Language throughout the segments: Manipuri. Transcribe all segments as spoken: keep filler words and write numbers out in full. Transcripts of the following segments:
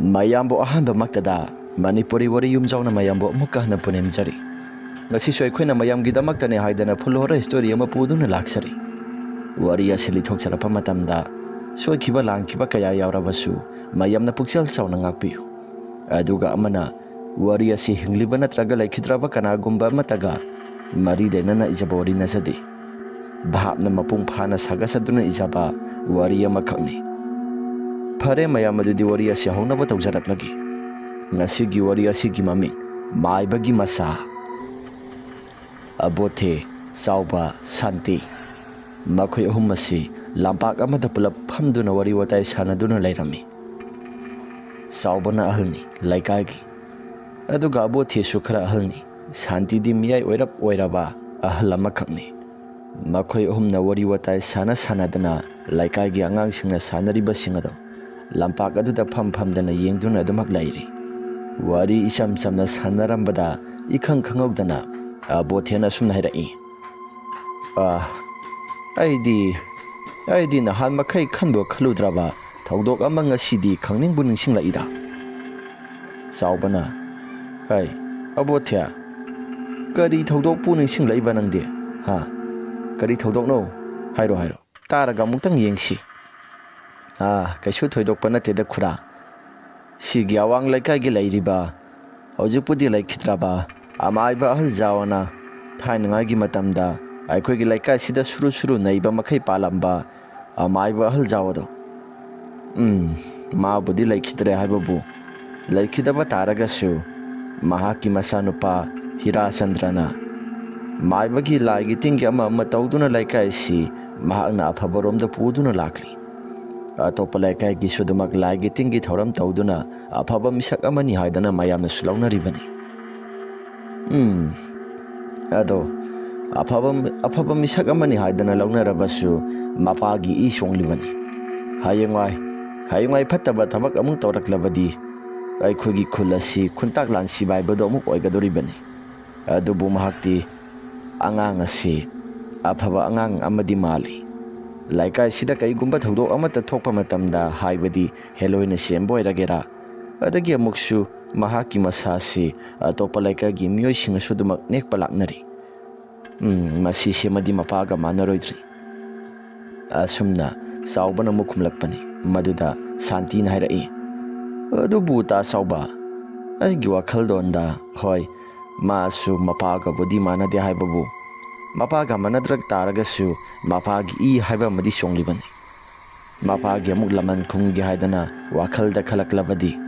ꯃꯌꯥꯝꯕꯨ ꯑꯍꯥꯟꯕꯃꯛꯇꯗ ꯃꯅꯤꯄꯨꯔꯤ ꯋꯥꯔꯤ ꯌꯨꯝꯖꯥꯎꯅ ꯃꯌꯥꯝꯕꯨ ꯑꯃꯨꯛꯀ ꯍꯟꯅ ꯄꯨꯅꯦꯝꯖꯔꯤ꯫ ꯉꯁꯤꯁꯨ ꯑꯩꯈꯣꯏꯅ ꯃꯌꯥꯝꯒꯤꯗꯃꯛꯇꯅꯦ ꯍꯥꯏꯗꯅ full horror story ꯑꯃ ꯄꯨꯗꯨꯅ ꯂꯥꯛꯆꯔꯤ꯫ ꯋꯥꯔꯤ ꯑꯁꯤ ꯂꯤꯊꯣꯛꯆꯔꯛꯄ ꯃꯇꯝꯗ ꯁꯣꯏꯈꯤꯕ ꯂꯥꯟꯈꯤꯕ ꯀꯌꯥ ꯌꯥꯎꯔꯕꯁꯨ ꯃꯌꯥꯝꯅ ꯄꯨꯛꯆꯦꯜ ꯆꯥꯎꯅ ꯉꯥꯛꯄꯤꯌꯨ꯫ ꯑꯗꯨꯒ ꯑꯃꯅ ꯋꯥꯔꯤ ꯑꯁꯤ ꯍꯤꯡꯂꯤꯕ ꯅꯠꯇ꯭ꯔꯒ ꯂꯩꯈꯤꯗ꯭ꯔꯕ ꯀꯅꯥꯒꯨꯝꯕ ꯑꯃꯠꯇꯒ ꯃꯔꯤ ꯂꯩꯅꯅ ꯏꯖꯕ ꯋꯥꯔꯤ ꯅꯠꯆꯗꯦ꯫ ꯚꯥꯞꯅ ꯃꯄꯨꯡ ꯐꯥꯅ ꯁꯥꯒꯠꯆꯗꯨꯅ ꯏꯖꯕ ꯋꯥꯔꯤ ꯑꯃꯈꯛꯅꯤ꯫ ꯐꯔꯦ ꯃꯌꯥꯝ, ꯑꯗꯨꯗꯤ ꯋꯥꯔꯤ ꯑꯁꯤ ꯍꯧꯅꯕ ꯇꯧꯖꯔꯛꯂꯒꯦ꯫ ꯉꯁꯤꯒꯤ ꯋꯥꯔꯤ ꯑꯁꯤꯒꯤ ꯃꯃꯤꯡ ꯃꯥꯏꯕꯒꯤ ꯃꯆꯥ꯫ ꯑꯕꯣꯊꯦ, ꯆꯥꯎꯕ, ꯁꯥꯟꯇꯤ, ꯃꯈꯣꯏ ꯑꯍꯨꯝ ꯑꯁꯤ ꯂꯝꯄꯥꯛ ꯑꯃꯗ ꯄꯨꯂꯞ ꯐꯝꯗꯨꯅ ꯋꯥꯔꯤ ꯋꯥꯇꯥꯏ ꯁꯥꯟꯅꯗꯨꯅ ꯂꯩꯔꯝꯃꯤ꯫ ꯆꯥꯎꯕꯅ ꯑꯍꯜꯅꯤ ꯂꯩꯀꯥꯏꯒꯤ, ꯑꯗꯨꯒ ꯑꯕꯣꯊꯦꯁꯨ ꯈꯔ ꯑꯍꯜꯅꯤ꯫ ꯁꯥꯟꯇꯤꯗꯤ ꯃꯤꯌꯥꯏ ꯑꯣꯏꯔꯞ ꯑꯣꯏꯔꯕ ꯑꯍꯜ ꯑꯃꯈꯛꯅꯤ꯫ ꯃꯈꯣꯏ ꯑꯍꯨꯝꯅ ꯋꯥꯔꯤ ꯋꯥꯇꯥꯏ ꯁꯥꯟꯅ ꯁꯥꯟꯅꯗꯅ ꯂꯩꯀꯥꯏꯒꯤ ꯑꯉꯥꯡꯁꯤꯡꯅ ꯁꯥꯟꯅꯔꯤꯕꯁꯤꯡ ꯑꯗꯨ ꯂꯝꯄꯥꯛ ꯑꯗꯨꯗ ꯐꯝ ꯐꯝꯗꯅ ꯌꯦꯡꯗꯨꯅ ꯑꯗꯨꯃꯛ ꯂꯩꯔꯤ꯫ ꯋꯥꯔꯤ ꯏꯆꯝ ꯆꯝꯅ ꯁꯥꯟꯅꯔꯝꯕꯗ ꯏꯈꯪ ꯈꯪꯍꯧꯗꯅ ꯑꯕꯣꯊꯦꯅ ꯑꯁꯨꯝꯅ ꯍꯥꯏꯔꯛꯏ, "ꯑꯥ, ꯑꯩꯗꯤ, ꯑꯩꯗꯤ ꯅꯍꯥꯟ ꯃꯈꯩ ꯈꯟꯕꯨ ꯈꯜꯂꯨꯗ꯭ꯔꯕ ꯊꯧꯗꯣꯛ ꯑꯃ ꯉꯁꯤꯗꯤ ꯈꯪꯅꯤꯡꯕꯨ ꯅꯤꯡꯁꯤꯡꯂꯛꯏꯗ꯫" ꯆꯥꯎꯕꯅ, "ꯍꯩ, ꯑꯕꯣꯊꯦ, ꯀꯔꯤ ꯊꯧꯗꯣꯛꯄꯨ ꯅꯤꯡꯁꯤꯡꯂꯛꯏꯕ ꯅꯪꯗꯤ? ꯍꯥ? ꯀꯔꯤ ꯊꯧꯗꯣꯛꯅꯣ? ꯍꯥꯏꯔꯣ, ꯍꯥꯏꯔꯣ꯫ ꯇꯥꯔꯒ ꯑꯃꯨꯛꯇꯪ ꯌꯦꯡꯁꯤ꯫" "ꯑꯥ, ꯀꯩꯁꯨ ꯊꯣꯏꯗꯣꯛꯄ ꯅꯠꯇꯦꯗ ꯈꯨꯔꯥ꯫ ꯁꯤꯒꯤ ꯑꯋꯥꯡ ꯂꯩꯀꯥꯏꯒꯤ ꯂꯩꯔꯤꯕ, ꯍꯧꯖꯤꯛꯄꯨꯗꯤ ꯂꯩꯈꯤꯗ꯭ꯔꯕ ꯑꯃꯥꯏꯕ ꯑꯍꯜ ꯖꯥꯎꯅ ꯊꯥꯏꯅꯉꯥꯏꯒꯤ ꯃꯇꯝꯗ ꯑꯩꯈꯣꯏꯒꯤ ꯂꯩꯀꯥꯏꯁꯤꯗ ꯁꯨꯔꯨ ꯁꯨꯔꯨ ꯅꯩꯕ ꯃꯈꯩ ꯄꯥꯜꯂꯝꯕ ꯑꯃꯥꯏꯕ ꯑꯍꯜ ꯖꯥꯎ ꯑꯗꯣ, ꯎꯝ, ꯃꯥꯕꯨꯗꯤ ꯂꯩꯈꯤꯗ꯭ꯔꯦ ꯍꯥꯏꯕꯕꯨ, ꯂꯩꯈꯤꯗꯕ ꯇꯥꯔꯒꯁꯨ ꯃꯍꯥꯛꯀꯤ ꯃꯆꯥꯅꯨꯄꯥ ꯍꯤꯔꯥꯆꯟꯗ꯭ꯔꯅ ꯃꯥꯏꯕꯒꯤ ꯂꯥꯏꯒꯤ ꯇꯤꯟꯒꯤ ꯑꯃ ꯑꯃ ꯇꯧꯗꯨꯅ ꯂꯩꯀꯥꯏ ꯑꯁꯤ ꯃꯍꯥꯛꯅ ꯑꯐꯕꯔꯣꯝꯗ ꯄꯨꯗꯨꯅ ꯂꯥꯛꯂꯤ꯫ ꯑꯇꯣꯞꯄ ꯂꯩꯀꯥꯏꯒꯤꯁꯨ ꯑꯗꯨꯃꯛ ꯂꯥꯏꯒꯤ ꯇꯤꯟꯒꯤ ꯊꯧꯔꯝ ꯇꯧꯗꯨꯅ ꯑꯐꯕ ꯃꯤꯁꯛ ꯑꯃꯅꯤ ꯍꯥꯏꯗꯅ ꯃꯌꯥꯝꯅꯁꯨ ꯂꯧꯅꯔꯤꯕꯅꯤ꯫" ꯎꯝ, ꯑꯗꯣ ꯑꯐꯕ, ꯑꯐꯕ ꯃꯤꯁꯛ ꯑꯃꯅꯤ ꯍꯥꯏꯗꯅ ꯂꯧꯅꯔꯕꯁꯨ ꯃꯄꯥꯒꯤ ꯏ ꯁꯣꯡꯂꯤꯕꯅꯤ꯫ ꯍꯌꯦꯡꯋꯥꯏ, ꯍꯌꯦꯡꯋꯥꯏ ꯐꯠꯇꯕ ꯊꯕꯛ ꯑꯃꯨꯛ ꯇꯧꯔꯛꯂꯕꯗꯤ ꯑꯩꯈꯣꯏꯒꯤ ꯈꯨꯜ ꯑꯁꯤ ꯈꯨꯟꯇꯥꯛ ꯂꯥꯟ ꯁꯤꯕꯥꯏꯕꯗꯣ ꯑꯃꯨꯛ ꯑꯣꯏꯒꯗꯧꯔꯤꯕꯅꯤ꯫ ꯑꯗꯨꯕꯨ ꯃꯍꯥꯛꯇꯤ ꯑꯉꯥꯡ ꯑꯁꯤ ꯑꯐꯕ ꯑꯉꯥꯡ ꯑꯃꯗꯤ ꯃꯥꯜꯂꯤ꯫ ꯂꯩꯀꯥꯏꯁꯤꯗ ꯀꯩꯒꯨꯝꯕ ꯊꯧꯗꯣꯛ ꯑꯃꯠꯇ ꯊꯣꯛꯄ ꯃꯇꯝꯗ, ꯍꯥꯏꯕꯗꯤ ꯍꯦꯂꯣꯏꯅ ꯁꯦꯝꯕ ꯑꯣꯏꯔꯒꯦꯔꯥ, ꯑꯗꯒꯤ ꯑꯃꯨꯛꯁꯨ ꯃꯍꯥꯛꯀꯤ ꯃꯁꯥꯁꯤ ꯑꯇꯣꯞꯄ ꯂꯩꯀꯥꯏꯒꯤ ꯃꯤꯑꯣꯏꯁꯤꯡꯅꯁꯨ ꯑꯗꯨꯃꯛ ꯅꯦꯛꯄ ꯂꯥꯛꯅꯔꯤ꯫ "ꯎꯝ, ꯃꯁꯤ ꯁꯦꯝꯃꯗꯤ ꯃꯄꯥꯒ ꯃꯥꯟꯅꯔꯣꯏꯗ꯭ꯔꯤ?" ꯑꯁꯨꯝꯅ ꯆꯥꯎꯕꯅ ꯑꯃꯨꯛ ꯈꯨꯝꯂꯛꯄꯅꯤ꯫ ꯃꯗꯨꯗ ꯁꯥꯟꯇꯤꯅ ꯍꯥꯏꯔꯛꯏ, "ꯑꯗꯨꯕꯨ ꯇꯥ ꯆꯥꯎꯕ, ꯑꯩꯒꯤ ꯋꯥꯈꯜꯂꯣꯟꯗ, ꯍꯣꯏ, ꯃꯥꯁꯨ ꯃꯄꯥꯒꯕꯨꯗꯤ ꯃꯥꯟꯅꯗꯦ ꯍꯥꯏꯕꯕꯨ, ꯃꯄꯥꯒ ꯃꯥꯟꯅꯗ꯭ꯔꯛ ꯇꯥꯔꯒꯁꯨ ꯃꯄꯥꯒꯤ ꯏ ꯍꯥꯏꯕ ꯑꯃꯗꯤ ꯆꯣꯡꯂꯤꯕꯅꯤ꯫ ꯃꯄꯥꯒꯤ ꯑꯃꯨꯛ ꯂꯃꯟ ꯈꯨꯝꯒꯦ ꯍꯥꯏꯗꯅ ꯋꯥꯈꯜꯗ ꯈꯜꯂꯛꯂꯕꯗꯤ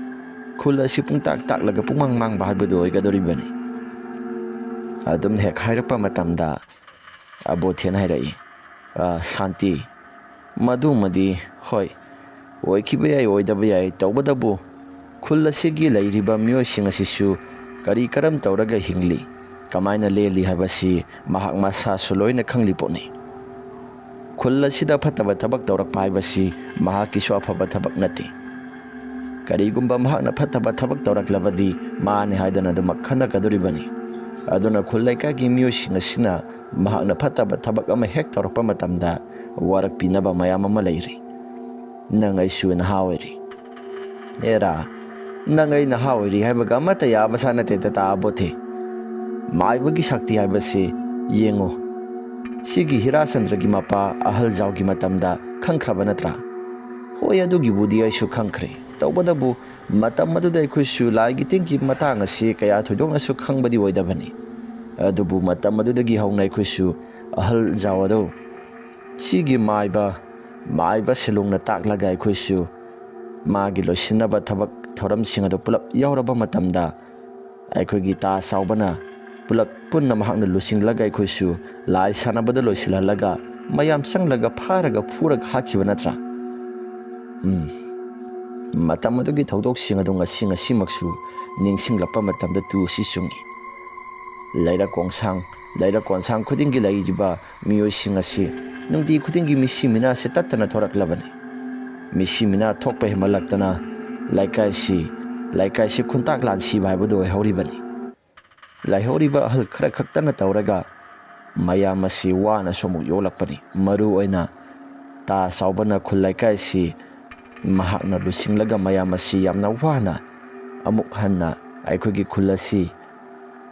ꯈꯨꯜ ꯑꯁꯤ ꯄꯨꯡꯇꯥꯛ ꯇꯥꯛꯂꯒ ꯄꯨꯡꯃꯥꯡ ꯃꯥꯡꯕ ꯍꯥꯏꯕꯗꯨ ꯑꯣꯏꯒꯗꯧꯔꯤꯕꯅꯤ꯫" ꯑꯗꯨꯝ ꯍꯦꯛ ꯍꯥꯏꯔꯛꯄ ꯃꯇꯝꯗ ꯑꯕꯣꯊꯦꯅ ꯍꯥꯏꯔꯛꯏ, "ꯑ, ꯁꯥꯟꯇꯤ, ꯃꯗꯨꯃꯗꯤ, ꯍꯣꯏ, ꯑꯣꯏꯈꯤꯕ ꯌꯥꯏ, ꯑꯣꯏꯗꯕ ꯌꯥꯏ, ꯇꯧꯕꯇꯕꯨ ꯈꯨꯜ ꯑꯁꯤꯒꯤ ꯂꯩꯔꯤꯕ ꯃꯤꯑꯣꯏꯁꯤꯡ ꯑꯁꯤꯁꯨ ꯀꯔꯤ ꯀꯔꯝ ꯇꯧꯔꯒ ꯍꯤꯡꯂꯤ, ꯀꯃꯥꯏꯅ ꯂꯦꯜꯂꯤ ꯍꯥꯏꯕꯁꯤ ꯃꯍꯥꯛ ꯃꯁꯥꯁꯨ ꯂꯣꯏꯅ ꯈꯪꯂꯤ ꯄꯣꯠꯅꯤ꯫ ꯈꯨꯜ ꯑꯁꯤꯗ ꯐꯠꯇꯕ ꯊꯕꯛ ꯇꯧꯔꯛꯄ ꯍꯥꯏꯕꯁꯤ ꯃꯍꯥꯛꯀꯤꯁꯨ ꯑꯐꯕ ꯊꯕꯛ ꯅꯠꯇꯦ꯫ ꯀꯔꯤꯒꯨꯝꯕ ꯃꯍꯥꯛꯅ ꯐꯠꯇꯕ ꯊꯕꯛ ꯇꯧꯔꯛꯂꯕꯗꯤ ꯃꯥꯅꯤ ꯍꯥꯏꯗꯅ ꯑꯗꯨꯃꯛ ꯈꯟꯅꯒꯗꯧꯔꯤꯕꯅꯤ꯫ ꯑꯗꯨꯅ ꯈꯨꯜ ꯂꯩꯀꯥꯏꯒꯤ ꯃꯤꯑꯣꯏꯁꯤꯡ ꯑꯁꯤꯅ ꯃꯍꯥꯛꯅ ꯐꯠꯇꯕ ꯊꯕꯛ ꯑꯃ ꯍꯦꯛ ꯇꯧꯔꯛꯄ ꯃꯇꯝꯗ ꯋꯥꯔꯛꯄꯤꯅꯕ ꯃꯌꯥꯝ ꯑꯃ ꯂꯩꯔꯤ꯫ ꯅꯪ ꯑꯩꯁꯨ ꯅꯍꯥ ꯑꯣꯏꯔꯤ꯫" "ꯑꯦꯔꯥ, ꯅꯪ ꯑꯩ ꯅꯍꯥ ꯑꯣꯏꯔꯤ ꯍꯥꯏꯕꯒ ꯑꯃꯠꯇ ꯌꯥꯕ ꯁꯥ ꯅꯠꯇꯦꯗ, ꯇꯥ ꯑꯕꯣꯊꯦ꯫ ꯃꯥꯏꯕꯒꯤ ꯁꯛꯇꯤ ꯍꯥꯏꯕꯁꯤ ꯌꯦꯡꯉꯨ꯫ ꯁꯤꯒꯤ ꯍꯤꯔꯥꯆꯟꯗ꯭ꯔꯒꯤ ꯃꯄꯥ ꯑꯍꯜ ꯖꯥꯎꯒꯤ ꯃꯇꯝꯗ ꯈꯪꯈ꯭ꯔꯕ ꯅꯠꯇ꯭ꯔꯥ?" "ꯍꯣꯏ, ꯑꯗꯨꯒꯤꯕꯨꯗꯤ ꯑꯩꯁꯨ ꯈꯪꯈ꯭ꯔꯦ꯫ ꯇꯧꯕꯇꯕꯨ ꯃꯇꯝ ꯑꯗꯨꯗ ꯑꯩꯈꯣꯏꯁꯨ ꯂꯥꯏꯒꯤ ꯇꯤꯟꯒꯤ ꯃꯇꯥꯡ ꯑꯁꯤ ꯀꯌꯥ ꯊꯣꯏꯗꯣꯛꯅꯁꯨ ꯈꯪꯕꯗꯤ ꯑꯣꯏꯗꯕꯅꯤ꯫ ꯑꯗꯨꯕꯨ ꯃꯇꯝ ꯑꯗꯨꯗꯒꯤ ꯍꯧꯅ ꯑꯩꯈꯣꯏꯁꯨ ꯑꯍꯜ ꯖꯥꯎ ꯑꯗꯨ ꯁꯤꯒꯤ ꯃꯥꯏꯕ, ꯃꯥꯏꯕ ꯁꯦꯂꯣꯡꯅ ꯇꯥꯛꯂꯒ ꯑꯩꯈꯣꯏꯁꯨ ꯃꯥꯒꯤ ꯂꯣꯏꯁꯤꯟꯅꯕ ꯊꯕꯛ ꯊꯧꯔꯝꯁꯤꯡ ꯑꯗꯨ ꯄꯨꯂꯞ ꯌꯥꯎꯔꯕ ꯃꯇꯝꯗ ꯑꯩꯈꯣꯏꯒꯤ ꯇꯥ ꯆꯥꯎꯕꯅ ꯄꯨꯂꯞ ꯄꯨꯟꯅ ꯃꯍꯥꯛꯅ ꯂꯨꯆꯤꯡꯂꯒ ꯑꯩꯈꯣꯏꯁꯨ ꯂꯥꯏ ꯁꯥꯟꯅꯕꯗ ꯂꯣꯏꯁꯤꯜꯍꯜꯂꯒ ꯃꯌꯥꯝ ꯆꯪꯂꯒ ꯐꯥꯔꯒ ꯐꯨꯔꯒ ꯍꯥꯠꯈꯤꯕ ꯅꯠꯇ꯭ꯔꯥ?" ꯎꯝ꯫ ꯃꯇꯝ ꯑꯗꯨꯒꯤ ꯊꯧꯗꯣꯛꯁꯤꯡ ꯑꯗꯨ ꯉꯁꯤ ꯉꯁꯤꯃꯛꯁꯨ ꯅꯤꯡꯁꯤꯡꯂꯛꯄ ꯃꯇꯝꯗ ꯇꯨ ꯑꯁꯤ ꯆꯨꯡꯏ꯫ ꯂꯩꯔꯛ ꯀꯣꯡꯁꯥꯡ, ꯂꯩꯔꯛ ꯀꯣꯟꯁꯥꯡ ꯈꯨꯗꯤꯡꯒꯤ ꯂꯩꯔꯤꯕ ꯃꯤꯑꯣꯏꯁꯤꯡ ꯑꯁꯤ ꯅꯨꯡꯇꯤ ꯈꯨꯗꯤꯡꯒꯤ ꯃꯤꯁꯤ ꯃꯤꯅꯥꯁꯦ ꯇꯠꯇꯅ ꯊꯣꯔꯛꯂꯕꯅꯤ꯫ ꯃꯤꯁꯤ ꯃꯤꯅꯥ ꯊꯣꯛꯄ ꯍꯦꯟꯃꯜꯂꯛꯇꯅ ꯂꯩꯀꯥꯏꯁꯤ, ꯂꯩꯀꯥꯏꯁꯤ ꯈꯨꯟꯇꯥꯛ ꯂꯥꯟꯁꯤꯕ ꯍꯥꯏꯕꯗꯨ ꯑꯣꯏꯍꯧꯔꯤꯕꯅꯤ꯫ ꯂꯩꯍꯧꯔꯤꯕ ꯑꯍꯜ ꯈꯔ ꯈꯛꯇꯅ ꯇꯧꯔꯒ ꯃꯌꯥꯝ ꯑꯁꯤ ꯋꯥꯅꯁꯨ ꯑꯃꯨꯛ ꯌꯣꯛꯂꯛꯄꯅꯤ꯫ ꯃꯔꯨ ꯑꯣꯏꯅ ꯇꯥ ꯆꯥꯎꯕꯅ ꯈꯨꯜ ꯂꯩꯀꯥꯏꯁꯤ ꯃꯍꯥꯛꯅ ꯂꯨꯆꯤꯡꯂꯒ ꯃꯌꯥꯝ ꯑꯁꯤ ꯌꯥꯝꯅ ꯋꯥꯅ ꯑꯃꯨꯛ ꯍꯟꯅ ꯑꯩꯈꯣꯏꯒꯤ ꯈꯨꯜ ꯑꯁꯤ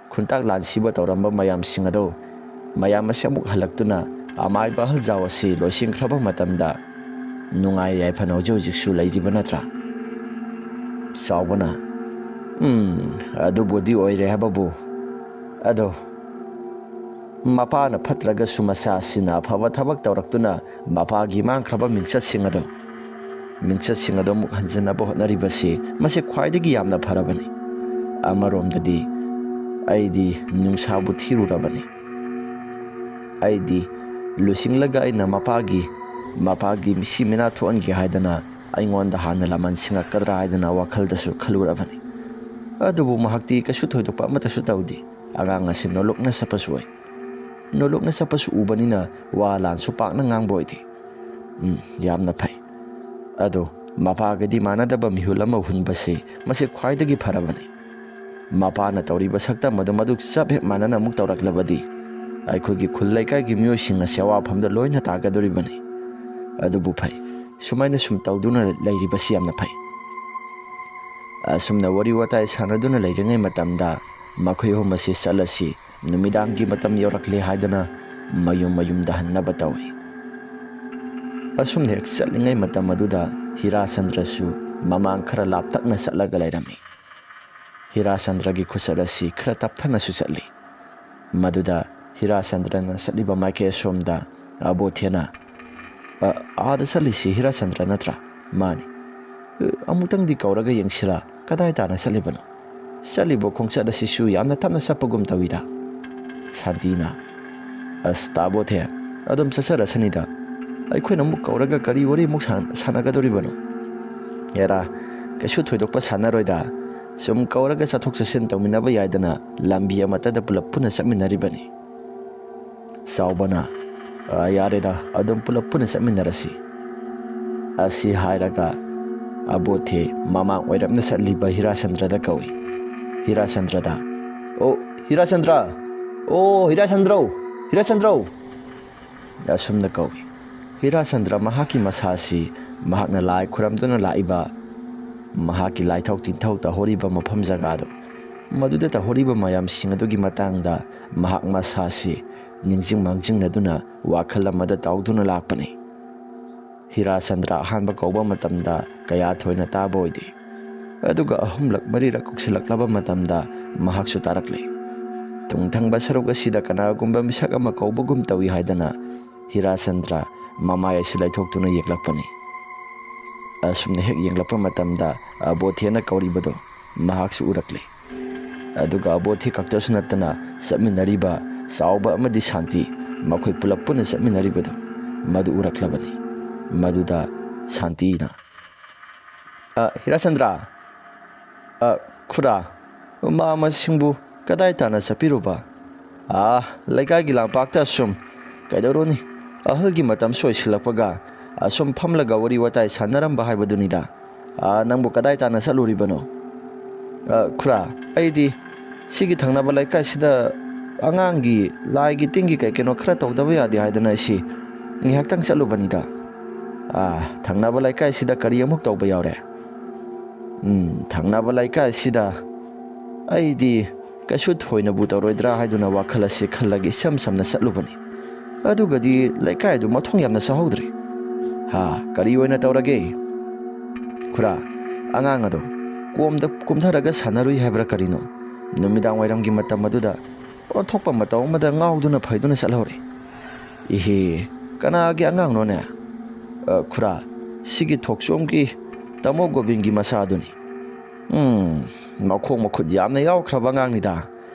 ꯈꯨꯟꯇꯥꯛ ꯂꯥꯟꯁꯤꯕ ꯇꯧꯔꯝꯕ ꯃꯌꯥꯝꯁꯤꯡ ꯑꯗꯣ, ꯃꯌꯥꯝ ꯑꯁꯤ ꯑꯃꯨꯛ ꯍꯜꯂꯛꯇꯨꯅ ꯑꯃꯥꯏꯕ ꯑꯍꯜ ꯖꯥꯎ ꯑꯁꯤ ꯂꯣꯏꯁꯤꯟꯈ꯭ꯔꯕ ꯃꯇꯝꯗ ꯅꯨꯡꯉꯥꯏ ꯌꯥꯏꯐꯅ ꯍꯧꯖꯤꯛ ꯍꯧꯖꯤꯛꯁꯨ ꯂꯩꯔꯤꯕ ꯅꯠꯇ꯭ꯔꯥ? ꯆꯥꯎꯕꯅ, "ꯎꯝ, ꯑꯗꯨꯕꯨꯗꯤ ꯑꯣꯏꯔꯦ ꯍꯥꯏꯕꯕꯨ, ꯑꯗꯣ ꯃꯄꯥꯅ ꯐꯠꯇ꯭ꯔꯒꯁꯨ ꯃꯆꯥꯁꯤꯅ ꯑꯐꯕ ꯊꯕꯛ ꯇꯧꯔꯛꯇꯨꯅ ꯃꯄꯥꯒꯤ ꯃꯥꯡꯈ꯭ꯔꯕ ꯃꯤꯡꯆꯠꯁꯤꯡ ꯑꯗꯣ, ꯃꯤꯡꯆꯠꯁꯤꯡ ꯑꯗꯣ ꯑꯃꯨꯛ ꯍꯟꯖꯤꯟꯅꯕ ꯍꯣꯠꯅꯔꯤꯕꯁꯤ, ꯃꯁꯤ ꯈ꯭ꯋꯥꯏꯗꯒꯤ ꯌꯥꯝꯅ ꯐꯔꯕꯅꯤ꯫ ꯑꯃꯔꯣꯝꯗꯗꯤ ꯑꯩꯗꯤ ꯅꯨꯡꯁꯥꯕꯨ ꯊꯤꯔꯨꯔꯕꯅꯤ꯫ ꯑꯩꯗꯤ ꯂꯨꯆꯤꯡꯂꯒ ꯑꯩꯅ ꯃꯄꯥꯒꯤ, ꯃꯄꯥꯒꯤ ꯃꯤꯁꯤ ꯃꯤꯅꯥ ꯊꯣꯛꯍꯟꯒꯦ ꯍꯥꯏꯗꯅ ꯑꯩꯉꯣꯟꯗ ꯍꯥꯟꯅ ꯂꯃꯟ ꯁꯤꯡꯉꯛꯀꯗ꯭ꯔꯥ ꯍꯥꯏꯗꯅ ꯋꯥꯈꯜꯗꯁꯨ ꯈꯜꯂꯨꯔꯕꯅꯤ꯫ ꯑꯗꯨꯕꯨ ꯃꯍꯥꯛꯇꯤ ꯀꯩꯁꯨ ꯊꯣꯏꯗꯣꯛꯄ ꯑꯃꯠꯇꯁꯨ ꯇꯧꯗꯦ꯫ ꯑꯉꯥꯡ ꯑꯁꯤ ꯅꯣꯂꯨꯛꯅ ꯆꯠꯄꯁꯨ ꯑꯣꯏ꯫ ꯅꯣꯂꯨꯛꯅ ꯆꯠꯄꯁꯨ ꯎꯕꯅꯤꯅ ꯋꯥ ꯂꯥꯟꯁꯨ ꯄꯥꯛꯅ ꯉꯥꯡꯕ ꯑꯣꯏꯗꯦ꯫ ꯎꯝ, ꯌꯥꯝꯅ ꯐꯩ꯫ ꯑꯗꯣ ꯃꯄꯥꯒꯗꯤ ꯃꯥꯟꯅꯗꯕ ꯃꯤꯍꯨꯜ ꯑꯃ ꯍꯨꯟꯕꯁꯤ, ꯃꯁꯤ ꯈ꯭ꯋꯥꯏꯗꯒꯤ ꯐꯔꯕꯅꯤ꯫ ꯃꯄꯥꯅ ꯇꯧꯔꯤꯕ ꯁꯛꯇꯝ ꯑꯗꯨ ꯃꯗꯨ ꯆꯞ ꯍꯦꯛ ꯃꯥꯟꯅꯅ ꯑꯃꯨꯛ ꯇꯧꯔꯛꯂꯕꯗꯤ, ꯑꯩꯈꯣꯏꯒꯤ ꯈꯨꯜ ꯂꯩꯀꯥꯏꯒꯤ ꯃꯤꯑꯣꯏꯁꯤꯡ ꯑꯁꯤ ꯑꯋꯥꯐꯝꯗ ꯂꯣꯏꯅ ꯇꯥꯒꯗꯧꯔꯤꯕꯅꯤ꯫ ꯑꯗꯨꯕꯨ ꯐꯩ, ꯁꯨꯃꯥꯏꯅ ꯁꯨꯝ ꯇꯧꯗꯨꯅ ꯂꯩꯔꯤꯕꯁꯤ ꯌꯥꯝꯅ ꯐꯩ꯫" ꯑꯁꯨꯝꯅ ꯋꯥꯔꯤ ꯋꯥꯇꯥꯏ ꯁꯥꯟꯅꯗꯨꯅ ꯂꯩꯔꯤꯉꯩ ꯃꯇꯝꯗ, ꯃꯈꯣꯏ ꯑꯍꯨꯝ ꯑꯁꯤ ꯆꯠꯂꯁꯤ, ꯅꯨꯃꯤꯗꯥꯡꯒꯤ ꯃꯇꯝ ꯌꯧꯔꯛꯂꯦ ꯍꯥꯏꯗꯨꯅ ꯃꯌꯨꯝ ꯃꯌꯨꯝꯗ ꯍꯟꯅꯕ ꯇꯧꯏ꯫ ꯑꯁꯨꯝꯅ ꯍꯦꯛ ꯆꯠꯂꯤꯉꯩ ꯃꯇꯝ ꯑꯗꯨꯗ ꯍꯤꯔꯥꯆꯟꯗ꯭ꯔꯁꯨ ꯃꯃꯥꯡ ꯈꯔ ꯂꯥꯞꯇꯛꯅ ꯆꯠꯂꯒ ꯂꯩꯔꯝꯃꯤ꯫ ꯍꯤꯔꯥꯆꯟꯗ꯭ꯔꯒꯤ ꯈꯨꯆꯠ ꯑꯁꯤ ꯈꯔ ꯇꯞꯊꯅꯁꯨ ꯆꯠꯂꯤ꯫ ꯃꯗꯨꯗ ꯍꯤꯔꯥꯆꯟꯗ꯭ꯔꯅ ꯆꯠꯂꯤꯕ ꯃꯥꯏꯀꯩ ꯑꯁꯣꯝꯗ ꯑꯕꯣꯊꯦꯅ, "ꯑ, ꯑꯥꯗ ꯆꯠꯂꯤꯁꯤ ꯍꯤꯔꯥꯆꯟꯗ꯭ꯔ ꯅꯠꯇ꯭ꯔꯥ?" "ꯃꯥꯅꯤ꯫" "ꯑ, ꯑꯃꯨꯛꯇꯪꯗꯤ ꯀꯧꯔꯒ ꯌꯦꯡꯁꯤꯔꯥ? ꯀꯗꯥꯏ ꯇꯥꯅ ꯆꯠꯂꯤꯕꯅꯣ? ꯆꯠꯂꯤꯕ ꯈꯣꯡꯆꯠ ꯑꯁꯤꯁꯨ ꯌꯥꯝꯅ ꯇꯞꯅ ꯆꯠꯄꯒꯨꯝ ꯇꯧꯏꯗ꯫" ꯁꯥꯟꯇꯤꯅ, "ꯑꯁ, ꯇꯥꯕꯣꯊꯦ, ꯑꯗꯨꯝ ꯆꯠꯆꯔꯁꯅꯤꯗ꯫ ꯑꯩꯈꯣꯏꯅ ꯑꯃꯨꯛ ꯀꯧꯔꯒ ꯀꯔꯤ ꯋꯥꯔꯤ ꯑꯃꯨꯛ ꯁꯥꯟ-, ꯁꯥꯟꯅꯒꯗꯧꯔꯤꯕꯅꯣ? ꯑꯦꯔꯥ, ꯀꯩꯁꯨ ꯊꯣꯏꯗꯣꯛꯄ ꯁꯥꯟꯅꯔꯣꯏꯗ꯫ ꯁꯨꯝ ꯀꯧꯔꯒ ꯆꯠꯊꯣꯛ ꯆꯠꯁꯤꯟ ꯇꯧꯃꯤꯟꯅꯕ ꯌꯥꯏꯗꯅ, ꯂꯝꯕꯤ ꯑꯃꯠꯇꯗ ꯄꯨꯂꯞ ꯄꯨꯟꯅ ꯆꯠꯃꯤꯟꯅꯔꯤꯕꯅꯤ꯫" ꯆꯥꯎꯕꯅ, "ꯑ, ꯌꯥꯔꯦꯗ, ꯑꯗꯨꯝ ꯄꯨꯂꯞ ꯄꯨꯟꯅ ꯆꯠꯃꯤꯟꯅꯔꯁꯤ꯫" ꯑꯁꯤ ꯍꯥꯏꯔꯒ ꯑꯕꯣꯊꯦ ꯃꯃꯥꯡ ꯑꯣꯏꯔꯞꯅ ꯆꯠꯂꯤꯕ ꯍꯤꯔꯥꯆꯟꯗ꯭ꯔꯗ ꯀꯧꯏ꯫ ꯍꯤꯔꯥꯆꯟꯗ꯭ꯔꯗ, "ꯑꯣ, ꯍꯤꯔꯥꯆꯟꯗ꯭ꯔ! ꯑꯣ, ꯍꯤꯔꯥꯆꯟꯗ꯭ꯔꯧ! ꯍꯤꯔꯥꯆꯟꯗ꯭ꯔꯧ!" ꯑꯁꯨꯝꯅ ꯀꯧꯏ꯫ ꯍꯤꯔꯥꯆꯟꯗ꯭ꯔ ꯃꯍꯥꯛꯀꯤ ꯃꯁꯥ ꯑꯁꯤ ꯃꯍꯥꯛꯅ ꯂꯥꯏ ꯈꯨꯔꯝꯗꯨꯅ ꯂꯥꯛꯏꯕ, ꯃꯍꯥꯛꯀꯤ ꯂꯥꯏꯊꯧ ꯇꯤꯟꯊꯧ ꯇꯧꯍꯧꯔꯤꯕ ꯃꯐꯝ ꯖꯒꯥꯗꯨ, ꯃꯗꯨꯗ ꯇꯧꯍꯧꯔꯤꯕ ꯃꯌꯥꯝꯁꯤꯡ ꯑꯗꯨꯒꯤ ꯃꯇꯥꯡꯗ ꯃꯍꯥꯛ ꯃꯁꯥꯁꯤ ꯅꯤꯡꯁꯤꯡ ꯃꯥꯡꯖꯤꯡꯅꯗꯨꯅ ꯋꯥꯈꯜ ꯑꯃꯗ ꯇꯧꯗꯨꯅ ꯂꯥꯛꯄꯅꯤ꯫ ꯍꯤꯔꯥꯆꯟꯗ꯭ꯔ ꯑꯍꯥꯟꯕ ꯀꯧꯕ ꯃꯇꯝꯗ ꯀꯌꯥ ꯊꯣꯏꯅ ꯇꯥꯕ ꯑꯣꯏꯗꯦ꯫ ꯑꯗꯨꯒ ꯑꯍꯨꯝꯂꯛ ꯃꯔꯤꯔꯛ ꯀꯧꯁꯤꯜꯂꯛꯂꯕ ꯃꯇꯝꯗ ꯃꯍꯥꯛꯁꯨ ꯇꯥꯔꯛꯂꯦ꯫ ꯇꯨꯡꯊꯪꯕ ꯁꯔꯨꯛ ꯑꯁꯤꯗ ꯀꯅꯥꯒꯨꯝꯕ ꯃꯤꯁꯛ ꯑꯃ ꯀꯧꯕꯒꯨꯝ ꯇꯧꯏ ꯍꯥꯏꯗꯅ ꯍꯤꯔꯥꯆꯟꯗ꯭ꯔ ꯃꯃꯥꯏ ꯑꯁꯤ ꯂꯩꯊꯣꯛꯇꯨꯅ ꯌꯦꯡꯂꯛꯄꯅꯤ꯫ ꯑꯁꯨꯝꯅ ꯍꯦꯛ ꯌꯦꯡꯂꯛꯄ ꯃꯇꯝꯗ ꯑꯕꯣꯊꯦꯅ ꯀꯧꯔꯤꯕꯗꯨ ꯃꯍꯥꯛꯁꯨ ꯎꯔꯛꯂꯦ꯫ ꯑꯗꯨꯒ ꯑꯕꯣꯊꯦ ꯈꯛꯇꯁꯨ ꯅꯠꯇꯅ ꯆꯠꯃꯤꯟꯅꯔꯤꯕ ꯆꯥꯎꯕ ꯑꯃꯗꯤ ꯁꯥꯟꯇꯤ, ꯃꯈꯣꯏ ꯄꯨꯂꯞ ꯄꯨꯟꯅ ꯆꯠꯃꯤꯟꯅꯔꯤꯕꯗꯨ ꯃꯗꯨ ꯎꯔꯛꯂꯕꯅꯤ꯫ ꯃꯗꯨꯗ ꯁꯥꯟꯇꯤꯅ, "ꯑ, ꯍꯤꯔꯥꯆꯟꯗ꯭ꯔ, ꯑ, ꯈꯨꯔꯥ, ꯃꯥ ꯃꯁꯤꯡꯕꯨ ꯀꯗꯥꯏ ꯇꯥꯟꯅ ꯆꯠꯄꯤꯔꯨꯕ?" "ꯑꯥ, ꯂꯩꯀꯥꯏꯒꯤ ꯂꯝꯄꯥꯛꯇ ꯑꯁꯨꯝ꯫ ꯀꯩꯗꯧꯔꯨꯅꯤ, ꯑꯍꯜꯒꯤ ꯃꯇꯝꯁꯨ ꯑꯣꯏꯁꯤꯜꯂꯛꯄꯒ ꯑꯁꯨꯝ ꯐꯝꯂꯒ ꯋꯥꯔꯤ ꯋꯥꯇꯥꯏ ꯁꯥꯟꯅꯔꯝꯕ ꯍꯥꯏꯕꯗꯨꯅꯤꯗ꯫ ꯑꯥ, ꯅꯪꯕꯨ ꯀꯗꯥꯏ ꯇꯥꯟꯅ ꯆꯠꯂꯨꯔꯤꯕꯅꯣ?" "ꯑ, ꯈꯨꯔꯥ, ꯑꯩꯗꯤ ꯁꯤꯒꯤ ꯊꯪꯅꯕ ꯂꯩꯀꯥꯏꯁꯤꯗ ꯑꯉꯥꯡꯒꯤ ꯂꯥꯏꯒꯤ ꯇꯤꯟꯒꯤ ꯀꯩ ꯀꯩꯅꯣ ꯈꯔ ꯇꯧꯗꯕ ꯌꯥꯗꯦ ꯍꯥꯏꯗꯅ ꯑꯩꯁꯤ ꯉꯥꯏꯍꯥꯛꯇꯪ ꯆꯠꯂꯨꯕꯅꯤꯗ꯫ ꯑꯥ, ꯊꯪꯅꯕ ꯂꯩꯀꯥꯏꯁꯤꯗ ꯀꯔꯤ ꯑꯃꯨꯛ ꯇꯧꯕ ꯌꯥꯎꯔꯦ?" "ꯎꯝ, ꯊꯪꯅꯕ ꯂꯩꯀꯥꯏꯁꯤꯗ ꯑꯩꯗꯤ ꯀꯩꯁꯨ ꯊꯣꯏꯅꯕꯨ ꯇꯧꯔꯣꯏꯗ꯭ꯔꯥ ꯍꯥꯏꯗꯨꯅ ꯋꯥꯈꯜ ꯑꯁꯤ ꯈꯜꯂꯒ ꯏꯁꯝ ꯁꯝꯅ ꯆꯠꯂꯨꯕꯅꯤ꯫ ꯑꯗꯨꯒꯗꯤ ꯂꯩꯀꯥꯏꯗꯨ ꯃꯊꯣꯡ ꯌꯥꯝꯅ ꯆꯥꯍꯧꯗ꯭ꯔꯦ꯫ ꯍꯥ, ꯀꯔꯤ ꯑꯣꯏꯅ ꯇꯧꯔꯒꯦ?" "ꯈꯨꯔꯥ, ꯑꯉꯥꯡ ꯑꯗꯣ ꯀꯣꯝꯗ ꯀꯨꯝꯊꯔꯒ ꯁꯥꯟꯅꯔꯨꯏ ꯍꯥꯏꯕ꯭ꯔꯥ ꯀꯔꯤꯅꯣ? ꯅꯨꯃꯤꯗꯥꯡ ꯋꯥꯏꯔꯝꯒꯤ ꯃꯇꯝ ꯑꯗꯨꯗ ꯑꯣꯟꯊꯣꯛꯄ ꯃꯇꯧ ꯑꯃꯗ ꯉꯥꯎꯗꯨꯅ ꯐꯩꯗꯨꯅ ꯆꯠꯍꯧꯔꯦ꯫" "ꯏꯍꯦ, ꯀꯅꯥꯒꯤ ꯑꯉꯥꯡꯅꯣꯅꯦ?" "ꯑ, ꯈꯨꯔꯥ, ꯁꯤꯒꯤ ꯊꯣꯛꯆꯣꯝꯒꯤ ꯇꯥꯃꯣ ꯒꯣꯕꯤꯟꯒꯤ ꯃꯆꯥꯗꯨꯅꯤ꯫ ꯎꯝ, ꯃꯈꯣꯡ ꯃꯈꯨꯠ ꯌꯥꯝꯅ ꯌꯥꯎꯈ꯭ꯔꯕ ꯑꯉꯥꯡꯅꯤꯗ꯫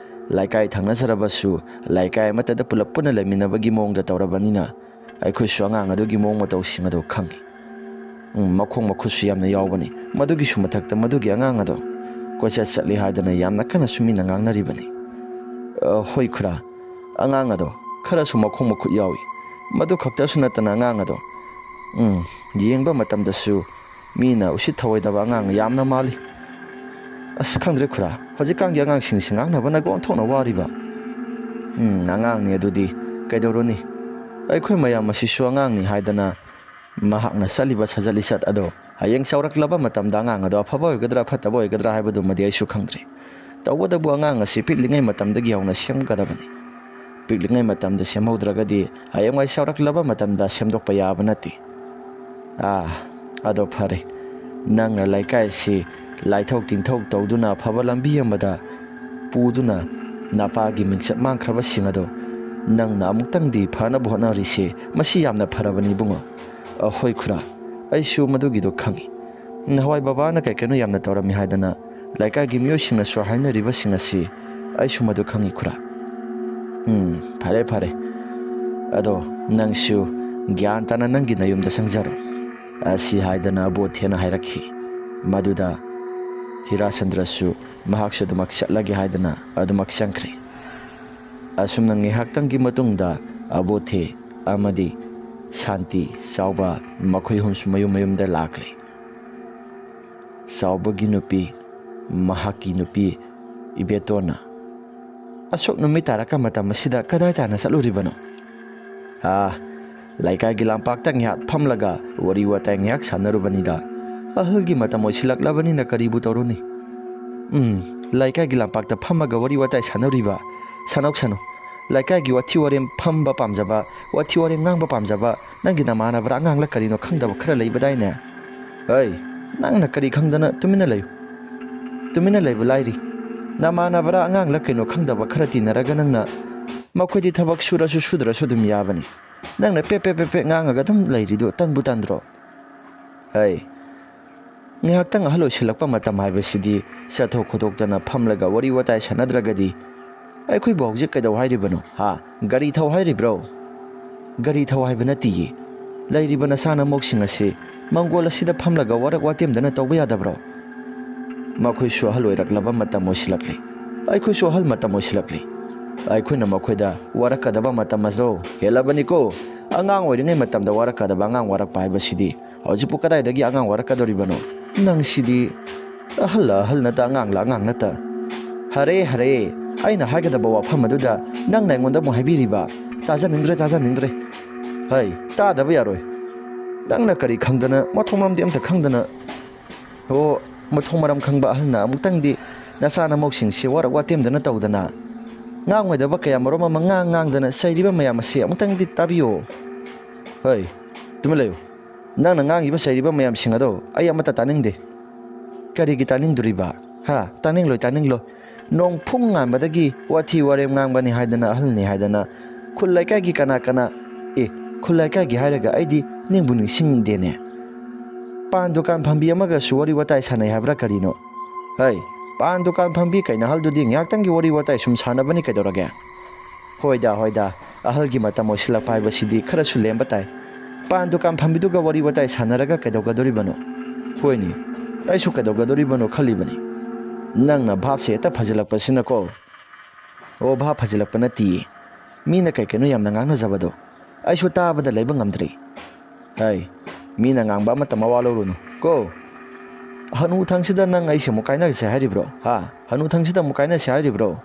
ꯂꯩꯀꯥꯏ ꯊꯪꯅꯖꯔꯕꯁꯨ ꯂꯩꯀꯥꯏ ꯑꯃꯠꯇꯗ ꯄꯨꯂꯞ ꯄꯨꯟꯅ ꯂꯩꯃꯤꯟꯅꯕꯒꯤ ꯃꯑꯣꯡꯗ ꯇꯧꯔꯕꯅꯤꯅ ꯑꯩꯈꯣꯏꯁꯨ ꯑꯉꯥꯡ ꯑꯗꯨꯒꯤ ꯃꯑꯣꯡ ꯃꯇꯧꯁꯤꯡ ꯑꯗꯨ ꯈꯪꯏ꯫ ꯎꯝ, ꯃꯈꯣꯡ ꯃꯈꯨꯠꯁꯨ ꯌꯥꯝꯅ ꯌꯥꯎꯕꯅꯤ꯫ ꯃꯗꯨꯒꯤꯁꯨ ꯃꯊꯛꯇ ꯃꯗꯨꯒꯤ ꯑꯉꯥꯡ ꯑꯗꯣ ꯀꯣꯏꯆꯠ ꯆꯠꯂꯤ ꯍꯥꯏꯗꯅ ꯌꯥꯝꯅ ꯀꯟꯅꯁꯨ ꯃꯤꯅ ꯉꯥꯡꯅꯔꯤꯕꯅꯤ꯫" "ꯑ, ꯍꯣꯏ ꯈꯨꯔꯥ, ꯑꯉꯥꯡ ꯑꯗꯣ ꯈꯔꯁꯨ ꯃꯈꯣꯡ ꯃꯈꯨꯠ ꯌꯥꯎꯏ꯫ ꯃꯗꯨ ꯈꯛꯇꯁꯨ ꯅꯠꯇꯅ ꯑꯉꯥꯡ ꯑꯗꯣ, ꯎꯝ, ꯌꯦꯡꯕ ꯃꯇꯝꯗꯁꯨ ꯃꯤꯅ ꯎꯁꯤꯠ ꯊꯑꯣꯏꯗꯕ ꯑꯉꯥꯡ ꯌꯥꯝꯅ ꯃꯥꯜꯂꯤ꯫ ꯑꯁ, ꯈꯪꯗ꯭ꯔꯦ ꯈꯨꯔꯥ, ꯍꯧꯖꯤꯛꯀꯥꯟꯒꯤ ꯑꯉꯥꯡꯁꯤꯡꯁꯤ ꯉꯥꯡꯅꯕꯅꯒ ꯑꯣꯟꯊꯣꯛꯅ ꯋꯥꯔꯤꯕ꯫ ꯎꯝ, ꯑꯉꯥꯡꯅꯤ ꯑꯗꯨꯗꯤ, ꯀꯩꯗꯧꯔꯨꯅꯤ? ꯑꯩꯈꯣꯏ ꯃꯌꯥꯝ ꯑꯁꯤꯁꯨ ꯑꯉꯥꯡꯅꯤ ꯍꯥꯏꯗꯅ ꯃꯍꯥꯛꯅ ꯆꯠꯂꯤꯕ ꯁꯥꯖꯠ ꯂꯤꯆꯠ ꯑꯗꯣ ꯍꯌꯦꯡ ꯆꯥꯎꯔꯛꯂꯕ ꯃꯇꯝꯗ ꯑꯉꯥꯡ ꯑꯗꯣ ꯑꯐꯕ ꯑꯣꯏꯒꯗ꯭ꯔꯥ ꯐꯠꯇꯕ ꯑꯣꯏꯒꯗ꯭ꯔꯥ ꯍꯥꯏꯕꯗꯨꯃꯗꯤ ꯑꯩꯁꯨ ꯈꯪꯗ꯭ꯔꯤ꯫ ꯇꯧꯕꯇꯕꯨ ꯑꯉꯥꯡ ꯑꯁꯤ ꯄꯤꯛꯂꯤꯉꯩ ꯃꯇꯝꯗꯒꯤ ꯍꯧꯅ ꯁꯦꯝꯒꯗꯕꯅꯤ꯫ ꯄꯤꯛꯂꯤꯉꯩ ꯃꯇꯝꯗ ꯁꯦꯝꯍꯧꯗ꯭ꯔꯒꯗꯤ ꯍꯌꯦꯡꯋꯥꯏ ꯆꯥꯎꯔꯛꯂꯕ ꯃꯇꯝꯗ ꯁꯦꯝꯗꯣꯛꯄ ꯌꯥꯕ ꯅꯠꯇꯦ꯫ ꯑꯥ, ꯑꯗꯣ ꯐꯔꯦ, ꯅꯪꯅ ꯂꯩꯀꯥꯏꯁꯤ ꯂꯥꯏꯊꯣꯛ ꯇꯤꯟꯊꯣꯛ ꯇꯧꯗꯨꯅ ꯑꯐꯕ ꯂꯝꯕꯤ ꯑꯃꯗ ꯄꯨꯗꯨꯅ ꯅꯄꯥꯒꯤ ꯃꯤꯡꯆꯠ ꯃꯥꯡꯈ꯭ꯔꯕꯁꯤꯡ ꯑꯗꯣ ꯅꯪꯅ ꯑꯃꯨꯛꯇꯪꯗꯤ ꯐꯅꯕ ꯍꯣꯠꯅꯔꯤꯁꯦ, ꯃꯁꯤ ꯌꯥꯝꯅ ꯐꯔꯕꯅꯤ ꯏꯕꯨꯡꯉꯣ꯫ ꯑ, ꯍꯣꯏ ꯈꯨꯔꯥ, ꯑꯩꯁꯨ ꯃꯗꯨꯒꯤꯗꯣ ꯈꯪꯏ꯫ ꯅꯍꯥꯟꯋꯥꯏ ꯕꯕꯥꯅ ꯀꯩ ꯀꯩꯅꯣ ꯌꯥꯝꯅ ꯇꯧꯔꯝꯃꯤ ꯍꯥꯏꯗꯅ ꯂꯩꯀꯥꯏꯒꯤ ꯃꯤꯑꯣꯏꯁꯤꯡꯅꯁꯨ ꯍꯥꯏꯅꯔꯤꯕꯁꯤꯡ ꯑꯁꯤ ꯑꯩꯁꯨ ꯃꯗꯨ ꯈꯪꯏ ꯈꯨꯔꯥ꯫ ꯎꯝ, ꯐꯔꯦ ꯐꯔꯦ꯫ ꯑꯗꯣ ꯅꯪꯁꯨ ꯒ꯭ꯌꯥꯟ ꯇꯥꯅ ꯅꯪꯒꯤ ꯅꯌꯨꯝꯗ ꯆꯪꯖꯔꯣ꯫ ꯑꯁꯤ ꯍꯥꯏꯗꯅ ꯑꯕꯣꯊꯦꯅ ꯍꯥꯏꯔꯛꯈꯤ꯫ ꯃꯗꯨꯗ ꯍꯤꯔꯥꯆꯟꯗ꯭ꯔꯁꯨ ꯃꯍꯥꯛꯁꯨ ꯑꯗꯨꯃꯛ ꯆꯠꯂꯒꯦ ꯍꯥꯏꯗꯅ ꯑꯗꯨꯃꯛ ꯆꯪꯈ꯭ꯔꯦ꯫ ꯑꯁꯨꯝꯅ ꯉꯥꯏꯍꯥꯛꯇꯪꯒꯤ ꯃꯇꯨꯡꯗ ꯑꯕꯣꯊꯦ ꯑꯃꯗꯤ ꯁꯥꯟꯇꯤ ꯆꯥꯎꯕ ꯃꯈꯣꯏ ꯑꯍꯨꯝꯁꯨ ꯃꯌꯨꯝ ꯃꯌꯨꯝꯗ ꯂꯥꯛꯂꯦ꯫ ꯆꯥꯎꯕꯒꯤ ꯅꯨꯄꯤ, ꯃꯍꯥꯛꯀꯤ ꯅꯨꯄꯤ ꯏꯕꯦꯇꯣꯟꯅ, "ꯑꯁꯨꯛ ꯅꯨꯃꯤꯠ ꯇꯥꯔꯛꯄ ꯃꯇꯝ ꯑꯁꯤꯗ ꯀꯗꯥꯏ ꯇꯥꯟꯅ ꯆꯠꯂꯨꯔꯤꯕꯅꯣ?" "ꯑꯥ, ꯂꯩꯀꯥꯏꯒꯤ ꯂꯝꯄꯥꯛꯇ ꯉꯥꯏꯍꯥꯛ ꯐꯝꯂꯒ ꯋꯥꯔꯤ ꯋꯥꯇꯥꯏ ꯉꯥꯏꯍꯥꯛ ꯁꯥꯟꯅꯔꯨꯕꯅꯤꯗ꯫ ꯑꯍꯜꯒꯤ ꯃꯇꯝ ꯑꯣꯏꯁꯤꯜꯂꯛꯂꯕꯅꯤꯅ ꯀꯔꯤꯕꯨ ꯇꯧꯔꯨꯅꯤ?" "ꯎꯝ, ꯂꯩꯀꯥꯏꯒꯤ ꯂꯝꯄꯥꯛꯇ ꯐꯝꯃꯒ ꯋꯥꯔꯤ ꯋꯥꯇꯥꯏ ꯁꯥꯟꯅꯔꯤꯕ? ꯁꯥꯟꯅꯧ ꯁꯥꯟꯅꯧ꯫ ꯂꯩꯀꯥꯏꯒꯤ ꯋꯥꯊꯤ ꯋꯥꯔꯦꯝ ꯐꯝꯕ ꯄꯥꯝꯖꯕ, ꯋꯥꯊꯤ ꯋꯥꯔꯦꯝ ꯉꯥꯡꯕ ꯄꯥꯝꯖꯕ ꯅꯪꯒꯤ ꯅꯃꯥꯟꯅꯕꯔ ꯑꯉꯥꯡꯂ ꯀꯔꯤꯅꯣ ꯈꯪꯗꯕ ꯈꯔ ꯂꯩꯕꯗꯥꯏꯅꯦ?" "ꯑꯩ, ꯅꯪꯅ ꯀꯔꯤ ꯈꯪꯗꯅ? ꯇꯨꯃꯤꯟꯅ ꯂꯩꯌꯨ꯫ ꯇꯨꯃꯤꯟꯅ ꯂꯩꯕ ꯂꯥꯏꯔꯤ꯫ ꯅꯃꯥꯟꯅꯕꯔ ꯑꯉꯥꯡꯂ ꯀꯩꯅꯣ ꯈꯪꯗꯕ ꯈꯔ ꯇꯤꯟꯅꯔꯒ ꯅꯪꯅ ꯃꯈꯣꯏꯗꯤ ꯊꯕꯛ ꯁꯨꯔꯁꯨ ꯁꯨꯗ꯭ꯔꯁꯨ ꯑꯗꯨꯝ ꯌꯥꯕꯅꯤ꯫ ꯅꯪꯅ ꯄꯦ ꯄꯦ ꯄꯦ ꯄꯦ ꯉꯥꯡꯉꯒ ꯑꯗꯨꯝ ꯂꯩꯔꯤꯗꯣ ꯇꯟꯕꯨ ꯇꯟꯗ꯭ꯔꯣ?" "ꯑꯩ, ꯉꯥꯏꯍꯥꯛꯇꯪ ꯑꯍꯜ ꯑꯣꯏꯁꯤꯜꯂꯛꯄ ꯃꯇꯝ ꯍꯥꯏꯕꯁꯤꯗꯤ ꯆꯠꯊꯣꯛ ꯈꯣꯠꯇꯣꯛꯇꯅ ꯐꯝꯂꯒ ꯋꯥꯔꯤ ꯋꯥꯇꯥꯏ ꯁꯥꯟꯅꯗ꯭ꯔꯒꯗꯤ ꯑꯩꯈꯣꯏꯕꯨ ꯍꯧꯖꯤꯛ ꯀꯩꯗꯧ ꯍꯥꯏꯔꯤꯕꯅꯣ? ꯍꯥ? ꯒꯥꯔꯤ ꯊꯧ ꯍꯥꯏꯔꯤꯕ꯭ꯔꯣ?" "ꯒꯥꯔꯤ ꯊꯧ ꯍꯥꯏꯕ ꯅꯠꯇꯤꯌꯦ꯫ ꯂꯩꯔꯤꯕ ꯅꯆꯥ ꯅꯃꯧꯁꯤꯡ ꯑꯁꯤ ꯃꯪꯒꯣꯜ ꯑꯁꯤꯗ ꯐꯝꯂꯒ ꯋꯥꯔꯛ ꯋꯥꯇꯦꯝꯗꯅ ꯇꯧꯕ ꯌꯥꯗꯕ꯭ꯔꯣ? ꯃꯈꯣꯏꯁꯨ ꯑꯍꯜ ꯑꯣꯏꯔꯛꯂꯕ ꯃꯇꯝ ꯑꯣꯏꯁꯤꯜꯂꯛꯂꯤ꯫ ꯑꯩꯈꯣꯏꯁꯨ ꯑꯍꯜ ꯃꯇꯝ ꯑꯣꯏꯁꯤꯜꯂꯛꯂꯤ꯫ ꯑꯩꯈꯣꯏꯅ ꯃꯈꯣꯏꯗ ꯋꯥꯔꯛꯀꯗꯕ ꯃꯇꯝ ꯑꯗꯣ ꯍꯦꯜꯂꯕꯅꯤꯀꯣ꯫ ꯑꯉꯥꯡ ꯑꯣꯏꯔꯤꯉꯩ ꯃꯇꯝꯗ ꯋꯥꯔꯛꯀꯗꯕ ꯑꯉꯥꯡ ꯋꯥꯔꯛꯄ ꯍꯥꯏꯕꯁꯤꯗꯤ ꯍꯧꯖꯤꯛꯄꯨ ꯀꯗꯥꯏꯗꯒꯤ ꯑꯉꯥꯡ ꯋꯥꯔꯛꯀꯗꯧꯔꯤꯕꯅꯣ? ꯅꯪꯁꯤꯗꯤ ꯑꯍꯜꯂ ꯑꯍꯜ ꯅꯠꯇ, ꯑꯉꯥꯡꯂ ꯑꯉꯥꯡ ꯅꯠꯇ꯫ ꯍꯔꯦ, ꯍꯔꯦ, ꯑꯩꯅ ꯍꯥꯏꯒꯗꯕ ꯋꯥꯐꯝ ꯑꯗꯨꯗ ꯅꯪꯅ ꯑꯩꯉꯣꯟꯗ ꯑꯃꯨꯛ ꯍꯥꯏꯕꯤꯔꯤꯕ? ꯇꯥꯖꯅꯤꯡꯗ꯭ꯔꯦ, ꯇꯥꯖꯅꯤꯡꯗ꯭ꯔꯦ꯫ ꯍꯩ, ꯇꯥꯗꯕ ꯌꯥꯔꯣꯏ꯫ ꯅꯪꯅ ꯀꯔꯤ ꯈꯪꯗꯅ, ꯃꯊꯣꯡ ꯃꯔꯝꯗꯤ ꯑꯝꯇ ꯈꯪꯗꯅ? ꯑꯣ, ꯃꯊꯣꯡ ꯃꯔꯝ ꯈꯪꯕ ꯑꯍꯜꯅ ꯑꯃꯨꯛꯇꯪꯗꯤ ꯅꯆꯥ ꯅꯃꯧꯁꯤꯡꯁꯦ ꯋꯥꯔꯛ ꯋꯥꯇꯦꯝꯗꯅ ꯇꯧꯗꯅ, ꯉꯥꯡꯉꯣꯏꯗꯕ ꯀꯌꯥ ꯃꯔꯨꯝ ꯑꯃ ꯉꯥꯡ ꯉꯥꯡꯗꯅ ꯆꯩꯔꯤꯕ ꯃꯌꯥꯝ ꯑꯁꯤ ꯑꯃꯨꯛꯇꯪꯗꯤ ꯇꯥꯕꯤꯌꯣ꯫ ꯍꯣꯏ, ꯇꯨꯃꯤꯟ ꯂꯩꯌꯨ꯫ ꯅꯪꯅ ꯉꯥꯡꯉꯤꯕ ꯆꯩꯔꯤꯕ ꯃꯌꯥꯝꯁꯤꯡ ꯑꯗꯣ ꯑꯩ ꯑꯃꯠꯇ ꯇꯥꯅꯤꯡꯗꯦ꯫ ꯀꯔꯤꯒꯤ ꯇꯥꯅꯤꯡꯗꯣꯔꯤꯕ? ꯍꯥ? ꯇꯥꯅꯤꯡꯂꯣꯏ, ꯇꯥꯅꯤꯡꯂꯣꯏ꯫ ꯅꯣꯡ ꯐꯨꯡ ꯉꯥꯟꯕꯗꯒꯤ ꯋꯥꯊꯤ ꯋꯥꯔꯦꯝ ꯉꯥꯡꯕꯅꯤ ꯍꯥꯏꯗꯅ, ꯑꯍꯜꯅꯤ ꯍꯥꯏꯗꯅ, ꯈꯨꯜ ꯂꯩꯀꯥꯏꯒꯤ ꯀꯅꯥ ꯀꯅꯥ? ꯑꯦ, ꯈꯨꯜ ꯂꯩꯀꯥꯏꯒꯤ ꯍꯥꯏꯔꯒ ꯑꯩꯗꯤ ꯅꯤꯡꯕꯨ ꯅꯤꯡꯁꯤꯡꯗꯦꯅꯦ꯫ ꯄꯥꯟ ꯗꯨꯀꯥꯟ ꯐꯝꯕꯤ ꯑꯃꯒꯁꯨ ꯋꯥꯔꯤ ꯋꯥꯇꯥꯏ ꯁꯥꯟꯅꯩ ꯍꯥꯏꯕ꯭ꯔꯥ ꯀꯔꯤꯅꯣ? ꯍꯩ, ꯄꯥꯟ ꯗꯨꯀꯥꯟ ꯐꯝꯕꯤ ꯀꯩꯅꯥꯍꯜꯗꯨꯗꯤ ꯉꯥꯏꯍꯥꯛꯇꯪꯒꯤ ꯋꯥꯔꯤ ꯋꯥꯇꯥꯏ ꯁꯨꯝ ꯁꯥꯟꯅꯕꯅꯤ ꯀꯩꯗꯧꯔꯒꯦ? ꯍꯣꯏꯗ, ꯍꯣꯏꯗ, ꯑꯍꯜꯒꯤ ꯃꯇꯝ ꯑꯣꯏꯁꯤꯜꯂꯛꯄ ꯍꯥꯏꯕꯁꯤꯗꯤ ꯈꯔꯁꯨ ꯂꯦꯝꯕ ꯇꯥꯏ꯫ ꯄꯥꯟ ꯗꯨꯀꯥꯟ ꯐꯝꯕꯤꯗꯨꯒ ꯋꯥꯔꯤ ꯋꯥꯇꯥꯏ ꯁꯥꯟꯅꯔꯒ ꯀꯩꯗꯧꯒꯗꯣꯔꯤꯕꯅꯣ? ꯍꯣꯏꯅꯦ, ꯑꯩꯁꯨ ꯀꯩꯗꯧꯒꯗꯣꯔꯤꯕꯅꯣ ꯈꯜꯂꯤꯕꯅꯤ꯫ ꯅꯪꯅ ꯚꯥꯞꯁꯦ ꯍꯦꯛꯇ ꯐꯖꯤꯜꯂꯛꯄꯁꯤꯅꯀꯣ꯫ ꯑꯣ, ꯚꯥꯞ ꯐꯖꯤꯜꯂꯛꯄ ꯅꯠꯇꯤꯌꯦ꯫ ꯃꯤꯅ ꯀꯩ ꯀꯩꯅꯣ ꯌꯥꯝꯅ ꯉꯥꯡꯅꯖꯕꯗꯣ ꯑꯩꯁꯨ ꯇꯥꯕꯗ ꯂꯩꯕ ꯉꯝꯗ꯭ꯔꯦ꯫ ꯍꯩ, ꯃꯤꯅ ꯉꯥꯡꯕ ꯑꯃꯠꯇ ꯃꯋꯥ ꯂꯧꯔꯨꯅꯨ ꯀꯣ꯫ ꯍꯅꯨ ꯊꯪꯁꯤꯗ ꯅꯪ ꯑꯩꯁꯦ ꯑꯃꯨꯛ ꯀꯥꯏꯅꯔꯁꯦ ꯍꯥꯏꯔꯤꯕ꯭ꯔꯣ? ꯍꯥ? ꯍꯅꯨ ꯊꯪꯁꯤꯗ ꯑꯃꯨꯛ ꯀꯥꯏꯅꯁꯦ ꯍꯥꯏꯔꯤꯕ꯭ꯔꯣ?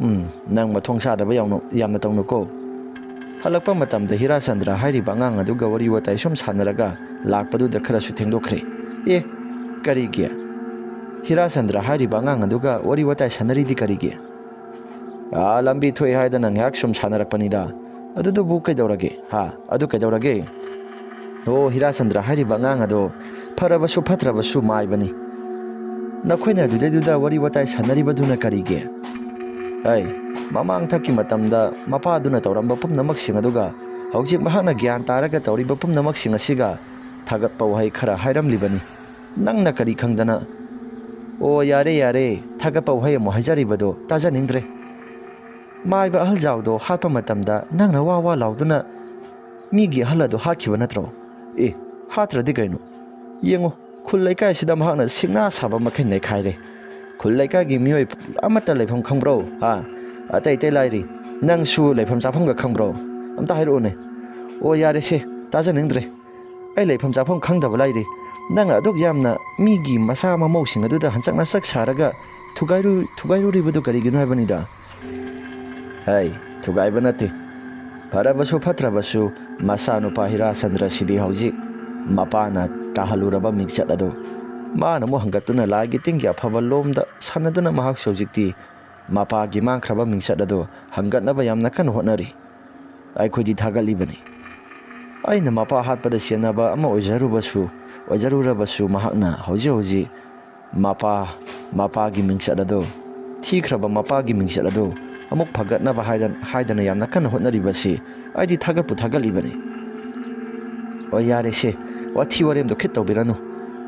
ꯎꯝ, ꯅꯪ ꯃꯊꯣꯡ ꯆꯥꯗꯕ ꯌꯥꯝꯅ, ꯌꯥꯝꯅ ꯇꯧꯅꯨꯀꯣ꯫ ꯍꯜꯂꯛꯄ ꯃꯇꯝꯗ ꯍꯤꯔꯥꯆꯟꯗ꯭ꯔ ꯍꯥꯏꯔꯤꯕ ꯑꯉꯥꯡ ꯑꯗꯨꯒ ꯋꯥꯔꯤ ꯋꯥꯇꯥꯏ ꯁꯨꯝ ꯁꯥꯟꯅꯔꯒ ꯂꯥꯛꯄꯗꯨꯗ ꯈꯔꯁꯨ ꯊꯦꯡꯗꯣꯛꯈ꯭ꯔꯦ꯫ ꯑꯦ, ꯀꯔꯤꯒꯤ? ꯍꯤꯔꯥꯆꯟꯗ꯭ꯔ ꯍꯥꯏꯔꯤꯕ ꯑꯉꯥꯡ ꯑꯗꯨꯒ ꯋꯥꯔꯤ ꯋꯥꯇꯥꯏ ꯁꯥꯟꯅꯔꯤꯗꯤ ꯀꯔꯤꯒꯤ? ꯑꯥ, ꯂꯝꯕꯤ ꯊꯣꯛꯑꯦ ꯍꯥꯏꯗꯅ ꯉꯥꯏꯍꯥꯛ ꯁꯨꯝ ꯁꯥꯟꯅꯔꯛꯄꯅꯤꯗ꯫ ꯑꯗꯨꯗꯨꯕꯨ ꯀꯩꯗꯧꯔꯒꯦ? ꯍꯥ? ꯑꯗꯨ ꯀꯩꯗꯧꯔꯒꯦ? ꯑꯣ, ꯍꯤꯔꯥꯆꯟꯗ꯭ꯔ ꯍꯥꯏꯔꯤꯕ ꯑꯉꯥꯡ ꯑꯗꯣ ꯐꯔꯕꯁꯨ ꯐꯠꯇ꯭ꯔꯕꯁꯨ ꯃꯥꯏꯕꯅꯤ꯫ ꯅꯈꯣꯏꯅ ꯑꯗꯨꯗꯩꯗꯨꯗ ꯋꯥꯔꯤ ꯋꯥꯇꯥꯏ ꯁꯥꯟꯅꯔꯤꯕꯗꯨꯅ ꯀꯔꯤꯒꯤ? ꯑꯩ, ꯃꯃꯥꯡꯊꯛꯀꯤ ꯃꯇꯝꯗ ꯃꯄꯥꯗꯨꯅ ꯇꯧꯔꯝꯕ ꯄꯨꯝꯅꯃꯛꯁꯤꯡ ꯑꯗꯨꯒ ꯍꯧꯖꯤꯛ ꯃꯍꯥꯛꯅ ꯒ꯭ꯌꯥꯟ ꯇꯥꯔꯒ ꯇꯧꯔꯤꯕ ꯄꯨꯝꯅꯃꯛꯁꯤꯡ ꯑꯁꯤꯒ ꯊꯥꯒꯠꯄ ꯋꯥꯍꯩ ꯈꯔ ꯍꯥꯏꯔꯝꯂꯤꯕꯅꯤ꯫ ꯅꯪꯅ ꯀꯔꯤ ꯈꯪꯗꯅ? ꯑꯣ, ꯌꯥꯔꯦ, ꯌꯥꯔꯦ, ꯊꯥꯒꯠꯄ ꯋꯥꯍꯩ ꯑꯃꯨꯛ ꯍꯥꯏꯖꯔꯤꯕꯗꯣ ꯇꯥꯖꯅꯤꯡꯗ꯭ꯔꯦ꯫ ꯃꯥꯏꯕ ꯑꯍꯜ ꯖꯥꯎꯗꯣ ꯍꯥꯠꯄ ꯃꯇꯝꯗ ꯅꯪꯅ ꯋꯥ ꯋꯥ ꯂꯥꯎꯗꯨꯅ ꯃꯤꯒꯤ ꯑꯍꯜ ꯑꯗꯣ ꯍꯥꯠꯈꯤꯕ ꯅꯠꯇ꯭ꯔꯣ? ꯑꯦ, ꯍꯥꯠꯇ꯭ꯔꯗꯤ ꯀꯩꯅꯣ? ꯌꯦꯡꯉꯨ, ꯈꯨꯜ ꯂꯩꯀꯥꯏꯁꯤꯗ ꯃꯍꯥꯛꯅ ꯁꯤꯡꯅꯥ ꯁꯥꯕ ꯃꯈꯩ ꯅꯩꯈꯥꯏꯔꯦ꯫ ꯈꯨꯜ ꯂꯩꯀꯥꯏꯒꯤ ꯃꯤꯑꯣꯏ ꯑꯃꯠꯇ ꯂꯩꯐꯝ ꯈꯪꯕ꯭ꯔꯣ? ꯍꯥ? ꯑꯇꯩ ꯑꯇꯩ ꯂꯥꯏꯔꯤ, ꯅꯪꯁꯨ ꯂꯩꯐꯝ ꯆꯥꯐꯝꯒ ꯈꯪꯕ꯭ꯔꯣ? ꯑꯝꯇ ꯍꯥꯏꯔꯛꯎꯅꯦ꯫ ꯑꯣ, ꯌꯥꯔꯦꯁꯦ, ꯇꯥꯖꯅꯤꯡꯗ꯭ꯔꯦ꯫ ꯑꯩ ꯂꯩꯐꯝ ꯆꯥꯐꯝ ꯈꯪꯗꯕ ꯂꯥꯏꯔꯤ꯫ ꯅꯪꯅ ꯑꯗꯨꯛ ꯌꯥꯝꯅ ꯃꯤꯒꯤ ꯃꯆꯥ ꯃꯃꯧꯁꯤꯡ ꯑꯗꯨꯗ ꯍꯟꯆꯛ ꯅꯆꯛ ꯁꯥꯔꯒ ꯊꯨꯒꯥꯏꯔꯨ-, ꯊꯨꯒꯥꯏꯔꯨꯔꯤꯕꯗꯨ ꯀꯔꯤꯒꯤꯅꯣ ꯍꯥꯏꯕꯅꯤꯗ꯫ ꯍꯩ, ꯊꯨꯒꯥꯏꯕ ꯅꯠꯇꯦ꯫ ꯐꯔꯕꯁꯨ ꯐꯠꯇ꯭ꯔꯕꯁꯨ, ꯃꯆꯥꯅꯨꯄꯥ ꯍꯤꯔꯥꯆꯟꯗ꯭ꯔꯁꯤꯗꯤ ꯍꯧꯖꯤꯛ ꯃꯄꯥꯅ ꯇꯥꯍꯜꯂꯨꯔꯕ ꯃꯤꯡꯆꯠ ꯑꯗꯨ ꯃꯥꯅ ꯑꯃꯨꯛ ꯍꯪꯒꯠꯇꯨꯅ ꯂꯥꯏꯒꯤ ꯇꯤꯟꯒꯤ ꯑꯐꯕ ꯂꯣꯝꯗ ꯁꯥꯟꯅꯗꯨꯅ ꯃꯍꯥꯛꯁꯨ ꯍꯧꯖꯤꯛꯇꯤ ꯃꯄꯥꯒꯤ ꯃꯥꯡꯈ꯭ꯔꯕ ꯃꯤꯡꯆꯠ ꯑꯗꯨ ꯍꯪꯒꯠꯅꯕ ꯌꯥꯝꯅ ꯀꯟꯅ ꯍꯣꯠꯅꯔꯤ꯫ ꯑꯩꯈꯣꯏꯗꯤ ꯊꯥꯒꯠꯂꯤꯕꯅꯤ꯫ ꯑꯩꯅ ꯃꯄꯥ ꯍꯥꯠꯄꯗ ꯆꯦꯟꯅꯕ ꯑꯃ ꯑꯣꯏꯖꯔꯨꯕꯁꯨ, ꯑꯣꯏꯖꯔꯨꯔꯕꯁꯨ, ꯃꯍꯥꯛꯅ ꯍꯧꯖꯤꯛ ꯍꯧꯖꯤꯛ ꯃꯄꯥ, ꯃꯄꯥꯒꯤ ꯃꯤꯡꯆꯠ ꯑꯗꯨ, ꯊꯤꯈ꯭ꯔꯕ ꯃꯄꯥꯒꯤ ꯃꯤꯡꯆꯠ ꯑꯗꯨ ꯑꯃꯨꯛ ꯐꯒꯠꯅꯕ ꯍꯥꯏꯗ-, ꯍꯥꯏꯗꯅ ꯌꯥꯝꯅ ꯀꯟꯅ ꯍꯣꯠꯅꯔꯤꯕꯁꯤ ꯑꯩꯗꯤ ꯊꯥꯒꯠꯄꯨ ꯊꯥꯒꯠꯂꯤꯕꯅꯤ꯫ ꯑꯣ, ꯌꯥꯔꯦꯁꯦ, ꯋꯥꯊꯤ ꯋꯥꯔꯦꯝꯗꯣ ꯈꯤꯠ ꯇꯧꯕꯤꯔꯅꯨ꯫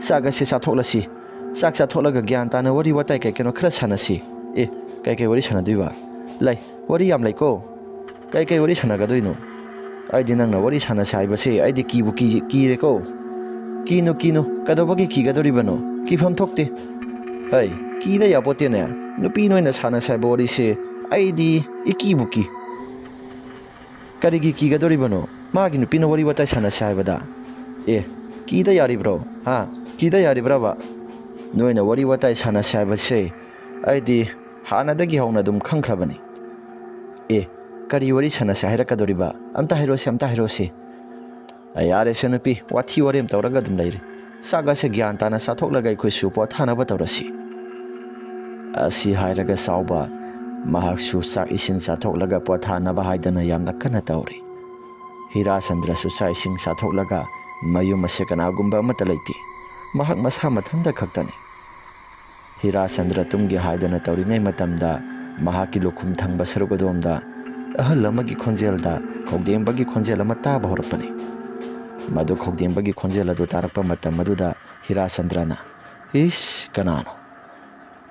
ꯆꯥꯛ ꯑꯁꯤ ꯆꯥꯊꯣꯛꯂꯁꯤ꯫ ꯆꯥꯛ ꯆꯥꯊꯣꯛꯂꯒ ꯒ꯭ꯌꯥꯟ ꯇꯥꯅ ꯋꯥꯔꯤ ꯋꯥꯇꯥꯏ ꯀꯩ ꯀꯩꯅꯣ ꯈꯔ ꯁꯥꯟꯅꯁꯤ꯫ ꯑꯦ, ꯀꯩ ꯀꯩ ꯋꯥꯔꯤ ꯁꯥꯟꯅꯗꯣꯏꯕ? ꯂꯩ, ꯋꯥꯔꯤ ꯌꯥꯝ ꯂꯩꯀꯣ꯫ ꯀꯩ ꯀꯩ ꯋꯥꯔꯤ ꯁꯥꯟꯅꯒꯗꯣꯏꯅꯣ? ꯑꯩꯗꯤ ꯅꯪꯅ ꯋꯥꯔꯤ ꯁꯥꯟꯅꯁꯦ ꯍꯥꯏꯕꯁꯦ ꯑꯩꯗꯤ ꯀꯤꯕꯨ ꯀꯤ-, ꯀꯤꯔꯦꯀꯣ꯫ ꯀꯤꯅꯨ, ꯀꯤꯅꯨ, ꯀꯩꯗꯧꯕꯒꯤ ꯀꯤꯒꯗꯧꯔꯤꯕꯅꯣ? ꯀꯤꯐꯝ ꯊꯣꯛꯇꯦ꯫ ꯍꯩ, ꯀꯤꯗ ꯌꯥꯄꯣꯠꯇꯦꯅꯦ꯫ ꯅꯨꯄꯤ ꯅꯣꯏꯅ ꯁꯥꯟꯅꯁꯦ ꯍꯥꯏꯕ ꯋꯥꯔꯤꯁꯦ ꯑꯩꯗꯤ ꯏꯀꯤꯕꯨ ꯀꯤ꯫ ꯀꯔꯤꯒꯤ ꯀꯤꯒꯗꯧꯔꯤꯕꯅꯣ? ꯃꯥꯒꯤ ꯅꯨꯄꯤꯅ ꯋꯥꯔꯤ ꯋꯥꯇꯥꯏ ꯁꯥꯟꯅꯁꯦ ꯍꯥꯏꯕꯗ꯫ ꯑꯦ, ꯀꯤꯗ ꯌꯥꯔꯤꯕ꯭ꯔꯣ? ꯍꯥ? ꯀꯤꯗ ꯌꯥꯔꯤꯕ꯭ꯔꯕ? ꯅꯣꯏꯅ ꯋꯥꯔꯤ ꯋꯥꯇꯥꯏ ꯁꯥꯟꯅꯁꯦ ꯍꯥꯏꯕꯁꯦ ꯑꯩꯗꯤ ꯍꯥꯟꯅꯗꯒꯤ ꯍꯧꯅ ꯑꯗꯨꯝ ꯈꯪꯈ꯭ꯔꯕꯅꯤ꯫ ꯑꯦ, ꯀꯔꯤ ꯋꯥꯔꯤ ꯁꯥꯟꯅꯁꯦ ꯍꯥꯏꯔꯛꯀꯗꯧꯔꯤꯕ? ꯑꯝꯇ ꯍꯥꯏꯔꯣꯁꯤ, ꯑꯝꯇ ꯍꯥꯏꯔꯣꯁꯤ꯫ ꯑ, ꯌꯥꯔꯦꯁꯦ ꯅꯨꯄꯤ, ꯋꯥꯊꯤ ꯋꯥꯔꯦꯝ ꯇꯧꯔꯒ ꯑꯗꯨꯝ ꯂꯩꯔꯦ꯫ ꯆꯥꯛ ꯑꯁꯦ ꯒ꯭ꯌꯥꯟ ꯇꯥꯅ ꯆꯥꯊꯣꯛꯂꯒ ꯑꯩꯈꯣꯏꯁꯨ ꯄꯣꯊꯥꯅꯕ ꯇꯧꯔꯁꯤ꯫ ꯑꯁꯤ ꯍꯥꯏꯔꯒ ꯆꯥꯎꯕ ꯃꯍꯥꯛꯁꯨ ꯆꯥꯛ ꯏꯁꯤꯡ ꯆꯥꯊꯣꯛꯂꯒ ꯄꯣꯊꯥꯅꯕ ꯍꯥꯏꯗꯅ ꯌꯥꯝꯅ ꯀꯟꯅ ꯇꯧꯔꯤ꯫ ꯍꯤꯔꯥꯆꯟꯗ꯭ꯔꯁꯨ ꯆꯥꯛ ꯏꯁꯤꯡ ꯆꯥꯊꯣꯛꯂꯒ, ꯃꯌꯨꯝ ꯑꯁꯦ ꯀꯅꯥꯒꯨꯝꯕ ꯑꯃꯠꯇ ꯂꯩꯇꯦ꯫ ꯃꯍꯥꯛ ꯃꯁꯥ ꯃꯊꯟꯇ ꯈꯛꯇꯅꯤ꯫ ꯍꯤꯔꯥꯆꯟꯗ꯭ꯔ ꯇꯨꯝꯒꯦ ꯍꯥꯏꯗꯅ ꯇꯧꯔꯤꯉꯩ ꯃꯇꯝꯗ ꯃꯍꯥꯛꯀꯤ ꯂꯨꯈꯨꯝ ꯊꯪꯕ ꯁꯔꯨꯛ ꯑꯗꯣꯝꯗ ꯑꯍꯜ ꯑꯃꯒꯤ ꯈꯣꯟꯖꯦꯜꯗ ꯈꯧꯗꯦꯡꯕꯒꯤ ꯈꯣꯟꯖꯦꯜ ꯑꯃ ꯇꯥꯕ ꯍꯧꯔꯛꯄꯅꯤ꯫ ꯃꯗꯨ ꯈꯧꯗꯦꯡꯕꯒꯤ ꯈꯣꯟꯖꯦꯜ ꯑꯗꯨ ꯇꯥꯔꯛꯄ ꯃꯇꯝ ꯑꯗꯨꯗ ꯍꯤꯔꯥꯆꯟꯗ꯭ꯔꯅ, "ꯏꯁ, ꯀꯅꯥꯅꯣ?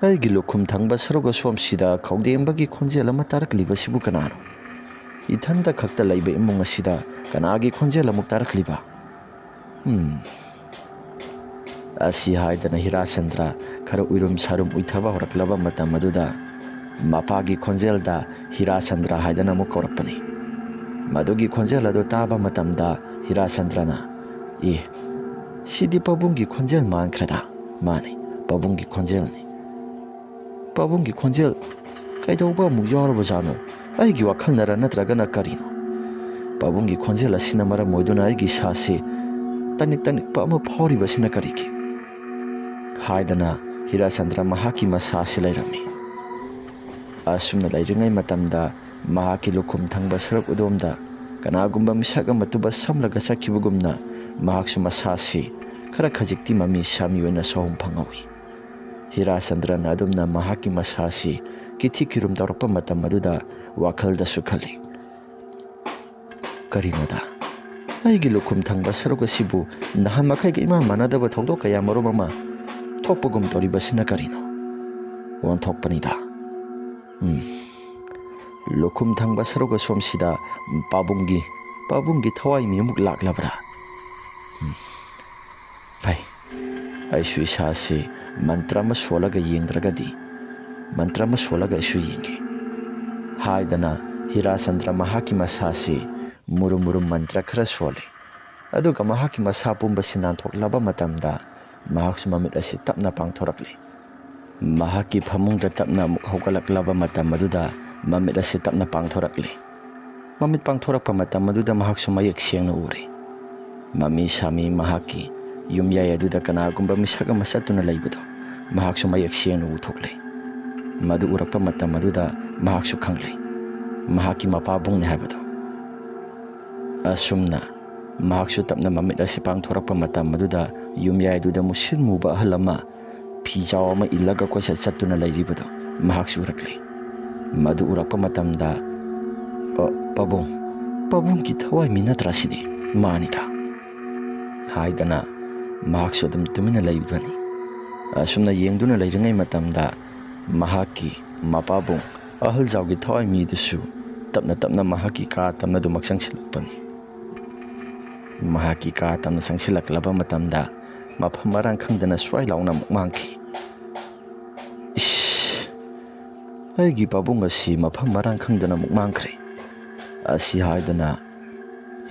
ꯑꯩꯒꯤ ꯂꯨꯈꯨꯝ ꯊꯪꯕ ꯁꯔꯨꯛ ꯑꯁꯣꯝꯁꯤꯗ ꯈꯧꯗꯦꯡꯕꯒꯤ ꯈꯣꯟꯖꯦꯜ ꯑꯃ ꯇꯥꯔꯛꯂꯤꯕꯁꯤꯕꯨ ꯀꯅꯥꯅꯣ? ꯏꯊꯟꯇ ꯈꯛꯇ ꯂꯩꯕ ꯏꯃꯨꯡ ꯑꯁꯤꯗ ꯀꯅꯥꯒꯤ ꯈꯣꯟꯖꯦꯜ ꯑꯃꯨꯛ ꯇꯥꯔꯛꯂꯤꯕ? ꯍꯝ." ꯑꯁꯤ ꯍꯥꯏꯗꯅ ꯍꯤꯔꯥꯆꯟꯗ꯭ꯔ ꯈꯔ ꯎꯏꯔꯨꯝ ꯁꯥꯔꯨꯝ ꯎꯏꯊꯕ ꯍꯧꯔꯛꯂꯕ ꯃꯇꯝ ꯑꯗꯨꯗ ꯃꯄꯥꯒꯤ ꯈꯣꯟꯖꯦꯜꯗ ꯍꯤꯔꯥꯆꯟꯗ꯭ꯔ ꯍꯥꯏꯗꯅ ꯑꯃꯨꯛ ꯀꯧꯔꯛꯄꯅꯤ꯫ ꯃꯗꯨꯒꯤ ꯈꯣꯟꯖꯦꯜ ꯑꯗꯨ ꯇꯥꯕ ꯃꯇꯝꯗ ꯍꯤꯔꯥꯆꯟꯗ꯭ꯔꯅ, "ꯑꯦ, ꯁꯤꯗꯤ ꯄꯥꯕꯨꯡꯒꯤ ꯈꯣꯟꯖꯦꯜ ꯃꯥꯟꯈ꯭ꯔꯦꯗ꯫ ꯃꯥꯅꯤ, ꯄꯥꯕꯨꯡꯒꯤ ꯈꯣꯟꯖꯦꯜꯅꯤ꯫ ꯄꯥꯕꯨꯡꯒꯤ ꯈꯣꯟꯖꯦꯜ ꯀꯩꯗꯧꯕ ꯑꯃꯨꯛ ꯌꯥꯎꯔꯕꯖꯥꯠꯅꯣ? ꯑꯩꯒꯤ ꯋꯥꯈꯜꯅꯔ ꯅꯠꯇ꯭ꯔꯒꯅ ꯀꯔꯤꯅꯣ? "ꯄꯥꯕꯨꯡꯒꯤ ꯈꯣꯟꯖꯦꯜ ꯑꯁꯤꯅ ꯃꯔꯝ ꯑꯣꯏꯗꯨꯅ ꯑꯩꯒꯤ ꯏꯁꯥꯁꯤ ꯇꯅꯤꯛ ꯇꯅꯤꯛꯄ ꯑꯃ ꯐꯥꯎꯔꯤꯕꯁꯤꯅ ꯀꯔꯤꯒꯤ?" ꯍꯥꯏꯗꯅ ꯍꯤꯔꯥꯆꯟꯗ꯭ꯔ ꯃꯍꯥꯛꯀꯤ ꯃꯁꯥꯁꯤ ꯂꯩꯔꯝꯃꯤ꯫ ꯑꯁꯨꯝꯅ ꯂꯩꯔꯤꯉꯩ ꯃꯇꯝꯗ ꯃꯍꯥꯛꯀꯤ ꯂꯨꯈꯨꯝ ꯊꯪꯕ ꯁꯔꯨꯛ ꯑꯗꯣꯝꯗ ꯀꯅꯥꯒꯨꯝꯕ ꯃꯤꯁꯛ ꯑꯃ ꯇꯨꯕ ꯁꯝꯂꯒ ꯆꯠꯈꯤꯕꯒꯨꯝꯅ ꯃꯍꯥꯛꯁꯨ ꯃꯁꯥꯁꯤ ꯈꯔ ꯈꯖꯤꯛꯇꯤ ꯃꯃꯤ ꯁꯥꯃꯤ ꯑꯣꯏꯅ ꯁꯥꯍꯨꯝ ꯐꯪꯍꯧꯏ꯫ ꯍꯤꯔꯥꯆꯟꯗ꯭ꯔꯅ ꯑꯗꯨꯝꯅ ꯃꯍꯥꯛꯀꯤ ꯃꯁꯥꯁꯤ ꯀꯤꯊꯤ ꯀꯤꯔꯨꯝ ꯇꯧꯔꯛꯄ ꯃꯇꯝ ꯑꯗꯨꯗ ꯋꯥꯈꯜꯗꯁꯨ ꯈꯜꯂꯤ, "ꯀꯔꯤꯅꯣꯗ, ꯑꯩꯒꯤ ꯂꯨꯈꯨꯝ ꯊꯪꯕ ꯁꯔꯨꯛ ꯑꯁꯤꯕꯨ ꯅꯍꯥꯟ ꯃꯈꯩꯒ ꯏꯃꯥꯟ ꯃꯥꯟꯅꯗꯕ ꯊꯧꯗꯣꯛ ꯀꯌꯥ ꯃꯔꯨꯝ ꯑꯃ ꯊꯣꯛꯄꯒꯨꯝ ꯇꯧꯔꯤꯕꯁꯤꯅ ꯀꯔꯤꯅꯣ? ꯑꯣꯟꯊꯣꯛꯄꯅꯤꯗ꯫ ꯎꯝ, ꯂꯨꯈꯨꯝ ꯊꯪꯕ ꯁꯔꯨꯛ ꯑꯁꯣꯝꯁꯤꯗ ꯄꯥꯕꯨꯡꯒꯤ, ꯄꯥꯕꯨꯡꯒꯤ ꯊꯋꯥꯏ ꯃꯤ ꯑꯃꯨꯛ ꯂꯥꯛꯂꯕ꯭ꯔꯥ? ꯎꯝ, ꯐꯩ, ꯑꯩꯁꯨ ꯏꯁꯥꯁꯤ ꯃꯟꯇ꯭ꯔ ꯑꯃ ꯁꯣꯜꯂꯒ ꯌꯦꯡꯗ꯭ꯔꯒꯗꯤ, ꯃꯟꯇ꯭ꯔ ꯑꯃ ꯁꯣꯜꯂꯒ ꯑꯩꯁꯨ ꯌꯦꯡꯒꯦ" ꯍꯥꯏꯗꯅ ꯍꯤꯔꯥꯆꯟꯗ꯭ꯔ ꯃꯍꯥꯛꯀꯤ ꯃꯁꯥꯁꯤ ꯃꯨꯔꯨꯝ ꯃꯨꯔꯨꯝ ꯃꯟꯇ꯭ꯔ ꯈꯔ ꯁꯣꯜꯂꯤ꯫ ꯑꯗꯨꯒ ꯃꯍꯥꯛꯀꯤ ꯃꯁꯥ ꯄꯨꯝꯕꯁꯤ ꯅꯥꯟꯊꯣꯛꯂꯕ ꯃꯇꯝꯗ ꯃꯍꯥꯛꯁꯨ ꯃꯃꯤꯠ ꯑꯁꯤ ꯇꯞꯅ ꯄꯥꯡꯊꯣꯔꯛꯂꯤ꯫ ꯃꯍꯥꯛꯀꯤ ꯐꯃꯨꯡꯗ ꯇꯞꯅ ꯑꯃꯨꯛ ꯍꯧꯒꯠꯂꯛꯂꯕ ꯃꯇꯝ ꯑꯗꯨꯗ ꯃꯃꯤꯠ ꯑꯁꯤ ꯇꯞꯅ ꯄꯥꯡꯊꯣꯔꯛꯂꯤ꯫ ꯃꯃꯤꯠ ꯄꯥꯡꯊꯣꯔꯛꯄ ꯃꯇꯝ ꯑꯗꯨꯗ ꯃꯍꯥꯛꯁꯨ ꯃꯌꯦꯛ ꯁꯦꯡꯅ ꯎꯔꯦ꯫ ꯃꯃꯤ ꯁꯥꯃꯤ ꯃꯍꯥꯛꯀꯤ ꯌꯨꯝꯌꯥꯏ ꯑꯗꯨꯗ ꯀꯅꯥꯒꯨꯝꯕ ꯃꯤꯁꯛ ꯑꯃ ꯆꯠꯇꯨꯅ ꯂꯩꯕꯗꯨ ꯃꯍꯥꯛꯁꯨ ꯃꯌꯦꯛ ꯁꯦꯡꯅ ꯎꯊꯣꯛꯂꯦ꯫ ꯃꯗꯨ ꯎꯔꯛꯄ ꯃꯇꯝ ꯑꯗꯨꯗ ꯃꯍꯥꯛꯁꯨ ꯈꯪꯂꯦ, ꯃꯍꯥꯛꯀꯤ ꯃꯄꯥꯕꯨꯡꯅꯤ ꯍꯥꯏꯕꯗꯨ꯫ ꯑꯁꯨꯝꯅ ꯃꯍꯥꯛꯁꯨ ꯇꯞꯅ ꯃꯃꯤꯠ ꯑꯁꯤ ꯄꯥꯡꯊꯣꯔꯛꯄ ꯃꯇꯝ ꯑꯗꯨꯗ ꯌꯨꯝꯌꯥꯏ ꯑꯗꯨꯗ ꯃꯨꯁꯤꯟ ꯃꯨꯕ ꯑꯍꯜ ꯑꯃ ꯐꯤꯖꯥꯎ ꯑꯃ ꯏꯜꯂꯒ ꯀꯣꯏꯆꯠ ꯆꯠꯇꯨꯅ ꯂꯩꯔꯤꯕꯗꯨ ꯃꯍꯥꯛꯁꯨ ꯎꯔꯛꯂꯦ꯫ ꯃꯗꯨ ꯎꯔꯛꯄ ꯃꯇꯝꯗ, "ꯑ, ꯄꯥꯕꯨꯡ, ꯄꯥꯕꯨꯡꯒꯤ ꯊꯋꯥꯏ ꯃꯤ ꯅꯠꯇ꯭ꯔꯥ ꯁꯤꯗꯤ? ꯃꯥꯅꯤꯗ" ꯍꯥꯏꯗꯅ ꯃꯍꯥꯛꯁꯨ ꯑꯗꯨꯝ ꯇꯨꯃꯤꯟꯅ ꯂꯩꯕꯅꯤ꯫ ꯑꯁꯨꯝꯅ ꯌꯦꯡꯗꯨꯅ ꯂꯩꯔꯤꯉꯩ ꯃꯇꯝꯗ ꯃꯍꯥꯛꯀꯤ ꯃꯄꯥꯕꯨꯡ ꯑꯍꯜ ꯖꯥꯎꯒꯤ ꯊꯋꯥꯏ ꯃꯤꯗꯨꯁꯨ ꯇꯞꯅ ꯇꯞꯅ ꯃꯍꯥꯛꯀꯤ ꯀꯥ ꯇꯝꯅ ꯑꯗꯨꯃꯛ ꯆꯪꯁꯤꯜꯂꯛꯄꯅꯤ꯫ ꯃꯍꯥꯛꯀꯤ ꯀꯥ ꯇꯝꯅ ꯆꯪꯁꯤꯜꯂꯛꯂꯕ ꯃꯇꯝꯗ ꯃꯐꯝ ꯃꯔꯥꯡ ꯈꯪꯗꯅ ꯁ꯭ꯋꯥꯏ ꯂꯥꯎꯅ ꯑꯃꯨꯛ ꯃꯥꯡꯈꯤ꯫ "ꯏꯁ! ꯑꯩꯒꯤ ꯄꯥꯕꯨꯡ ꯑꯁꯤ ꯃꯐꯝ ꯃꯔꯥꯡ ꯈꯪꯗꯅ ꯑꯃꯨꯛ ꯃꯥꯡꯈ꯭ꯔꯦ" ꯑꯁꯤ ꯍꯥꯏꯗꯨꯅ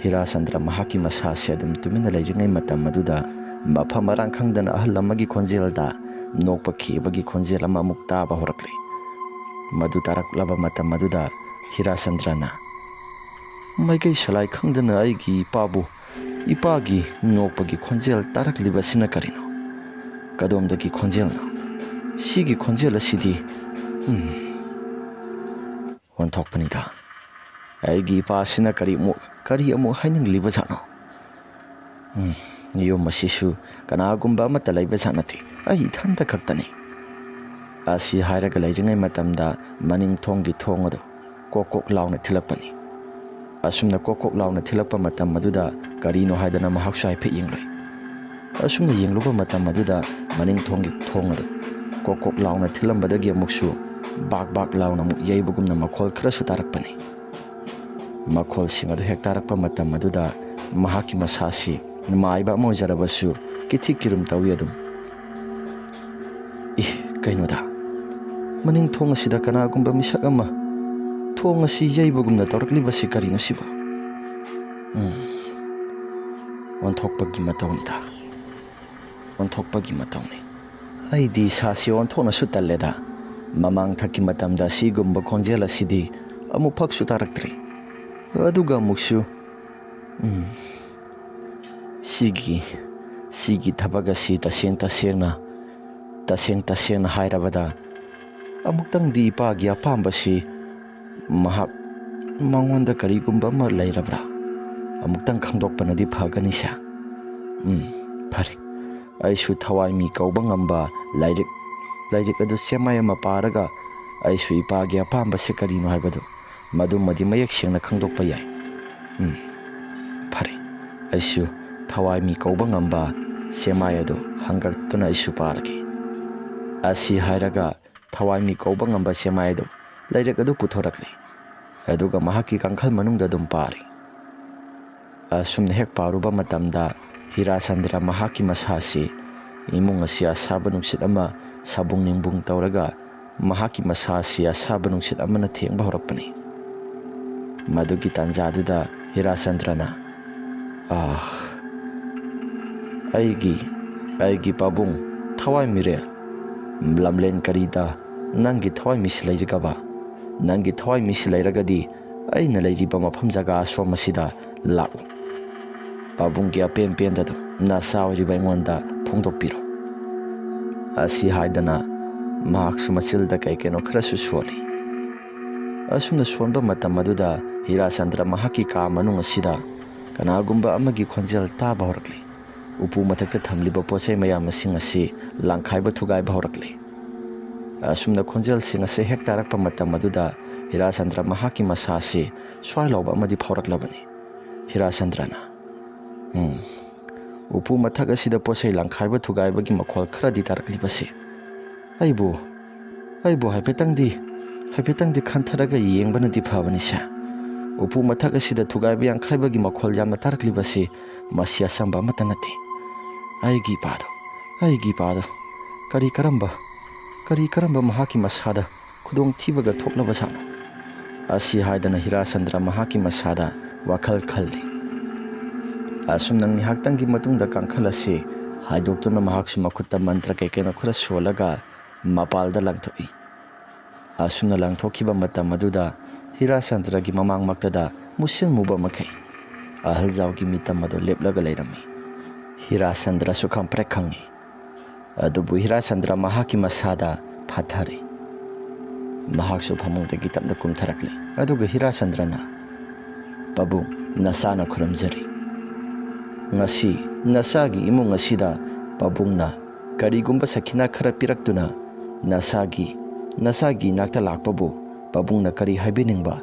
ꯍꯤꯔꯥꯆꯟꯗ꯭ꯔ ꯃꯍꯥꯛꯀꯤ ꯃꯁꯥꯁꯦ ꯑꯗꯨꯝ ꯇꯨꯃꯤꯟꯅ ꯂꯩꯔꯤꯉꯩ ꯃꯇꯝ ꯑꯗꯨꯗ ꯃꯐꯝ ꯃꯔꯥꯡ ꯈꯪꯗꯅ ꯑꯍꯜ ꯑꯃꯒꯤ ꯈꯣꯟꯖꯦꯜꯗ ꯅꯣꯛꯄ ꯈꯤꯕꯒꯤ ꯈꯣꯟꯖꯦꯜ ꯑꯃ ꯑꯃꯨꯛ ꯇꯥꯕ ꯍꯧꯔꯛꯂꯦ꯫ ꯃꯗꯨ ꯇꯥꯔꯛꯂꯕ ꯃꯇꯝ ꯑꯗꯨꯗ ꯍꯤꯔꯥꯆꯟꯗ꯭ꯔꯅ, ꯃꯥꯏꯀꯩ ꯁꯂꯥꯏ ꯈꯪꯗꯅ ꯑꯩꯒꯤ ꯏꯄꯥꯕꯨ, ꯏꯄꯥꯒꯤ ꯅꯣꯛꯄꯒꯤ ꯈꯣꯟꯖꯦꯜ ꯇꯥꯔꯛꯂꯤꯕꯁꯤꯅ ꯀꯔꯤꯅꯣ? ꯀꯗꯣꯝꯗꯒꯤ ꯈꯣꯟꯖꯦꯜꯅꯣ? ꯁꯤꯒꯤ ꯈꯣꯟꯖꯦꯜ ꯑꯁꯤꯗꯤ, ꯎꯝ, ꯑꯣꯟꯊꯣꯛꯄꯅꯤꯗ꯫ ꯑꯩꯒꯤ ꯏꯄꯥꯁꯤꯅ ꯀꯔꯤ ꯑꯃꯨꯛ, ꯀꯔꯤ ꯑꯃꯨꯛ ꯍꯥꯏꯅꯤꯡꯂꯤꯕꯖꯥꯠꯅꯣ? ꯎꯝ, ꯌꯨꯝ ꯑꯁꯤꯁꯨ ꯀꯅꯥꯒꯨꯝꯕ ꯑꯃꯠꯇ ꯂꯩꯕꯖꯥꯠ ꯅꯠꯇꯦ꯫ ꯑꯩ ꯏꯊꯟꯇ ꯈꯛꯇꯅꯤ꯫ ꯑꯁꯤ ꯍꯥꯏꯔꯒ ꯂꯩꯔꯤꯉꯩ ꯃꯇꯝꯗ ꯃꯅꯤꯡ ꯊꯣꯡꯒꯤ ꯊꯣꯡ ꯑꯗꯨ ꯀꯣꯛ ꯀꯣꯛ ꯂꯥꯎꯅ ꯊꯤꯜꯂꯛꯄꯅꯤ꯫ ꯑꯁꯨꯝꯅ ꯀꯣꯛ ꯀꯣꯛ ꯂꯥꯎꯅ ꯊꯤꯜꯂꯛꯄ ꯃꯇꯝ ꯑꯗꯨꯗ ꯀꯔꯤꯅꯣ ꯍꯥꯏꯗꯅ ꯃꯍꯥꯛꯁꯨ ꯍꯥꯏꯐꯦꯠ ꯌꯦꯡꯂꯨꯏ꯫ ꯑꯁꯨꯝꯅ ꯌꯦꯡꯂꯨꯕ ꯃꯇꯝ ꯑꯗꯨꯗ ꯃꯅꯤꯡ ꯊꯣꯡꯒꯤ ꯊꯣꯡ ꯑꯗꯨ ꯀꯣꯛ ꯀꯣꯛ ꯂꯥꯎꯅ ꯊꯤꯜꯂꯝꯕꯗꯒꯤ ꯑꯃꯨꯛꯁꯨ ꯕꯥꯛ ꯕꯥꯛ ꯂꯥꯎꯅ ꯑꯃꯨꯛ ꯌꯩꯕꯒꯨꯝꯅ ꯃꯈꯣꯜ ꯈꯔꯁꯨ ꯇꯥꯔꯛꯄꯅꯤ꯫ ꯃꯈꯣꯜꯁꯤꯡ ꯑꯗꯨ ꯍꯦꯛ ꯇꯥꯔꯛꯄ ꯃꯇꯝ ꯑꯗꯨꯗ ꯃꯍꯥꯛꯀꯤ ꯃꯁꯥꯁꯤ ꯃꯥꯏꯕ ꯑꯃ ꯑꯣꯏꯖꯔꯕꯁꯨ ꯀꯤꯊꯤ ꯀꯤꯔꯨꯝ ꯇꯧꯏ ꯑꯗꯨꯝ꯫ ꯏ, ꯀꯩꯅꯣꯗ, ꯃꯅꯤꯡ ꯊꯣꯡ ꯑꯁꯤꯗ ꯀꯅꯥꯒꯨꯝꯕ ꯃꯤꯁꯛ ꯑꯃ ꯊꯣꯡ ꯑꯁꯤ ꯌꯩꯕꯒꯨꯝꯅ ꯇꯧꯔꯛꯂꯤꯕꯁꯤ ꯀꯔꯤꯅꯣ ꯁꯤꯕꯨ? ꯎꯝ, ꯑꯣꯟꯊꯣꯛꯄꯒꯤ ꯃꯇꯧꯅꯤꯗ, ꯑꯣꯟꯊꯣꯛꯄꯒꯤ ꯃꯇꯧꯅꯤ꯫ ꯑꯩꯗꯤ ꯏꯁꯥꯁꯤ ꯑꯣꯟꯊꯣꯛꯅꯁꯨ ꯇꯜꯂꯦꯗ꯫ ꯃꯃꯥꯡ ꯊꯛꯀꯤ ꯃꯇꯝꯗ ꯑꯁꯤꯒꯨꯝꯕ ꯈꯣꯟꯖꯦꯜ ꯑꯁꯤꯗꯤ ꯑꯃꯨꯛꯐꯛꯁꯨ ꯇꯥꯔꯛꯇ꯭ꯔꯤ꯫ ꯑꯗꯨꯒ ꯑꯃꯨꯛꯁꯨ, ꯎꯝ, ꯁꯤꯒꯤ, ꯁꯤꯒꯤ ꯊꯕꯛ ꯑꯁꯤ ꯇꯁꯦꯡ ꯇꯁꯦꯡꯅ, ꯇꯁꯦꯡ ꯇꯁꯦꯡꯅ ꯍꯥꯏꯔꯕꯗ, ꯑꯃꯨꯛꯇꯪꯗꯤ ꯏꯄꯥꯒꯤ ꯑꯄꯥꯝꯕꯁꯤ ꯃꯍꯥꯛ, ꯃꯉꯣꯟꯗ ꯀꯔꯤꯒꯨꯝꯕ ꯑꯃ ꯂꯩꯔꯕ꯭ꯔꯥ? ꯑꯃꯨꯛꯇꯪ ꯈꯪꯗꯣꯛꯄꯅꯗꯤ ꯐꯒꯅꯤꯁꯦ꯫ ꯎꯝ, ꯐꯔꯦ꯫ ꯑꯩꯁꯨ ꯊꯋꯥꯏ ꯃꯤ ꯀꯧꯕ ꯉꯝꯕ ꯂꯥꯏꯔꯤꯛ, ꯂꯥꯏꯔꯤꯛ ꯑꯗꯨ ꯁꯦꯃꯥꯏ ꯑꯃ ꯄꯥꯔꯒ ꯑꯩꯁꯨ ꯏꯄꯥꯒꯤ ꯑꯄꯥꯝꯕꯁꯦ ꯀꯔꯤꯅꯣ ꯍꯥꯏꯕꯗꯨ ꯃꯗꯨꯃꯗꯤ ꯃꯌꯦꯛ ꯁꯦꯡꯅ ꯈꯪꯗꯣꯛꯄ ꯌꯥꯏ꯫ ꯎꯝ, ꯐꯔꯦ꯫ ꯑꯩꯁꯨ ꯊꯋꯥꯏ ꯃꯤ ꯀꯧꯕ ꯉꯝꯕ ꯁꯦꯃꯥꯏ ꯑꯗꯨ ꯍꯪꯒꯠꯇꯨꯅ ꯑꯩꯁꯨ ꯄꯥꯔꯒꯦ꯫ ꯑꯁꯤ ꯍꯥꯏꯔꯒ ꯊꯋꯥꯏ ꯃꯤ ꯀꯧꯕ ꯉꯝꯕ ꯁꯦꯃꯥꯏ ꯑꯗꯨ ꯂꯥꯏꯔꯤꯛ ꯑꯗꯨ ꯄꯨꯊꯣꯔꯛꯂꯦ꯫ ꯑꯗꯨꯒ ꯃꯍꯥꯛꯀꯤ ꯀꯥꯡꯈꯜ ꯃꯅꯨꯡꯗ ꯑꯗꯨꯝ ꯄꯥꯔꯤ꯫ ꯑꯁꯨꯝꯅ ꯍꯦꯛ ꯄꯥꯔꯨꯕ ꯃꯇꯝꯗ ꯍꯤꯔꯥꯆꯟꯗ꯭ꯔ ꯃꯍꯥꯛꯀꯤ ꯃꯁꯥꯁꯤ ꯏꯃꯨꯡ ꯑꯁꯤ ꯑꯁꯥꯕ ꯅꯨꯡꯁꯤꯠ ꯑꯃ ꯁꯥꯕꯨꯡ ꯅꯤꯡꯕꯨꯡ ꯇꯧꯔꯒ ꯃꯍꯥꯛꯀꯤ ꯃꯁꯥ ꯑꯁꯤ ꯑꯁꯥꯕ ꯅꯨꯡꯁꯤꯠ ꯑꯃꯅ ꯊꯦꯡꯕ ꯍꯧꯔꯛꯄꯅꯤ꯫ ꯃꯗꯨꯒꯤ ꯇꯥꯟꯖꯥꯗꯨꯗ ꯍꯤꯔꯥꯆꯟꯗ꯭ꯔꯅ, "ꯑꯥ, ꯑꯩꯒꯤ, ꯑꯩꯒꯤ ꯄꯥꯕꯨꯡ ꯊꯋꯥꯏ ꯃꯤꯔꯦꯜ, ꯂꯝꯂꯦꯟ ꯀꯔꯤꯗ ꯅꯪꯒꯤ ꯊꯋꯥꯏ ꯃꯤꯁꯤ ꯂꯩꯔꯒꯕ? ꯅꯪꯒꯤ ꯊꯋꯥꯏ ꯃꯤꯁꯤ ꯂꯩꯔꯒꯗꯤ ꯑꯩꯅ ꯂꯩꯔꯤꯕ ꯃꯐꯝ ꯖꯒꯥ ꯑꯁꯣꯝ ꯑꯁꯤꯗ ꯂꯥꯛꯎ꯫ ꯄꯥꯕꯨꯡꯒꯤ ꯑꯄꯦꯟ ꯄꯦꯟꯗꯗꯨ ꯅꯆꯥ ꯑꯣꯏꯔꯤꯕ ꯑꯩꯉꯣꯟꯗ ꯐꯣꯡꯗꯣꯛꯄꯤꯔꯣ꯫ ꯑꯁꯤ ꯍꯥꯏꯗꯅ ꯃꯍꯥꯛꯁꯨ ꯃꯆꯤꯜꯗ ꯀꯩ ꯀꯩꯅꯣ ꯈꯔꯁꯨ ꯁꯣꯜꯂꯤ꯫ ꯑꯁꯨꯝꯅ ꯁꯣꯟꯕ ꯃꯇꯝ ꯑꯗꯨꯗ ꯍꯤꯔꯥꯆꯟꯗ꯭ꯔ ꯃꯍꯥꯛꯀꯤ ꯀꯥ ꯃꯅꯨꯡ ꯑꯁꯤꯗ ꯀꯅꯥꯒꯨꯝꯕ ꯑꯃꯒꯤ ꯈꯣꯟꯖꯦꯜ ꯇꯥꯕ ꯍꯧꯔꯛꯂꯤ꯫ ꯎꯄꯨ ꯃꯊꯛꯇ ꯊꯝꯂꯤꯕ ꯄꯣꯠ ꯆꯩ ꯃꯌꯥꯝꯁꯤꯡ ꯑꯁꯤ ꯂꯪꯈꯥꯏꯕ ꯊꯨꯒꯥꯏꯕ ꯍꯧꯔꯛꯂꯤ꯫ ꯑꯁꯨꯝꯅ ꯈꯣꯟꯖꯦꯜꯁꯤꯡ ꯑꯁꯤ ꯍꯦꯛ ꯇꯥꯔꯛꯄ ꯃꯇꯝ ꯑꯗꯨꯗ ꯍꯤꯔꯥꯆꯟꯗ꯭ꯔ ꯃꯍꯥꯛꯀꯤ ꯃꯁꯥ ꯑꯁꯤ ꯁ꯭ꯋꯥꯏ ꯂꯥꯎꯕ ꯑꯃꯗꯤ ꯐꯥꯎꯔꯛꯂꯕꯅꯤ꯫ ꯍꯤꯔꯥꯆꯟꯗ꯭ꯔꯅ, "ꯎꯝ, ꯎꯄꯨ ꯃꯊꯛ ꯑꯁꯤꯗ ꯄꯣꯠ ꯆꯩ ꯂꯪꯈꯥꯏꯕ ꯊꯨꯒꯥꯏꯕꯒꯤ ꯃꯈꯣꯜ ꯈꯔꯗꯤ ꯇꯥꯔꯛꯂꯤꯕꯁꯤ ꯑꯩꯕꯨ, ꯑꯩꯕꯨ ꯍꯥꯏꯐꯦꯠꯇꯪꯗꯤ, ꯍꯥꯏꯐꯦꯠꯇꯪꯗꯤ ꯈꯟꯊꯔꯒ ꯌꯦꯡꯕꯅꯗꯤ ꯐꯕꯅꯤꯁꯦ꯫ ꯎꯄꯨ ꯃꯊꯛ ꯑꯁꯤꯗ ꯊꯨꯒꯥꯏꯕ ꯌꯥꯡꯈꯥꯏꯕꯒꯤ ꯃꯈꯣꯜ ꯌꯥꯝꯅ ꯇꯥꯔꯛꯂꯤꯕꯁꯤ ꯃꯁꯤ ꯑꯆꯝꯕ ꯑꯃꯠꯇ ꯅꯠꯇꯦ꯫ ꯑꯩꯒꯤ ꯏꯄꯥꯗꯣ, ꯑꯩꯒꯤ ꯏꯄꯥꯗꯣ, ꯀꯔꯤ ꯀꯔꯝꯕ, ꯀꯔꯤ ꯀꯔꯝꯕ ꯃꯍꯥꯛꯀꯤ ꯃꯁꯥꯗ ꯈꯨꯗꯣꯡꯊꯤꯕꯒ ꯊꯣꯛꯂꯕꯖꯥꯠꯅꯣ?" ꯑꯁꯤ ꯍꯥꯏꯗꯅ ꯍꯤꯔꯥꯆꯟꯗ꯭ꯔ ꯃꯍꯥꯛꯀꯤ ꯃꯁꯥꯗ ꯋꯥꯈꯜ ꯈꯜꯂꯤ꯫ ꯑꯁꯨꯝꯅ ꯉꯥꯏꯍꯥꯛꯇꯪꯒꯤ ꯃꯇꯨꯡꯗ ꯀꯥꯡꯈꯜ ꯑꯁꯤ ꯍꯥꯏꯗꯣꯛꯇꯨꯅ ꯃꯍꯥꯛꯁꯨ ꯃꯈꯨꯠꯇ ꯃꯟꯇ꯭ꯔ ꯀꯩ ꯀꯩꯅꯣ ꯈꯔ ꯁꯣꯜꯂꯒ ꯃꯄꯥꯜꯗ ꯂꯪꯊꯣꯛꯏ꯫ ꯑꯁꯨꯝꯅ ꯂꯪꯊꯣꯛꯈꯤꯕ ꯃꯇꯝ ꯑꯗꯨꯗ ꯍꯤꯔꯥꯆꯟꯗ꯭ꯔꯒꯤ ꯃꯃꯥꯡꯃꯛꯇꯗ ꯃꯨꯁꯤꯟ ꯃꯨꯕ ꯃꯈꯩ ꯑꯍꯜꯖꯥꯎꯒꯤ ꯃꯤꯇꯝ ꯑꯗꯨ ꯂꯦꯞꯂꯒ ꯂꯩꯔꯝꯃꯤ꯫ ꯍꯤꯔꯥꯆꯟꯗ꯭ꯔꯁꯨ ꯈꯪꯄ꯭ꯔꯦꯛ ꯈꯪꯉꯤ꯫ ꯑꯗꯨꯕꯨ ꯍꯤꯔꯥꯆꯟꯗ꯭ꯔ ꯃꯍꯥꯛꯀꯤ ꯃꯁꯥꯗ ꯐꯥꯊꯔꯦ꯫ ꯃꯍꯥꯛꯁꯨ ꯐꯃꯨꯡꯗꯒꯤ ꯇꯞꯅ ꯀꯨꯝꯊꯔꯛꯂꯦ꯫ ꯑꯗꯨꯒ ꯍꯤꯔꯥꯆꯟꯗ꯭ꯔꯅ, "ꯄꯥꯕꯨꯡ, ꯅꯆꯥꯅ ꯈꯨꯔꯨꯝꯖꯔꯤ꯫ ꯉꯁꯤ ꯅꯆꯥꯒꯤ ꯏꯃꯨꯡ ꯑꯁꯤꯗ ꯄꯥꯕꯨꯡꯅ ꯀꯔꯤꯒꯨꯝꯕ ꯁꯈꯤꯅꯥ ꯈꯔ ꯄꯤꯔꯛꯇꯨꯅ ꯅꯆꯥꯒꯤ, ꯅꯆꯥꯒꯤ ꯏꯅꯥꯛꯇ ꯂꯥꯛꯄꯕꯨ ꯄꯥꯕꯨꯡꯅ ꯀꯔꯤ ꯍꯥꯏꯕꯤꯅꯤꯡꯕ?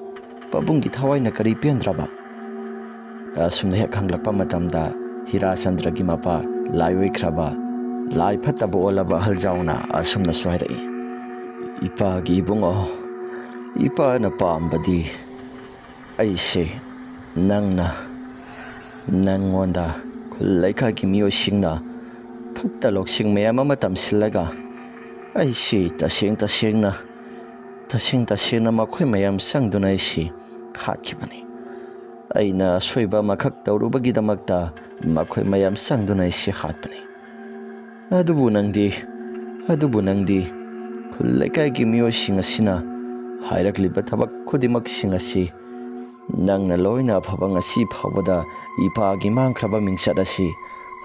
ꯄꯥꯕꯨꯡꯒꯤ ꯊꯋꯥꯏꯅ ꯀꯔꯤ ꯄꯦꯟꯗ꯭ꯔꯕ?" ꯑꯁꯨꯝꯅ ꯍꯦꯛ ꯍꯪꯂꯛꯄ ꯃꯇꯝꯗ ꯍꯤꯔꯥꯆꯟꯗ꯭ꯔꯒꯤ ꯃꯄꯥ ꯂꯥꯏ ꯑꯣꯏꯈ꯭ꯔꯕ, ꯂꯥꯏ ꯐꯠꯇꯕ ꯑꯣꯜꯂꯕ ꯑꯍꯜꯖꯥꯎꯅ ꯑꯁꯨꯝꯅꯁꯨ ꯍꯥꯏꯔꯛꯏ, "ꯏꯄꯥꯒꯤ ꯏꯕꯨꯡꯉꯣ, ꯏꯄꯥꯅ ꯄꯥꯝꯕꯗꯤ ꯑꯩꯁꯦ ꯅꯪꯅ, ꯅꯪꯉꯣꯟꯗ ꯈꯨꯜ ꯂꯩꯀꯥꯏꯒꯤ ꯃꯤꯑꯣꯏꯁꯤꯡꯅ ꯐꯠꯇ ꯂꯧꯁꯤꯡ ꯃꯌꯥꯝ ꯑꯃ ꯇꯝꯁꯤꯜꯂꯒ ꯑꯩꯁꯤ ꯇꯁꯦꯡ ꯇꯁꯦꯡꯅ, ꯇꯁꯦꯡ ꯇꯁꯦꯡꯅ ꯃꯈꯣꯏ ꯃꯌꯥꯝ ꯆꯪꯗꯨꯅ ꯑꯩꯁꯤ ꯍꯥꯠꯈꯤꯕꯅꯤ꯫ ꯑꯩꯅ ꯑꯁꯣꯏꯕ ꯑꯃꯈꯛ ꯇꯧꯔꯨꯕꯒꯤꯗꯃꯛꯇ ꯃꯈꯣꯏ ꯃꯌꯥꯝ ꯆꯪꯗꯨꯅ ꯑꯩꯁꯤ ꯍꯥꯠꯄꯅꯤ꯫ ꯑꯗꯨꯕꯨ ꯅꯪꯗꯤ, ꯑꯗꯨꯕꯨ ꯅꯪꯗꯤ ꯈꯨꯜ ꯂꯩꯀꯥꯏꯒꯤ ꯃꯤꯑꯣꯏꯁꯤꯡ ꯑꯁꯤꯅ ꯍꯥꯏꯔꯛꯂꯤꯕ ꯊꯕꯛ ꯈꯨꯗꯤꯡꯃꯛꯁꯤꯡ ꯑꯁꯤ ꯅꯪꯅ ꯂꯣꯏꯅ ꯑꯐꯕ ꯉꯁꯤ ꯐꯥꯎꯕꯗ ꯏꯄꯥꯒꯤ ꯃꯥꯡꯈ꯭ꯔꯕ ꯃꯤꯡꯆꯠ ꯑꯁꯤ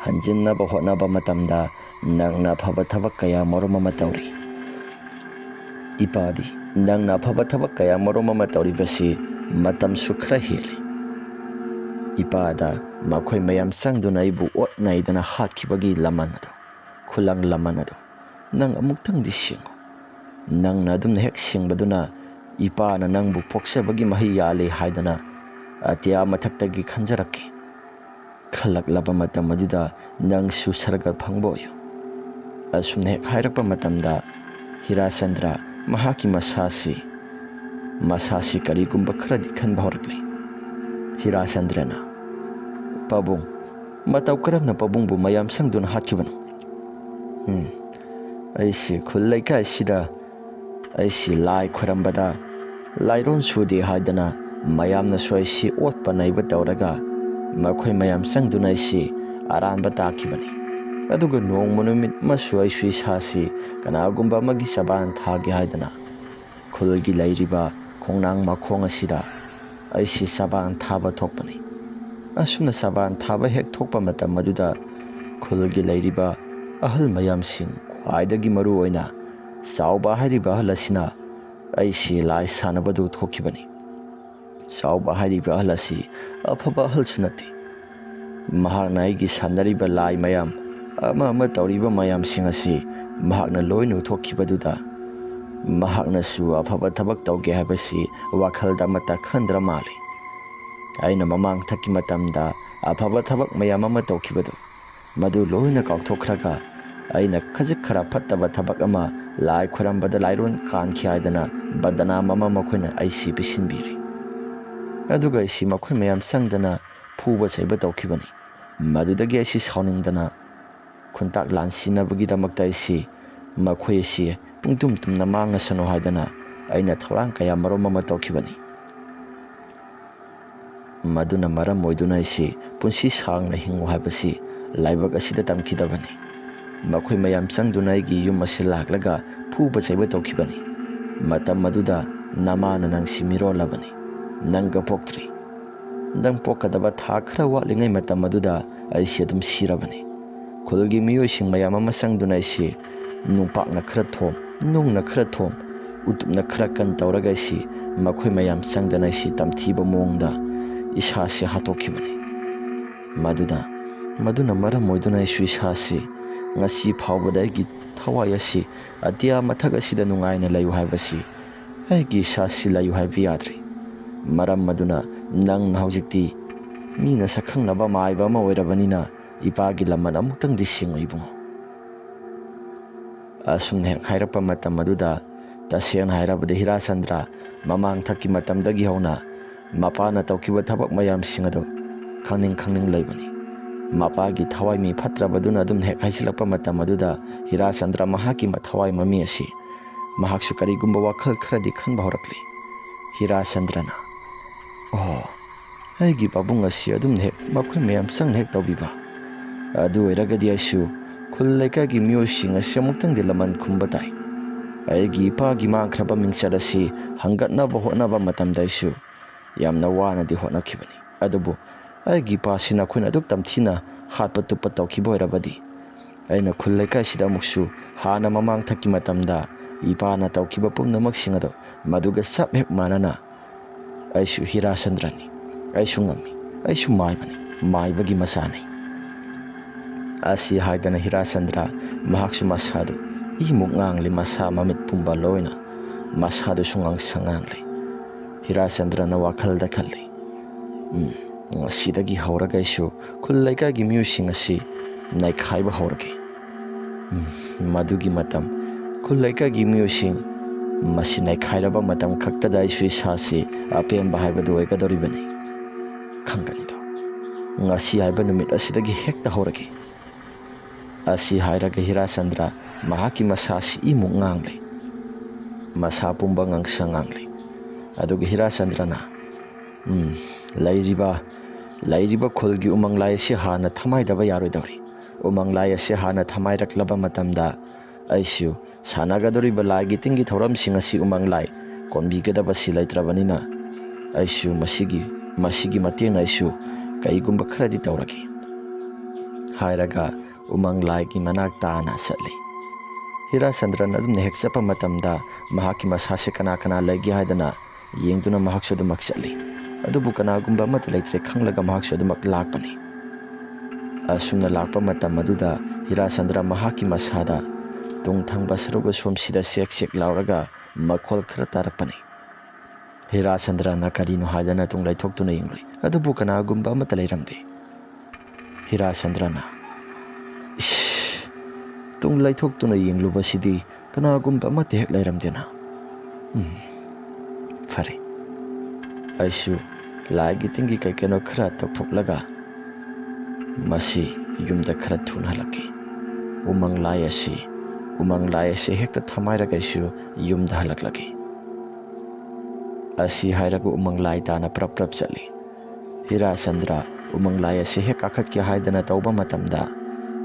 ꯍꯟꯖꯤꯟꯅꯕ ꯍꯣꯠꯅꯕ ꯃꯇꯝꯗ ꯅꯪꯅ ꯑꯐꯕ ꯊꯕꯛ ꯀꯌꯥ ꯃꯔꯨꯝ ꯑꯃ ꯇꯧꯔꯤ꯫ ꯏꯄꯥꯗꯤ ꯅꯪꯅ ꯑꯐꯕ ꯊꯕꯛ ꯀꯌꯥ ꯃꯔꯨꯝ ꯑꯃ ꯇꯧꯔꯤꯕꯁꯤ ꯃꯇꯝꯁꯨ ꯈꯔ ꯍꯦꯜꯂꯤ꯫ ꯏꯄꯥꯗ ꯃꯈꯣꯏ ꯃꯌꯥꯝ ꯆꯪꯗꯨꯅ ꯑꯩꯕꯨ ꯑꯣꯠ ꯅꯩꯗꯅ ꯍꯥꯠꯈꯤꯕꯒꯤ ꯂꯃꯟ ꯑꯗꯨ, ꯈꯨꯂꯪ ꯂꯃꯟ ꯑꯗꯨ ꯅꯪ ꯑꯃꯨꯛꯇꯪꯗꯤ ꯁꯤꯡꯉꯨ꯫ ꯅꯪꯅ ꯑꯗꯨꯝꯅ ꯍꯦꯛ ꯁꯤꯡꯕꯗꯨꯅ ꯏꯄꯥꯅ ꯅꯪꯕꯨ ꯄꯣꯛꯆꯕꯒꯤ ꯃꯍꯩ ꯌꯥꯜꯂꯤ ꯍꯥꯏꯗꯅ ꯑꯇꯤꯌꯥ ꯃꯊꯛꯇꯒꯤ ꯈꯟꯖꯔꯛꯈꯤ꯫ ꯈꯜꯂꯛꯂꯕ ꯃꯇꯝ ꯑꯗꯨꯗ ꯅꯪꯁꯨ ꯁꯔꯒ ꯐꯪꯕ ꯑꯣꯏꯌꯨ꯫ ꯑꯁꯨꯝꯅ ꯍꯦꯛ ꯍꯥꯏꯔꯛꯄ ꯃꯇꯝꯗ ꯍꯤꯔꯥꯆꯟꯗ꯭ꯔ ꯃꯍꯥꯛꯀꯤ ꯃꯁꯥꯁꯤ, ꯃꯁꯥꯁꯤ ꯀꯔꯤꯒꯨꯝꯕ ꯈꯔꯗꯤ ꯈꯟꯕ ꯍꯧꯔꯛꯂꯤ꯫ ꯍꯤꯔꯥꯆꯟꯗ꯭ꯔꯅ, "ꯄꯥꯕꯨꯡ, ꯃꯇꯧ ꯀꯔꯝꯅ ꯄꯥꯕꯨꯡꯕꯨ ꯃꯌꯥꯝ ꯆꯪꯗꯨꯅ ꯍꯥꯠꯈꯤꯕꯅꯣ?" "ꯎꯝ, ꯑꯩꯁꯤ ꯈꯨꯜ ꯂꯩꯀꯥꯏꯁꯤꯗ ꯑꯩꯁꯤ ꯂꯥꯏ ꯈꯣꯏꯔꯝꯕꯗ ꯂꯥꯏꯔꯣꯟ ꯁꯨꯗꯦ ꯍꯥꯏꯗꯅ ꯃꯌꯥꯝꯅꯁꯨ ꯑꯩꯁꯤ ꯑꯣꯠꯄ ꯅꯩꯕ ꯇꯧꯔꯒ ꯃꯈꯣꯏ ꯃꯌꯥꯝ ꯆꯪꯗꯨꯅ ꯑꯩꯁꯤ ꯑꯔꯥꯟꯕ ꯇꯥꯈꯤꯕꯅꯤ꯫ ꯑꯗꯨꯒ ꯅꯣꯡꯃ ꯅꯨꯃꯤꯠ ꯑꯃꯁꯨ ꯑꯩꯁꯨ ꯏꯁꯥꯁꯤ ꯀꯅꯥꯒꯨꯝꯕ ꯑꯃꯒꯤ ꯆꯕꯥꯟ ꯊꯥꯒꯦ ꯍꯥꯏꯗꯅ ꯈꯨꯜꯒꯤ ꯂꯩꯔꯤꯕ ꯈꯣꯡꯅꯥꯡ ꯃꯈꯣꯡ ꯑꯁꯤꯗ ꯑꯩꯁꯤ ꯆꯕꯥꯟ ꯊꯥꯕ ꯊꯣꯛꯄꯅꯤ꯫ ꯑꯁꯨꯝꯅ ꯆꯕꯥꯟ ꯊꯥꯕ ꯍꯦꯛ ꯊꯣꯛꯄ ꯃꯇꯝ ꯑꯗꯨꯗ ꯈꯨꯜꯒꯤ ꯂꯩꯔꯤꯕ ꯑꯍꯜ ꯃꯌꯥꯝꯁꯤꯡ, ꯈ꯭ꯋꯥꯏꯗꯒꯤ ꯃꯔꯨ ꯑꯣꯏꯅ ꯆꯥꯎꯕ ꯍꯥꯏꯔꯤꯕ ꯑꯍꯜ ꯑꯁꯤꯅ ꯑꯩꯁꯤ ꯂꯥꯏ ꯁꯥꯟꯅꯕꯗꯨ ꯊꯣꯛꯈꯤꯕꯅꯤ꯫ ꯆꯥꯎꯕ ꯍꯥꯏꯔꯤꯕ ꯑꯍꯜ ꯑꯁꯤ ꯑꯐꯕ ꯑꯍꯜꯁꯨ ꯅꯠꯇꯦ꯫ ꯃꯍꯥꯛꯅ ꯑꯩꯒꯤ ꯁꯥꯟꯅꯔꯤꯕ ꯂꯥꯏ ꯃꯌꯥꯝ, ꯑꯃ ꯑꯃ ꯇꯧꯔꯤꯕ ꯃꯌꯥꯝꯁꯤꯡ ꯑꯁꯤ ꯃꯍꯥꯛꯅ ꯂꯣꯏꯅ ꯎꯊꯣꯛꯈꯤꯕꯗꯨꯗ ꯃꯍꯥꯛꯅꯁꯨ ꯑꯐꯕ ꯊꯕꯛ ꯇꯧꯒꯦ ꯍꯥꯏꯕꯁꯤ ꯋꯥꯈꯜꯗ ꯑꯃꯠꯇ ꯈꯟꯗ꯭ꯔ ꯃꯥꯜꯂꯤ꯫ ꯑꯩꯅ ꯃꯃꯥꯡ ꯊꯛꯀꯤ ꯃꯇꯝꯗ ꯑꯐꯕ ꯊꯕꯛ ꯃꯌꯥꯝ ꯑꯃ ꯇꯧꯈꯤꯕꯗꯨ, ꯃꯗꯨ ꯂꯣꯏꯅ ꯀꯥꯎꯊꯣꯛꯈ꯭ꯔꯒ ꯑꯩꯅ ꯈꯖꯤꯛ ꯈꯔ ꯐꯠꯇꯕ ꯊꯕꯛ ꯑꯃ ꯂꯥꯏ ꯈꯣꯏꯔꯝꯕꯗ ꯂꯥꯏꯔꯣꯟ ꯀꯥꯟꯈꯤ ꯍꯥꯏꯗꯅ ꯕꯗꯅꯥꯝ ꯑꯃ ꯃꯈꯣꯏꯅ ꯑꯩꯁꯤ ꯄꯤꯁꯤꯟꯕꯤꯔꯦ꯫ ꯑꯗꯨꯒ ꯑꯩꯁꯤ ꯃꯈꯣꯏ ꯃꯌꯥꯝ ꯆꯪꯗꯅ ꯐꯨꯕ ꯆꯩꯕ ꯇꯧꯈꯤꯕꯅꯤ꯫ ꯃꯗꯨꯗꯒꯤ ꯑꯩꯁꯤ ꯁꯥꯎꯅꯤꯡꯗꯅ ꯈꯨꯟꯇꯥꯛ ꯂꯥꯟꯁꯤꯟꯅꯕꯒꯤꯗꯃꯛꯇ ꯑꯩꯁꯤ ꯃꯈꯣꯏ ꯑꯁꯤ ꯄꯨꯡꯇꯨꯝ ꯇꯨꯝꯅ ꯃꯥꯡꯉꯁꯅꯨ ꯍꯥꯏꯗꯅ ꯑꯩꯅ ꯊꯧꯔꯥꯡ ꯀꯌꯥ ꯃꯔꯨꯝ ꯑꯃ ꯇꯧꯈꯤꯕꯅꯤ꯫ ꯃꯗꯨꯅ ꯃꯔꯝ ꯑꯣꯏꯗꯨꯅ ꯑꯩꯁꯤ ꯄꯨꯟꯁꯤ ꯁꯥꯡꯅ ꯍꯤꯡꯉꯨ ꯍꯥꯏꯕꯁꯤ ꯂꯥꯏꯕꯛ ꯑꯁꯤꯗ ꯇꯝꯈꯤꯗꯕꯅꯤ꯫ ꯃꯈꯣꯏ ꯃꯌꯥꯝ ꯆꯪꯗꯨꯅ ꯑꯩꯒꯤ ꯌꯨꯝ ꯑꯁꯤ ꯂꯥꯛꯂꯒ ꯐꯨꯕ ꯆꯩꯕ ꯇꯧꯈꯤꯕꯅꯤ꯫ ꯃꯇꯝ ꯑꯗꯨꯗ ꯅꯃꯥꯅ ꯅꯪꯁꯤ ꯃꯤꯔꯣꯜꯂꯕꯅꯤ꯫ ꯅꯪꯒ ꯄꯣꯛꯇ꯭ꯔꯤ꯫ ꯅꯪ ꯄꯣꯛꯀꯗꯕ ꯊꯥ ꯈꯔ ꯋꯥꯠꯂꯤꯉꯩ ꯃꯇꯝ ꯑꯗꯨꯗ ꯑꯩꯁꯤ ꯑꯗꯨꯝ ꯁꯤꯔꯕꯅꯤ꯫ ꯈꯨꯜꯒꯤ ꯃꯤꯑꯣꯏꯁꯤꯡ ꯃꯌꯥꯝ ꯑꯃ ꯆꯪꯗꯨꯅ ꯑꯩꯁꯤ ꯅꯨꯡꯄꯥꯛꯅ ꯈꯔ ꯊꯣꯝ, ꯅꯨꯡꯅ ꯈꯔ ꯊꯣꯝ, ꯎꯇꯨꯞꯅ ꯈꯔ ꯀꯟ ꯇꯧꯔꯒ ꯑꯩꯁꯤ ꯃꯈꯣꯏ ꯃꯌꯥꯝ ꯆꯪꯗꯅ ꯑꯩꯁꯤ ꯇꯝꯊꯤꯕ ꯃꯑꯣꯡꯗ ꯏꯁꯥꯁꯤ ꯍꯥꯠꯇꯣꯛꯈꯤꯕꯅꯤ꯫ ꯃꯗꯨꯅ, ꯃꯗꯨꯅ ꯃꯔꯝ ꯑꯣꯏꯗꯨꯅ ꯑꯩꯁꯨ ꯏꯁꯥꯁꯤ ꯉꯁꯤ ꯐꯥꯎꯕꯗ ꯑꯩꯒꯤ ꯊꯋꯥꯏ ꯑꯁꯤ ꯑꯇꯤꯌꯥ ꯃꯊꯛ ꯑꯁꯤꯗ ꯅꯨꯡꯉꯥꯏꯅ ꯂꯩꯌꯨ ꯍꯥꯏꯕꯁꯤ ꯑꯩꯒꯤ ꯏꯁꯥꯁꯤ ꯂꯩꯌꯨ ꯍꯥꯏꯕ ꯌꯥꯗ꯭ꯔꯤ꯫ ꯃꯔꯝ ꯑꯗꯨꯅ ꯅꯪꯅ ꯍꯧꯖꯤꯛꯇꯤ ꯃꯤꯅ ꯁꯛꯈꯪꯅꯕ ꯃꯥꯏꯕ ꯑꯃ ꯑꯣꯏꯔꯕꯅꯤꯅ ꯏꯄꯥꯒꯤ ꯂꯃꯟ ꯑꯃꯨꯛꯇꯪꯗꯤ ꯁꯤꯡꯉꯨ ꯏꯕꯨꯡꯉꯣ꯫ ꯑꯁꯨꯝꯅ ꯍꯦꯛ ꯍꯥꯏꯔꯛꯄ ꯃꯇꯝ ꯑꯗꯨꯗ ꯇꯁꯦꯡꯅ ꯍꯥꯏꯔꯕꯗ ꯍꯤꯔꯥꯆꯟꯗ꯭ꯔ ꯃꯃꯥꯡꯊꯛꯀꯤ ꯃꯇꯝꯗꯒꯤ ꯍꯧꯅ ꯃꯄꯥꯅ ꯇꯧꯈꯤꯕ ꯊꯕꯛ ꯃꯌꯥꯝꯁꯤꯡ ꯑꯗꯨ ꯈꯪꯅꯤꯡ ꯈꯪꯅꯤꯡ ꯂꯩꯕꯅꯤ꯫ ꯃꯄꯥꯒꯤ ꯊꯋꯥꯏ ꯃꯤ ꯐꯠꯇ꯭ꯔꯕꯗꯨꯅ ꯑꯗꯨꯝ ꯍꯦꯛ ꯍꯥꯏꯖꯤꯜꯂꯛꯄ ꯃꯇꯝ ꯑꯗꯨꯗ ꯍꯤꯔꯥꯆꯟꯗ꯭ꯔ ꯃꯍꯥꯛꯀꯤ ꯃ-, ꯊꯋꯥꯏ ꯃꯃꯤ ꯑꯁꯤ ꯃꯍꯥꯛꯁꯨ ꯀꯔꯤꯒꯨꯝꯕ ꯋꯥꯈꯜ ꯈꯔꯗꯤ ꯈꯟꯕ ꯍꯧꯔꯛꯂꯤ꯫ ꯍꯤꯔꯥꯆꯟꯗ꯭ꯔꯅ, "ꯑꯣ, ꯑꯩꯒꯤ ꯄꯥꯕꯨꯡ ꯑꯁꯤ ꯑꯗꯨꯝ ꯍꯦꯛ ꯃꯈꯣꯏ ꯃꯌꯥꯝ ꯆꯪꯅ ꯍꯦꯛ ꯇꯧꯕꯤꯕ꯫ ꯑꯗꯨ ꯑꯣꯏꯔꯒꯗꯤ ꯑꯩꯁꯨ ꯈꯨꯜ ꯂꯩꯀꯥꯏꯒꯤ ꯃꯤꯑꯣꯏꯁꯤꯡ ꯑꯁꯤ ꯑꯃꯨꯛꯇꯪꯗꯤ ꯂꯃꯟ ꯈꯨꯝꯕ ꯇꯥꯏ꯫ ꯑꯩꯒꯤ ꯏꯄꯥꯒꯤ ꯃꯥꯡꯈ꯭ꯔꯕ ꯃꯤꯡꯆꯠ ꯑꯁꯤ ꯍꯪꯒꯠꯅꯕ ꯍꯣꯠꯅꯕ ꯃꯇꯝꯗ ꯑꯩꯁꯨ ꯌꯥꯝꯅ ꯋꯥꯅꯗꯤ ꯍꯣꯠꯅꯈꯤꯕꯅꯤ꯫ ꯑꯗꯨꯕꯨ ꯑꯩꯒꯤ ꯏꯄꯥꯁꯤ ꯅꯈꯣꯏꯅ ꯑꯗꯨꯛ ꯇꯝꯊꯤꯅ ꯍꯥꯠꯄ ꯇꯨꯞꯄ ꯇꯧꯈꯤꯕ ꯑꯣꯏꯔꯕꯗꯤ ꯑꯩꯅ ꯈꯨꯜ ꯂꯩꯀꯥꯏꯁꯤꯗ ꯑꯃꯨꯛꯁꯨ ꯍꯥꯟꯅ ꯃꯃꯥꯡꯊꯛꯀꯤ ꯃꯇꯝꯗ ꯏꯄꯥꯅ ꯇꯧꯈꯤꯕ ꯄꯨꯝꯅꯃꯛꯁꯤꯡ ꯑꯗꯨ ꯃꯗꯨꯒ ꯆꯞ ꯍꯦꯛ ꯃꯥꯟꯅꯅ ꯑꯩꯁꯨ ꯍꯤꯔꯥꯆꯟꯗ꯭ꯔꯅꯤ꯫ ꯑꯩꯁꯨ ꯉꯝꯃꯤ꯫ ꯑꯩꯁꯨ ꯃꯥꯏꯕꯅꯤ꯫ ꯃꯥꯏꯕꯒꯤ ꯃꯆꯥꯅꯤ꯫" ꯑꯁꯤ ꯍꯥꯏꯗꯅ ꯍꯤꯔꯥꯆꯟꯗ꯭ꯔ ꯃꯍꯥꯛꯁꯨ ꯃꯁꯥꯗꯨ ꯏꯃꯨꯛ ꯉꯥꯡꯂꯤ, ꯃꯁꯥ ꯃꯃꯤꯠ ꯄꯨꯝꯕ ꯂꯣꯏꯅ ꯃꯁꯥꯗꯨꯁꯨ ꯉꯥꯡꯁꯪ ꯉꯥꯡꯂꯤ꯫ ꯍꯤꯔꯥꯆꯟꯗ꯭ꯔꯅ ꯋꯥꯈꯜꯗ ꯈꯜꯂꯤ, "ꯎꯝ, ꯉꯁꯤꯗꯒꯤ ꯍꯧꯔꯒ ꯑꯩꯁꯨ ꯈꯨꯜ ꯂꯩꯀꯥꯏꯒꯤ ꯃꯤꯑꯣꯏꯁꯤꯡ ꯑꯁꯤ ꯅꯩꯈꯥꯏꯕ ꯍꯧꯔꯒꯦ꯫ ꯎꯝ, ꯃꯗꯨꯒꯤ ꯃꯇꯝ, ꯈꯨꯜ ꯂꯩꯀꯥꯏꯒꯤ ꯃꯤꯑꯣꯏꯁꯤꯡ ꯃꯁꯤ ꯅꯩꯈꯥꯏꯔꯕ ꯃꯇꯝ ꯈꯛꯇꯗ ꯑꯩꯁꯨ ꯏꯁꯥꯁꯤ ꯑꯄꯦꯟꯕ ꯍꯥꯏꯕꯗꯨ ꯑꯣꯏꯒꯗꯧꯔꯤꯕꯅꯤ꯫ ꯈꯪꯒꯅꯤꯗꯣ, ꯉꯁꯤ ꯍꯥꯏꯕ ꯅꯨꯃꯤꯠ ꯑꯁꯤꯗꯒꯤ ꯍꯦꯛꯇ ꯍꯧꯔꯒꯦ꯫" ꯑꯁꯤ ꯍꯥꯏꯔꯒ ꯍꯤꯔꯥꯆꯟꯗ꯭ꯔ ꯃꯍꯥꯛꯀꯤ ꯃꯁꯥꯁꯤ ꯏꯃꯨꯛ ꯉꯥꯡꯂꯦ꯫ ꯃꯁꯥ ꯄꯨꯝꯕ ꯉꯥꯡꯁꯪ ꯉꯥꯡꯂꯦ꯫ ꯑꯗꯨꯒ ꯍꯤꯔꯥꯆꯟꯗ꯭ꯔꯅ, "ꯎꯝ, ꯂꯩꯔꯤꯕ, ꯂꯩꯔꯤꯕ ꯈꯨꯜꯒꯤ ꯎꯃꯪ ꯂꯥꯏ ꯑꯁꯤ ꯍꯥꯟꯅ ꯊꯃꯥꯏꯗꯕ ꯌꯥꯔꯣꯏꯗꯧꯔꯤ꯫ ꯎꯃꯪ ꯂꯥꯏ ꯑꯁꯤ ꯍꯥꯟꯅ ꯊꯃꯥꯏꯔꯛꯂꯕ ꯃꯇꯝꯗ ꯑꯩꯁꯨ ꯁꯥꯟꯅꯒꯗꯧꯔꯤꯕ ꯂꯥꯏꯒꯤ ꯇꯤꯟꯒꯤ ꯊꯧꯔꯝꯁꯤꯡ ꯑꯁꯤ ꯎꯃꯪ ꯂꯥꯏ ꯀꯣꯟꯕꯤꯒꯗꯕꯁꯤ ꯂꯩꯇ꯭ꯔꯕꯅꯤꯅ ꯑꯩꯁꯨ ꯃꯁꯤꯒꯤ, ꯃꯁꯤꯒꯤ ꯃꯇꯦꯡꯅ ꯑꯩꯁꯨ ꯀꯩꯒꯨꯝꯕ ꯈꯔꯗꯤ ꯇꯧꯔꯒꯦ," ꯍꯥꯏꯔꯒ ꯎꯃꯪ ꯂꯥꯏꯒꯤ ꯃꯅꯥꯛ ꯇꯥꯅ ꯆꯠꯂꯤ꯫ ꯍꯤꯔꯥꯆꯟꯗ꯭ꯔꯅ ꯑꯗꯨꯝꯅ ꯍꯦꯛ ꯆꯠꯄ ꯃꯇꯝꯗ ꯃꯍꯥꯛꯀꯤ ꯃꯁꯥꯁꯦ ꯀꯅꯥ ꯀꯅꯥ ꯂꯩꯒꯦ ꯍꯥꯏꯗꯅ ꯌꯦꯡꯗꯨꯅ ꯃꯍꯥꯛꯁꯨ ꯑꯗꯨꯃꯛ ꯆꯠꯂꯤ꯫ ꯑꯗꯨꯕꯨ ꯀꯅꯥꯒꯨꯝꯕ ꯑꯃꯠꯇ ꯂꯩꯇ꯭ꯔꯦ ꯈꯪꯂꯒ ꯃꯍꯥꯛꯁꯨ ꯑꯗꯨꯃꯛ ꯂꯥꯛꯄꯅꯤ꯫ ꯑꯁꯨꯝꯅ ꯂꯥꯛꯄ ꯃꯇꯝ ꯑꯗꯨꯗ ꯍꯤꯔꯥꯆꯟꯗ꯭ꯔ ꯃꯍꯥꯛꯀꯤ ꯃꯁꯥꯗ ꯇꯨꯡ ꯊꯪꯕ ꯁꯔꯨꯛ ꯑꯁꯣꯝꯁꯤꯗ ꯁꯦꯛ ꯁꯦꯛ ꯂꯥꯎꯔꯒ ꯃꯈꯣꯜ ꯈꯔ ꯇꯥꯔꯛꯄꯅꯤ꯫ ꯍꯤꯔꯥꯆꯟꯗ꯭ꯔꯅ ꯀꯔꯤꯅꯣ ꯍꯥꯏꯗꯅ ꯇꯨꯡ ꯂꯩꯊꯣꯛꯇꯨꯅ ꯌꯦꯡꯂꯨꯏ, ꯑꯗꯨꯕꯨ ꯀꯅꯥꯒꯨꯝꯕ ꯑꯃꯠꯇ ꯂꯩꯔꯝꯗꯦ꯫ ꯍꯤꯔꯥꯆꯟꯗ꯭ꯔꯅ, "ꯏꯁ, ꯇꯨꯡ ꯂꯩꯊꯣꯛꯇꯨꯅ ꯌꯦꯡꯂꯨꯕꯁꯤꯗꯤ ꯀꯅꯥꯒꯨꯝꯕ ꯑꯃꯠꯇ ꯍꯦꯛ ꯂꯩꯔꯝꯗꯦꯅ꯫ ꯎꯝ, ꯐꯔꯦ, ꯑꯩꯁꯨ ꯂꯥꯏꯒꯤ ꯇꯤꯟꯒꯤ ꯀꯩ ꯀꯩꯅꯣ ꯈꯔ ꯇꯧꯊꯣꯛꯂꯒ ꯃꯁꯤ ꯌꯨꯝꯗ ꯈꯔ ꯊꯨꯅ ꯍꯜꯂꯛꯀꯦ꯫ ꯎꯃꯪ ꯂꯥꯏ ꯑꯁꯤ, ꯎꯃꯪ ꯂꯥꯏ ꯑꯁꯤ ꯍꯦꯛꯇ ꯊꯝꯍꯥꯏꯔꯒ ꯑꯩꯁꯨ ꯌꯨꯝꯗ ꯍꯜꯂꯛꯂꯒꯦ," ꯑꯁꯤ ꯍꯥꯏꯔꯒ ꯎꯃꯪ ꯂꯥꯏ ꯇꯥꯅ ꯄ꯭ꯔꯞ ꯄ꯭ꯔꯞ ꯆꯠꯂꯤ꯫ ꯍꯤꯔꯥꯆꯟꯗ꯭ꯔ ꯎꯃꯪ ꯂꯥꯏ ꯑꯁꯤ ꯍꯦꯛ ꯀꯥꯈꯠꯀꯦ ꯍꯥꯏꯗꯅ ꯇꯧꯕ ꯃꯇꯝꯗ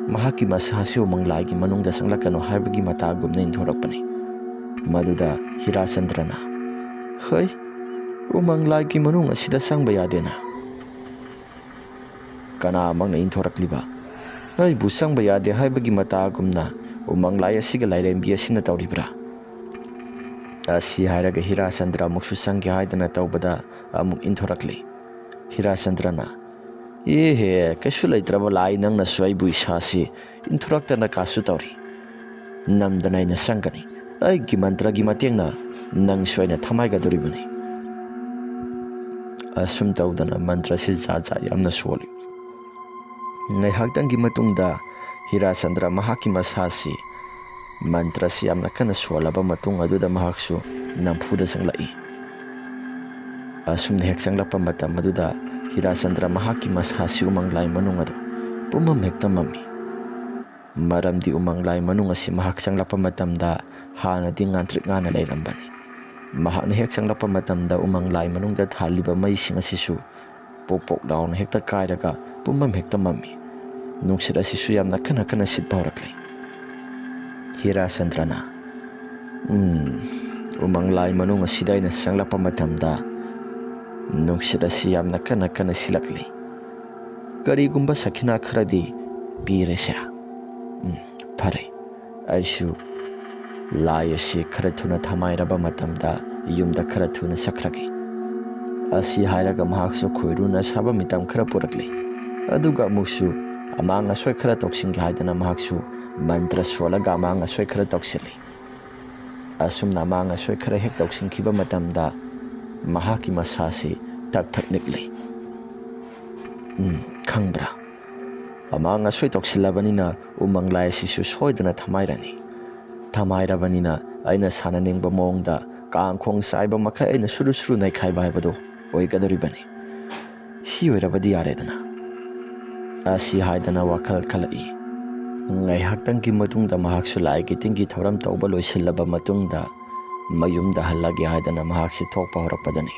ꯃꯍꯥꯛꯀꯤ ꯃꯁꯥꯁꯤ ꯎꯃꯪ ꯂꯥꯏꯒꯤ ꯃꯅꯨꯡꯗ ꯆꯪꯂꯛꯀꯅꯨ ꯍꯥꯏꯕꯒꯤ ꯃꯇꯥꯒꯨꯝꯅ ꯏꯟꯊꯣꯔꯛꯄꯅꯤ꯫ ꯃꯗꯨꯗ ꯍꯤꯔꯥꯆꯟꯗ꯭ꯔꯅ, "ꯍꯩ, ꯎꯃꯪ ꯂꯥꯏꯒꯤ ꯃꯅꯨꯡ ꯑꯁꯤꯗ ꯆꯪꯕ ꯌꯥꯗꯦꯅ꯫ ꯀꯅꯥꯃꯛꯅ ꯏꯟꯊꯣꯔꯛꯂꯤꯕ? ꯑꯩꯕꯨ ꯆꯪꯕ ꯌꯥꯗꯦ ꯍꯥꯏꯕꯒꯤ ꯃꯇꯥꯒꯨꯝꯅ ꯎꯃꯪ ꯂꯥꯏ ꯑꯁꯤꯒ ꯂꯥꯏꯔꯦꯝꯕꯤ ꯑꯁꯤꯅ ꯇꯧꯔꯤꯕ꯭ꯔꯥ?" ꯑꯁꯤ ꯍꯥꯏꯔꯒ ꯍꯤꯔꯥꯆꯟꯗ꯭ꯔ ꯑꯃꯨꯛꯁꯨ ꯆꯪꯒꯦ ꯍꯥꯏꯗꯅ ꯇꯧꯕꯗ ꯑꯃꯨꯛ ꯏꯟꯊꯣꯔꯛꯂꯤ꯫ ꯍꯤꯔꯥꯆꯟꯗ꯭ꯔꯅ, "ꯑꯦꯍꯦ, ꯀꯩꯁꯨ ꯂꯩꯇ꯭ꯔꯕ ꯂꯥꯏ, ꯅꯪꯅꯁꯨ ꯑꯩꯕꯨ ꯏꯁꯥꯁꯤ ꯏꯟꯊꯣꯔꯛꯇꯅ ꯀꯥꯁꯨ ꯇꯧꯔꯤ꯫ ꯅꯝꯗꯅ ꯑꯩꯅ ꯆꯪꯒꯅꯤ꯫ ꯑꯩꯒꯤ ꯃꯟꯇ꯭ꯔꯒꯤ ꯃꯇꯦꯡꯅ ꯅꯪꯁꯨ ꯑꯩꯅ ꯊꯃꯥꯏꯒꯗꯧꯔꯤꯕꯅꯤ꯫" ꯑꯁꯨꯝ ꯇꯧꯗꯅ ꯃꯟꯇ꯭ꯔꯁꯤ ꯖꯥꯠ ꯖꯥꯠ ꯌꯥꯝꯅ ꯁꯣꯜꯂꯤ꯫ ꯉꯥꯏꯍꯥꯛꯇꯪꯒꯤ ꯃꯇꯨꯡꯗ ꯍꯤꯔꯥꯆꯟꯗ꯭ꯔ ꯃꯍꯥꯛꯀꯤ ꯃꯁꯥꯁꯤ ꯃꯟꯇ꯭ꯔꯁꯤ ꯌꯥꯝꯅ ꯀꯟꯅ ꯁꯣꯜꯂꯕ ꯃꯇꯨꯡ ꯑꯗꯨꯗ ꯃꯍꯥꯛꯁꯨ ꯅꯝꯐꯨꯗ ꯆꯪꯂꯛꯏ꯫ ꯑꯁꯨꯝꯅ ꯍꯦꯛ ꯆꯪꯂꯛꯄ ꯃꯇꯝ ꯑꯗꯨꯗ ꯍꯤꯔꯥꯆꯟꯗ꯭ꯔ ꯃꯍꯥꯛꯀꯤ ꯃꯁꯥꯁꯤ ꯎꯃꯪ ꯂꯥꯏ ꯃꯅꯨꯡ ꯑꯗꯨ ꯄꯨꯝꯃꯝ ꯍꯦꯛꯇ ꯃꯝꯃꯤ꯫ ꯃꯔꯝꯗꯤ ꯎꯃꯪ ꯂꯥꯏ ꯃꯅꯨꯡ ꯑꯁꯤ ꯃꯍꯥꯛ ꯆꯪꯂꯛꯄ ꯃꯇꯝꯗ ꯍꯥꯟꯅꯗꯤ ꯉꯥꯟꯇ꯭ꯔꯤꯛ ꯉꯥꯟꯅ ꯂꯩꯔꯝꯕꯅꯤ꯫ ꯃꯍꯥꯛꯅ ꯍꯦꯛ ꯆꯪꯂꯛꯄ ꯃꯇꯝꯗ ꯎꯃꯪ ꯂꯥꯏ ꯃꯅꯨꯡꯗ ꯊꯥꯜꯂꯤꯕ ꯃꯩꯁꯤꯡ ꯑꯁꯤꯁꯨ ꯄꯣꯛ ꯄꯣꯛ ꯂꯥꯎꯅ ꯍꯦꯛꯇ ꯀꯥꯏꯔꯒ ꯄꯨꯝꯃꯝ ꯍꯦꯛꯇ ꯃꯝꯃꯤ꯫ ꯅꯨꯡꯁꯤꯠ ꯑꯁꯤꯁꯨ ꯌꯥꯝꯅ ꯀꯟꯅ ꯀꯟꯅ ꯁꯤꯠꯄ ꯍꯧꯔꯛꯂꯦ꯫ ꯍꯤꯔꯥꯆꯟꯗ꯭ꯔꯅ, "ꯎꯝ, ꯎꯃꯪ ꯂꯥꯏ ꯃꯅꯨꯡ ꯑꯁꯤꯗ ꯑꯩꯅ ꯆꯪꯂꯛꯄ ꯃꯇꯝꯗ ꯅꯨꯡꯁꯤꯠ ꯑꯁꯤ ꯌꯥꯝꯅ ꯀꯟꯅ ꯀꯟꯅ ꯁꯤꯜꯂꯛꯂꯤ꯫ ꯀꯔꯤꯒꯨꯝꯕ ꯁꯈꯤꯅꯥ ꯈꯔꯗꯤ ꯄꯤꯔꯦꯁꯦ꯫ ꯎꯝ, ꯐꯔꯦ꯫ ꯑꯩꯁꯨ ꯂꯥꯏ ꯑꯁꯤ ꯈꯔ ꯊꯨꯅ ꯊꯝꯃꯥꯏꯔꯕ ꯃꯇꯝꯗ ꯌꯨꯝꯗ ꯈꯔ ꯊꯨꯅ ꯆꯠꯈ꯭ꯔꯒꯦ꯫ ꯑꯁꯤ ꯍꯥꯏꯔꯒ ꯃꯍꯥꯛꯁꯨ ꯈꯣꯏꯔꯨꯅ ꯁꯥꯕ ꯃꯤꯇꯝ ꯈꯔ ꯄꯨꯔꯛꯂꯦ꯫ ꯑꯗꯨꯒ ꯑꯃꯨꯛꯁꯨ ꯑꯃꯥꯡ ꯑꯁꯣꯏ ꯈꯔ ꯇꯧꯁꯤꯟꯒꯦ ꯍꯥꯏꯗꯅ ꯃꯍꯥꯛꯁꯨ ꯃꯟꯇ꯭ꯔ ꯁꯣꯜꯂꯒ ꯑꯃꯥꯡ ꯑꯁꯣꯏ ꯈꯔ ꯇꯧꯁꯤꯜꯂꯤ꯫ ꯑꯁꯨꯝꯅ ꯑꯃꯥꯡ ꯑꯁꯣꯏ ꯈꯔ ꯍꯦꯛ ꯇꯧꯁꯤꯟꯈꯤꯕ ꯃꯇꯝꯗ ꯃꯍꯥꯛꯀꯤ ꯃꯁꯥꯁꯤ ꯊꯛ ꯊꯛ ꯅꯤꯛꯂꯤ꯫ ꯎꯝ, ꯈꯪꯕ꯭ꯔꯥ? ꯑꯃꯥꯡ ꯑꯁꯣꯏ ꯇꯧꯁꯤꯜꯂꯕꯅꯤꯅ ꯎꯃꯪ ꯂꯥꯏ ꯑꯁꯤꯁꯨ ꯁꯣꯏꯗꯅ ꯊꯝꯃꯥꯏꯔꯅꯤ꯫ ꯊꯝꯃꯥꯏꯔꯕꯅꯤꯅ ꯑꯩꯅ ꯁꯥꯟꯅꯅꯤꯡꯕ ꯃꯑꯣꯡꯗ ꯀꯥꯡꯈꯣꯡ ꯆꯥꯏꯕ ꯃꯈꯩ ꯑꯩꯅ ꯁꯨꯔꯨ ꯁꯨꯔꯨ ꯅꯩꯈꯥꯏꯕ ꯍꯥꯏꯕꯗꯨ ꯑꯣꯏꯒꯗꯧꯔꯤꯕꯅꯤ꯫ ꯁꯤ ꯑꯣꯏꯔꯕꯗꯤ ꯌꯥꯔꯦꯗꯅ꯫ ꯑꯁꯤ ꯍꯥꯏꯗꯅ ꯋꯥꯈꯜ ꯈꯜꯂꯛꯏ꯫ ꯉꯥꯏꯍꯥꯛꯇꯪꯒꯤ ꯃꯇꯨꯡꯗ ꯃꯍꯥꯛꯁꯨ ꯂꯥꯏꯒꯤ ꯇꯤꯟꯒꯤ ꯊꯧꯔꯝ ꯇꯧꯕ ꯂꯣꯏꯁꯤꯜꯂꯕ ꯃꯇꯨꯡꯗ ꯃꯌꯨꯝꯗ ꯍꯜꯂꯒꯦ ꯍꯥꯏꯗꯅ ꯃꯍꯥꯛꯁꯤ ꯊꯣꯛꯄ ꯍꯧꯔꯛꯄꯗꯅꯤ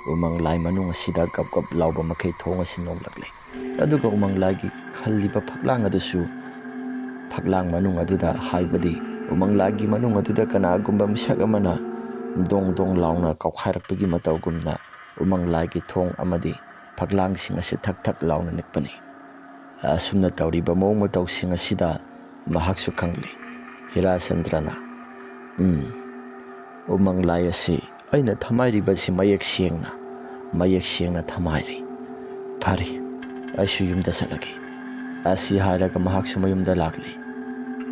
ꯎꯃꯪ ꯂꯥꯏ ꯃꯅꯨꯡ ꯑꯁꯤꯗ ꯒꯞ ꯒꯞ ꯂꯥꯎꯕ ꯃꯈꯩ ꯊꯣꯡ ꯑꯁꯤ ꯅꯣꯝꯂꯛꯂꯦ꯫ ꯑꯗꯨꯒ ꯎꯃꯪ ꯂꯥꯏꯒꯤ ꯈꯜꯂꯤꯕ ꯐꯛꯂꯥꯡ ꯑꯗꯨꯁꯨ, ꯐꯛꯂꯥꯡ ꯃꯅꯨꯡ ꯑꯗꯨꯗ ꯍꯥꯏꯕꯗꯤ ꯎꯃꯪ ꯂꯥꯏꯒꯤ ꯃꯅꯨꯡ ꯑꯗꯨꯗ ꯀꯅꯥꯒꯨꯝꯕ ꯃꯤꯁꯛ ꯑꯃꯅ ꯗꯣꯡ ꯗꯣꯡ ꯂꯥꯎꯅ ꯀꯥꯎꯈꯥꯏꯔꯛꯄꯒꯤ ꯃꯇꯧꯒꯨꯝꯅ ꯎꯃꯪ ꯂꯥꯏꯒꯤ ꯊꯣꯡ ꯑꯃꯗꯤ ꯐꯛꯂꯥꯡꯁꯤꯡ ꯑꯁꯤ ꯊꯛ ꯊꯛ ꯂꯥꯎꯅ ꯅꯤꯛꯄꯅꯤ꯫ ꯑꯁꯨꯝꯅ ꯇꯧꯔꯤꯕ ꯃꯑꯣꯡ ꯃꯇꯧꯁꯤꯡ ꯑꯁꯤꯗ ꯃꯍꯥꯛꯁꯨ ꯈꯪꯂꯦ꯫ ꯍꯤꯔꯥꯆꯟꯗ꯭ꯔꯅ, "ꯎꯝ, ꯎꯃꯪ ꯂꯥꯏ ꯑꯁꯤ ꯑꯩꯅ ꯊꯝꯃꯥꯏꯔꯤꯕꯁꯤ ꯃꯌꯦꯛ ꯁꯦꯡꯅ, ꯃꯌꯦꯛ ꯁꯦꯡꯅ ꯊꯝꯃꯥꯏꯔꯦ꯫ ꯐꯔꯦ, ꯑꯩꯁꯨ ꯌꯨꯝꯗ ꯆꯠꯂꯒꯦ"꯫ ꯑꯁꯤ ꯍꯥꯏꯔꯒ ꯃꯍꯥꯛꯁꯨ ꯃꯌꯨꯝꯗ ꯂꯥꯛꯂꯦ꯫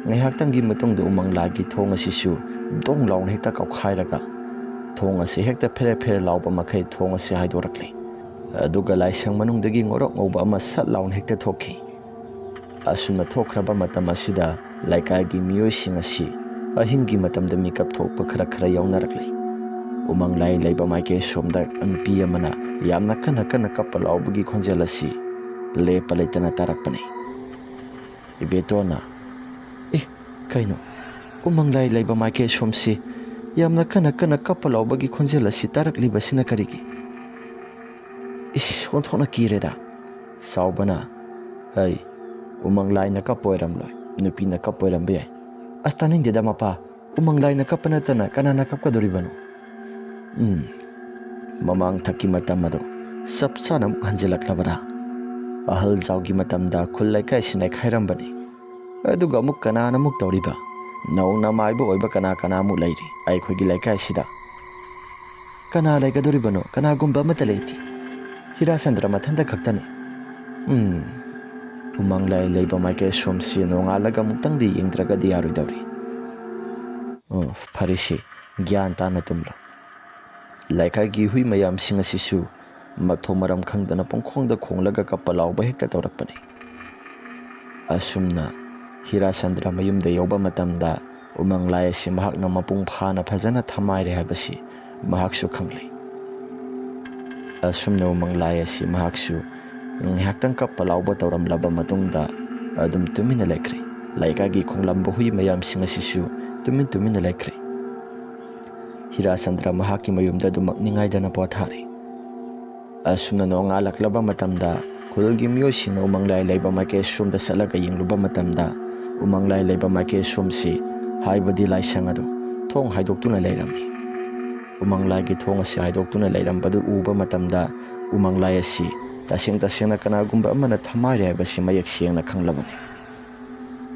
ꯉꯥꯏꯍꯥꯛꯇꯪꯒꯤ ꯃꯇꯨꯡꯗ ꯎꯃꯪ ꯂꯥꯏꯒꯤ ꯊꯣꯡ ꯑꯁꯤꯁꯨ ꯗꯣꯡ ꯂꯥꯎꯅ ꯍꯦꯛꯇ ꯀꯥꯎꯈꯥꯏꯔꯒ ꯊꯣꯡ ꯑꯁꯤ ꯍꯦꯛꯇ ꯐꯦꯔꯦ ꯐꯦꯔꯦ ꯂꯥꯎꯕ ꯃꯈꯩ ꯊꯣꯡ ꯑꯁꯤ ꯍꯥꯏꯗꯣꯔꯛꯂꯦ꯫ ꯑꯗꯨꯒ ꯂꯥꯏꯁꯪ ꯃꯅꯨꯡꯗꯒꯤ ꯉꯧꯔꯣꯛ ꯉꯧꯕ ꯑꯃ ꯁꯠ ꯂꯥꯎꯅ ꯍꯦꯛꯇ ꯊꯣꯛꯈꯤ꯫ ꯑꯁꯨꯝꯅ ꯊꯣꯛꯈ꯭ꯔꯕ ꯃꯇꯝ ꯑꯁꯤꯗ ꯂꯩꯀꯥꯏꯒꯤ ꯃꯤꯑꯣꯏꯁꯤꯡ ꯑꯁꯤ ꯑꯍꯤꯡꯒꯤ ꯃꯇꯝꯗ ꯃꯤꯀꯞ ꯊꯣꯛꯄ ꯈꯔ ꯈꯔ ꯌꯥꯎꯅꯔꯛꯂꯤ꯫ ꯎꯃꯪ ꯂꯥꯏ ꯂꯩꯕ ꯃꯥꯏꯀꯩ ꯁꯣꯝꯗ ꯅꯨꯄꯤ ꯑꯃꯅ ꯌꯥꯝꯅ ꯀꯟꯅ ꯀꯟꯅ ꯀꯞꯄ ꯂꯥꯎꯕꯒꯤ ꯈꯣꯟꯖꯦꯜ ꯑꯁꯤ ꯂꯦꯞꯄ ꯂꯩꯇꯅ ꯇꯥꯔꯛꯄꯅꯤ꯫ ꯏꯕꯦꯇꯣꯟꯅ, "ꯑꯦ, ꯀꯩꯅꯣ? ꯎꯃꯪ ꯂꯥꯏ ꯂꯩꯕ ꯃꯥꯏꯀꯩ ꯁꯣꯝꯁꯤ ꯌꯥꯝꯅ ꯀꯟꯅ ꯀꯟꯅ ꯀꯞꯄ ꯂꯥꯎꯕꯒꯤ ꯈꯣꯟꯖꯦꯜ ꯑꯁꯤ ꯇꯥꯔꯛꯂꯤꯕꯁꯤꯅ ꯀꯔꯤꯒꯤ?" ꯏꯁ, ꯑꯣꯟꯊꯣꯛꯅ ꯀꯤꯔꯦꯗ꯫ ꯆꯥꯎꯕꯅ, "ꯍꯩ, ꯎꯃꯪ ꯂꯥꯏꯅ ꯀꯞꯄ ꯑꯣꯏꯔꯝꯂꯣꯏ, ꯅꯨꯄꯤꯅ ꯀꯞꯄ ꯑꯣꯏꯔꯝꯕ ꯌꯥꯏ꯫ ꯑꯁ, ꯇꯥꯅꯤꯡꯗꯦꯗ ꯃꯄꯥ, ꯎꯃꯪ ꯂꯥꯏꯅ ꯀꯞꯄ ꯅꯠꯇꯅ ꯀꯅꯥꯅ ꯀꯞꯀꯗꯧꯔꯤꯕꯅꯣ?" ꯎꯝ, ꯃꯃꯥꯡ ꯊꯛꯀꯤ ꯃꯇꯝ ꯑꯗꯨ ꯆꯞ ꯆꯥꯅ ꯑꯃꯨꯛ ꯍꯟꯖꯤꯜꯂꯛꯂꯕꯔꯥ? ꯑꯍꯜ ꯖꯥꯎꯒꯤ ꯃꯇꯝꯗ ꯈꯨꯜ ꯂꯩꯀꯥꯏꯁꯤ ꯅꯩꯈꯥꯏꯔꯝꯕꯅꯤ꯫ ꯑꯗꯨꯒ ꯑꯃꯨꯛ ꯀꯅꯥꯅ ꯑꯃꯨꯛ ꯇꯧꯔꯤꯕ? ꯅꯧꯅ ꯃꯥꯏꯕ ꯑꯣꯏꯕ ꯀꯅꯥ ꯀꯅꯥ ꯑꯃꯨꯛ ꯂꯩꯔꯤ ꯑꯩꯈꯣꯏꯒꯤ ꯂꯩꯀꯥꯏꯁꯤꯗ? ꯀꯅꯥ ꯂꯩꯒꯗꯧꯔꯤꯕꯅꯣ? ꯀꯅꯥꯒꯨꯝꯕ ꯑꯃꯠꯇ ꯂꯩꯇꯦ꯫ ꯍꯤꯔꯥꯆꯟꯗ꯭ꯔ ꯃꯊꯟꯇ ꯈꯛꯇꯅꯤ꯫ ꯎꯝ, ꯎꯃꯪ ꯂꯥꯏ ꯂꯩꯕ ꯃꯥꯏꯀꯩ ꯁꯣꯝꯁꯤ ꯅꯣꯡꯉꯥꯜꯂꯒ ꯑꯃꯨꯛꯇꯪꯗꯤ ꯌꯦꯡꯗ꯭ꯔꯒꯗꯤ ꯌꯥꯔꯣꯏꯗꯧꯔꯤ꯫ ꯑꯣ, ꯐꯔꯦꯁꯦ, ꯒ꯭ꯌꯥꯟ ꯇꯥꯅ ꯇꯨꯝꯂꯣ꯫ ꯂꯩꯀꯥꯏꯒꯤ ꯍꯨꯏ ꯃꯌꯥꯝꯁꯤꯡ ꯑꯁꯤꯁꯨ ꯃꯊꯣꯡ ꯃꯔꯝ ꯈꯪꯗꯅ ꯄꯨꯡꯈꯣꯡꯗ ꯈꯣꯡꯂꯒ ꯀꯞꯄ ꯂꯥꯎꯕ ꯍꯦꯛꯇ ꯇꯧꯔꯛꯄꯅꯤ꯫ ꯑꯁꯨꯝꯅ ꯍꯤꯔꯥꯆꯟꯗ꯭ꯔ ꯃꯌꯨꯝꯗ ꯌꯧꯕ ꯃꯇꯝꯗ ꯎꯃꯪ ꯂꯥꯏ ꯑꯁꯤ ꯃꯍꯥꯛꯅ ꯃꯄꯨꯡ ꯐꯥꯅ ꯐꯖꯅ ꯊꯝꯃꯥꯏꯔꯦ ꯍꯥꯏꯕꯁꯤ ꯃꯍꯥꯛꯁꯨ ꯈꯪꯂꯦ꯫ ꯑꯁꯨꯝꯅ ꯎꯃꯪ ꯂꯥꯏ ꯑꯁꯤ ꯃꯍꯥꯛꯁꯨ ꯉꯥꯏꯍꯥꯛꯇꯪ ꯀꯞꯄ ꯂꯥꯎꯕ ꯇꯧꯔꯝꯂꯕ ꯃꯇꯨꯡꯗ ꯑꯗꯨꯝ ꯇꯨꯃꯤꯟꯅ ꯂꯩꯈ꯭ꯔꯦ꯫ ꯂꯩꯀꯥꯏꯒꯤ ꯈꯣꯡꯂꯝꯕ ꯍꯨꯏ ꯃꯌꯥꯝꯁꯤꯡ ꯑꯁꯤꯁꯨ ꯇꯨꯃꯤꯟ ꯇꯨꯃꯤꯟꯅ ꯂꯩꯈ꯭ꯔꯦ꯫ ꯍꯤꯔꯥꯆꯟꯗ꯭ꯔ ꯃꯍꯥꯛꯀꯤ ꯃꯌꯨꯝꯗ ꯑꯗꯨꯃꯛ ꯅꯤꯡꯉꯥꯏꯗꯅ ꯄꯣꯊꯥꯔꯦ꯫ ꯑꯁꯨꯝꯅ ꯅꯣꯡꯉꯥꯜꯂꯛꯂꯕ ꯃꯇꯝꯗ ꯈꯨꯜꯒꯤ ꯃꯤꯑꯣꯏꯁꯤꯡꯅ ꯎꯃꯪ ꯂꯥꯏ ꯂꯩꯕ ꯃꯥꯏꯀꯩ ꯁꯣꯝꯗ ꯆꯠꯂꯒ ꯌꯦꯡꯂꯨꯕ ꯃꯇꯝꯗ ꯎꯃꯪ ꯂꯥꯏ ꯂꯩꯕ ꯃꯥꯏꯀꯩ ꯁꯣꯝꯁꯤ, ꯍꯥꯏꯕꯗꯤ ꯂꯥꯏꯁꯪ ꯑꯗꯨ ꯊꯣꯡ ꯍꯥꯏꯗꯣꯛꯇꯨꯅ ꯂꯩꯔꯝꯃꯤ꯫ ꯎꯃꯪ ꯂꯥꯏꯒꯤ ꯊꯣꯡ ꯑꯁꯤ ꯍꯥꯏꯗꯣꯛꯇꯨꯅ ꯂꯩꯔꯝꯕꯗꯨ ꯎꯕ ꯃꯇꯝꯗ ꯎꯃꯪ ꯂꯥꯏ ꯑꯁꯤ ꯇꯁꯦꯡ ꯇꯁꯦꯡꯅ ꯀꯅꯥꯒꯨꯝꯕ ꯑꯃꯅ ꯊꯝꯃꯥꯏꯔꯦ ꯍꯥꯏꯕꯁꯤ ꯃꯌꯦꯛ ꯁꯦꯡꯅ ꯈꯪꯂꯕꯅꯤ꯫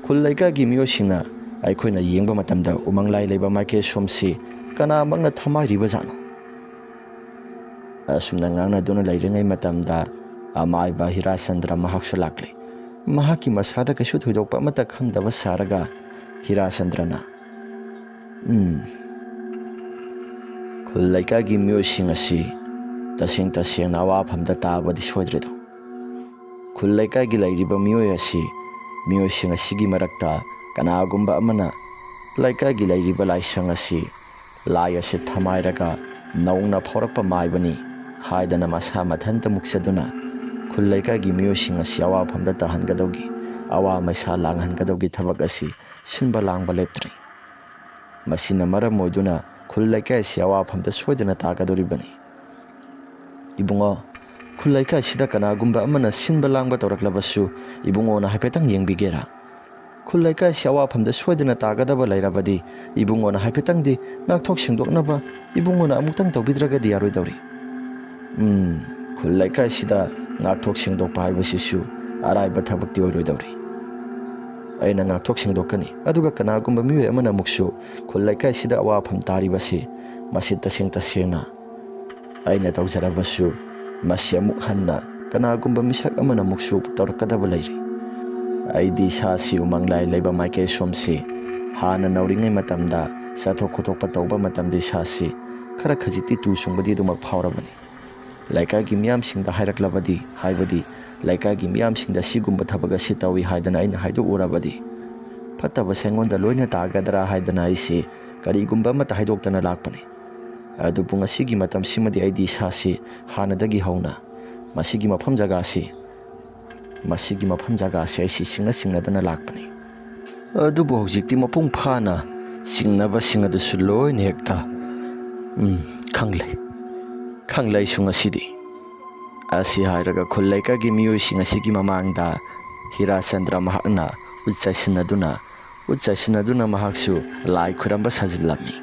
ꯈꯨꯜ ꯂꯩꯀꯥꯏꯒꯤ ꯃꯤꯑꯣꯏꯁꯤꯡꯅ ꯑꯩꯈꯣꯏꯅ ꯌꯦꯡꯕ ꯃꯇꯝꯗ ꯎꯃꯪ ꯂꯥꯏ ꯂꯩꯕ ꯃꯥꯏꯀꯩ ꯁꯣꯝꯁꯤ ꯀꯅꯥꯃꯛꯅ ꯊꯝꯃꯥꯏꯔꯤꯕꯖꯥꯠꯅꯣ? ꯑꯁꯨꯝꯅ ꯉꯥꯡꯅꯗꯨꯅ ꯂꯩꯔꯤꯉꯩ ꯃꯇꯝꯗ ꯑꯃꯥꯏꯕ ꯍꯤꯔꯥꯆꯟꯗ꯭ꯔ ꯃꯍꯥꯛꯁꯨ ꯂꯥꯛꯂꯦ꯫ ꯃꯍꯥꯛꯀꯤ ꯃꯁꯥꯗ ꯀꯩꯁꯨ ꯊꯣꯏꯗꯣꯛꯄ ꯑꯃꯠꯇ ꯈꯪꯗꯕ ꯁꯥꯔꯒ ꯍꯤꯔꯥꯆꯟꯗ꯭ꯔꯅ, "ꯎꯝ, ꯈꯨꯜ ꯂꯩꯀꯥꯏꯒꯤ ꯃꯤꯑꯣꯏꯁꯤꯡ ꯑꯁꯤ ꯇꯁꯦꯡ ꯇꯁꯦꯡꯅ ꯑꯋꯥꯐꯝꯗ ꯇꯥꯕꯗꯤ ꯁꯣꯏꯗ꯭ꯔꯦꯗꯣ꯫ ꯈꯨꯜ ꯂꯩꯀꯥꯏꯒꯤ ꯂꯩꯔꯤꯕ ꯃꯤꯑꯣꯏ ꯑꯁꯤ, ꯃꯤꯑꯣꯏꯁꯤꯡ ꯑꯁꯤꯒꯤ ꯃꯔꯛꯇ ꯀꯅꯥꯒꯨꯝꯕ ꯑꯃꯅ ꯂꯩꯀꯥꯏꯒꯤ ꯂꯩꯔꯤꯕ ꯂꯥꯏꯁꯪ ꯑꯁꯤ ꯂꯥꯏ ꯑꯁꯤ ꯊꯝꯃꯥꯏꯔꯒ ꯅꯧꯅ ꯐꯥꯎꯔꯛꯄ ꯃꯥꯏꯕꯅꯤ" ꯍꯥꯏꯗꯅ ꯃꯁꯥ ꯃꯊꯟꯇ ꯃꯨꯛꯆꯗꯨꯅ ꯈꯨꯜ ꯂꯩꯀꯥꯏꯒꯤ ꯃꯤꯑꯣꯏꯁꯤꯡ ꯑꯁꯤ ꯑꯋꯥꯐꯝꯗ ꯇꯥꯍꯟꯒꯗꯧꯒꯤ, ꯑꯋꯥ ꯃꯩꯁꯥ ꯂꯥꯡꯍꯟꯒꯗꯧꯒꯤ ꯊꯕꯛ ꯑꯁꯤ ꯁꯤꯟꯕ ꯂꯥꯡꯕ ꯂꯦꯞꯇ꯭ꯔꯤ꯫ ꯃꯁꯤꯅ ꯃꯔꯝ ꯑꯣꯏꯗꯨꯅ ꯈꯨꯜ ꯂꯩꯀꯥꯏ ꯑꯁꯤ ꯑꯋꯥꯐꯝꯗ ꯁꯣꯏꯗꯅ ꯇꯥꯒꯗꯧꯔꯤꯕꯅꯤ꯫ ꯏꯕꯨꯡꯉꯣ, ꯈꯨꯜ ꯂꯩꯀꯥꯏꯁꯤꯗ ꯀꯅꯥꯒꯨꯝꯕ ꯑꯃꯅ ꯁꯤꯟꯕ ꯂꯥꯡꯕ ꯇꯧꯔꯛꯂꯕꯁꯨ ꯏꯕꯨꯡꯉꯣꯅ ꯍꯥꯏꯐꯦꯠꯇꯪ ꯌꯦꯡꯕꯤꯒꯦꯔꯥ? ꯈꯨꯜ ꯂꯩꯀꯥꯏꯁꯤ ꯑꯋꯥꯐꯝꯗ ꯁꯣꯏꯗꯅ ꯇꯥꯒꯗꯕ ꯂꯩꯔꯕꯗꯤ ꯏꯕꯨꯡꯉꯣꯅ ꯍꯥꯏꯐꯦꯠꯇꯪꯗꯤ ꯉꯥꯛꯊꯣꯛ ꯁꯦꯡꯗꯣꯛꯅꯕ ꯏꯕꯨꯡꯉꯣꯅ ꯑꯃꯨꯛꯇꯪ ꯇꯧꯕꯤꯗ꯭ꯔꯒꯗꯤ ꯌꯥꯔꯣꯏꯗꯧꯔꯤ꯫ ꯎꯝ, ꯈꯨꯜ ꯂꯩꯀꯥꯏꯁꯤꯗ ꯉꯥꯛꯊꯣꯛ ꯁꯦꯡꯗꯣꯛꯄ ꯍꯥꯏꯕꯁꯤꯁꯨ ꯑꯔꯥꯏꯕ ꯊꯕꯛꯇꯤ ꯑꯣꯏꯔꯣꯏꯗꯧꯔꯤ꯫ ꯑꯩꯅ ꯉꯥꯛꯊꯣꯛ ꯁꯦꯡꯗꯣꯛꯀꯅꯤ, ꯑꯗꯨꯒ ꯀꯅꯥꯒꯨꯝꯕ ꯃꯤꯑꯣꯏ ꯑꯃꯅ ꯑꯃꯨꯛꯁꯨ ꯈꯨꯜ ꯂꯩꯀꯥꯏꯁꯤꯗ ꯑꯋꯥꯐꯝ ꯇꯥꯔꯤꯕꯁꯤ, ꯃꯁꯤ ꯇꯁꯦꯡ ꯇꯁꯦꯡꯅ ꯑꯩꯅ ꯇꯧꯖꯔꯕꯁꯨ, ꯃꯁꯤ ꯑꯃꯨꯛ ꯍꯟꯅ ꯀꯅꯥꯒꯨꯝꯕ ꯃꯤꯁꯛ ꯑꯃꯅ ꯑꯃꯨꯛꯁꯨ ꯇꯧꯔꯛꯀꯗꯕ ꯂꯩꯔꯤ꯫ ꯑꯩꯗꯤ ꯏꯁꯥꯁꯤ ꯎꯃꯪ ꯂꯥꯏ ꯂꯩꯕ ꯃꯥꯏꯀꯩ ꯁꯣꯝꯁꯤ ꯍꯥꯟꯅ ꯅꯧꯔꯤꯉꯩ ꯃꯇꯝꯗ ꯆꯠꯊꯣꯛ ꯈꯣꯠꯇꯣꯛꯄ ꯇꯧꯕ ꯃꯇꯝꯗ ꯏꯁꯥꯁꯤ ꯈꯔ ꯈꯖꯤꯛꯇꯤ ꯇꯨ ꯆꯨꯡꯕꯗꯤ ꯑꯗꯨꯃꯛ ꯐꯥꯎꯔꯕꯅꯤ꯫ ꯂꯩꯀꯥꯏꯒꯤ ꯃꯤꯌꯥꯝꯁꯤꯡꯗ ꯍꯥꯏꯔꯛꯂꯕꯗꯤ, ꯍꯥꯏꯕꯗꯤ ꯂꯩꯀꯥꯏꯒꯤ ꯃꯤꯌꯥꯝꯁꯤꯡꯗ ꯁꯤꯒꯨꯝꯕ ꯊꯕꯛ ꯑꯁꯤ ꯇꯧꯏ ꯍꯥꯏꯗꯅ ꯑꯩꯅ ꯍꯥꯏꯗꯣꯛꯎꯔꯕꯗꯤ, ꯐꯠꯇꯕꯁꯦ ꯑꯩꯉꯣꯟꯗ ꯂꯣꯏꯅ ꯇꯥꯒꯗ꯭ꯔꯥ ꯍꯥꯏꯗꯅ ꯑꯩꯁꯤ ꯀꯔꯤꯒꯨꯝꯕ ꯑꯃꯠꯇ ꯍꯥꯏꯗꯣꯛꯇꯅ ꯂꯥꯛꯄꯅꯤ꯫ ꯑꯗꯨꯕꯨ ꯉꯁꯤꯒꯤ ꯃꯇꯝꯁꯤꯃꯗꯤ ꯑꯩꯗꯤ ꯏꯁꯥꯁꯤ ꯍꯥꯟꯅꯗꯒꯤ ꯍꯧꯅ ꯃꯁꯤꯒꯤ ꯃꯐꯝ ꯖꯒꯥꯁꯤ, ꯃꯁꯤꯒꯤ ꯃꯐꯝ ꯖꯒꯥꯁꯤ ꯑꯩꯁꯤ ꯆꯤꯡꯅ ꯆꯤꯡꯅꯗꯅ ꯂꯥꯛꯄꯅꯤ꯫ ꯑꯗꯨꯕꯨ ꯍꯧꯖꯤꯛꯇꯤ ꯃꯄꯨꯡ ꯐꯥꯅ ꯆꯤꯡꯅꯕꯁꯤꯡ ꯑꯗꯨꯁꯨ ꯂꯣꯏꯅ ꯍꯦꯛꯇ, ꯎꯝ, ꯈꯪꯂꯦ꯫ ꯈꯪꯂꯦ ꯑꯩꯁꯨ ꯉꯁꯤꯗꯤ꯫ ꯑꯁꯤ ꯍꯥꯏꯔꯒ ꯈꯨꯜ ꯂꯩꯀꯥꯏꯒꯤ ꯃꯤꯑꯣꯏꯁꯤꯡ ꯑꯁꯤꯒꯤ ꯃꯃꯥꯡꯗ ꯍꯤꯔꯥꯆꯟꯗ꯭ꯔ ꯃꯍꯥꯛꯅ ꯎꯠ ꯆꯥꯏꯁꯤꯟꯅꯗꯨꯅ, ꯎꯠ ꯆꯥꯏꯁꯤꯟꯅꯗꯨꯅ ꯃꯍꯥꯛꯁꯨ ꯂꯥꯏ ꯈꯨꯔꯝꯕ ꯁꯥꯖꯤꯜꯂꯝꯃꯤ꯫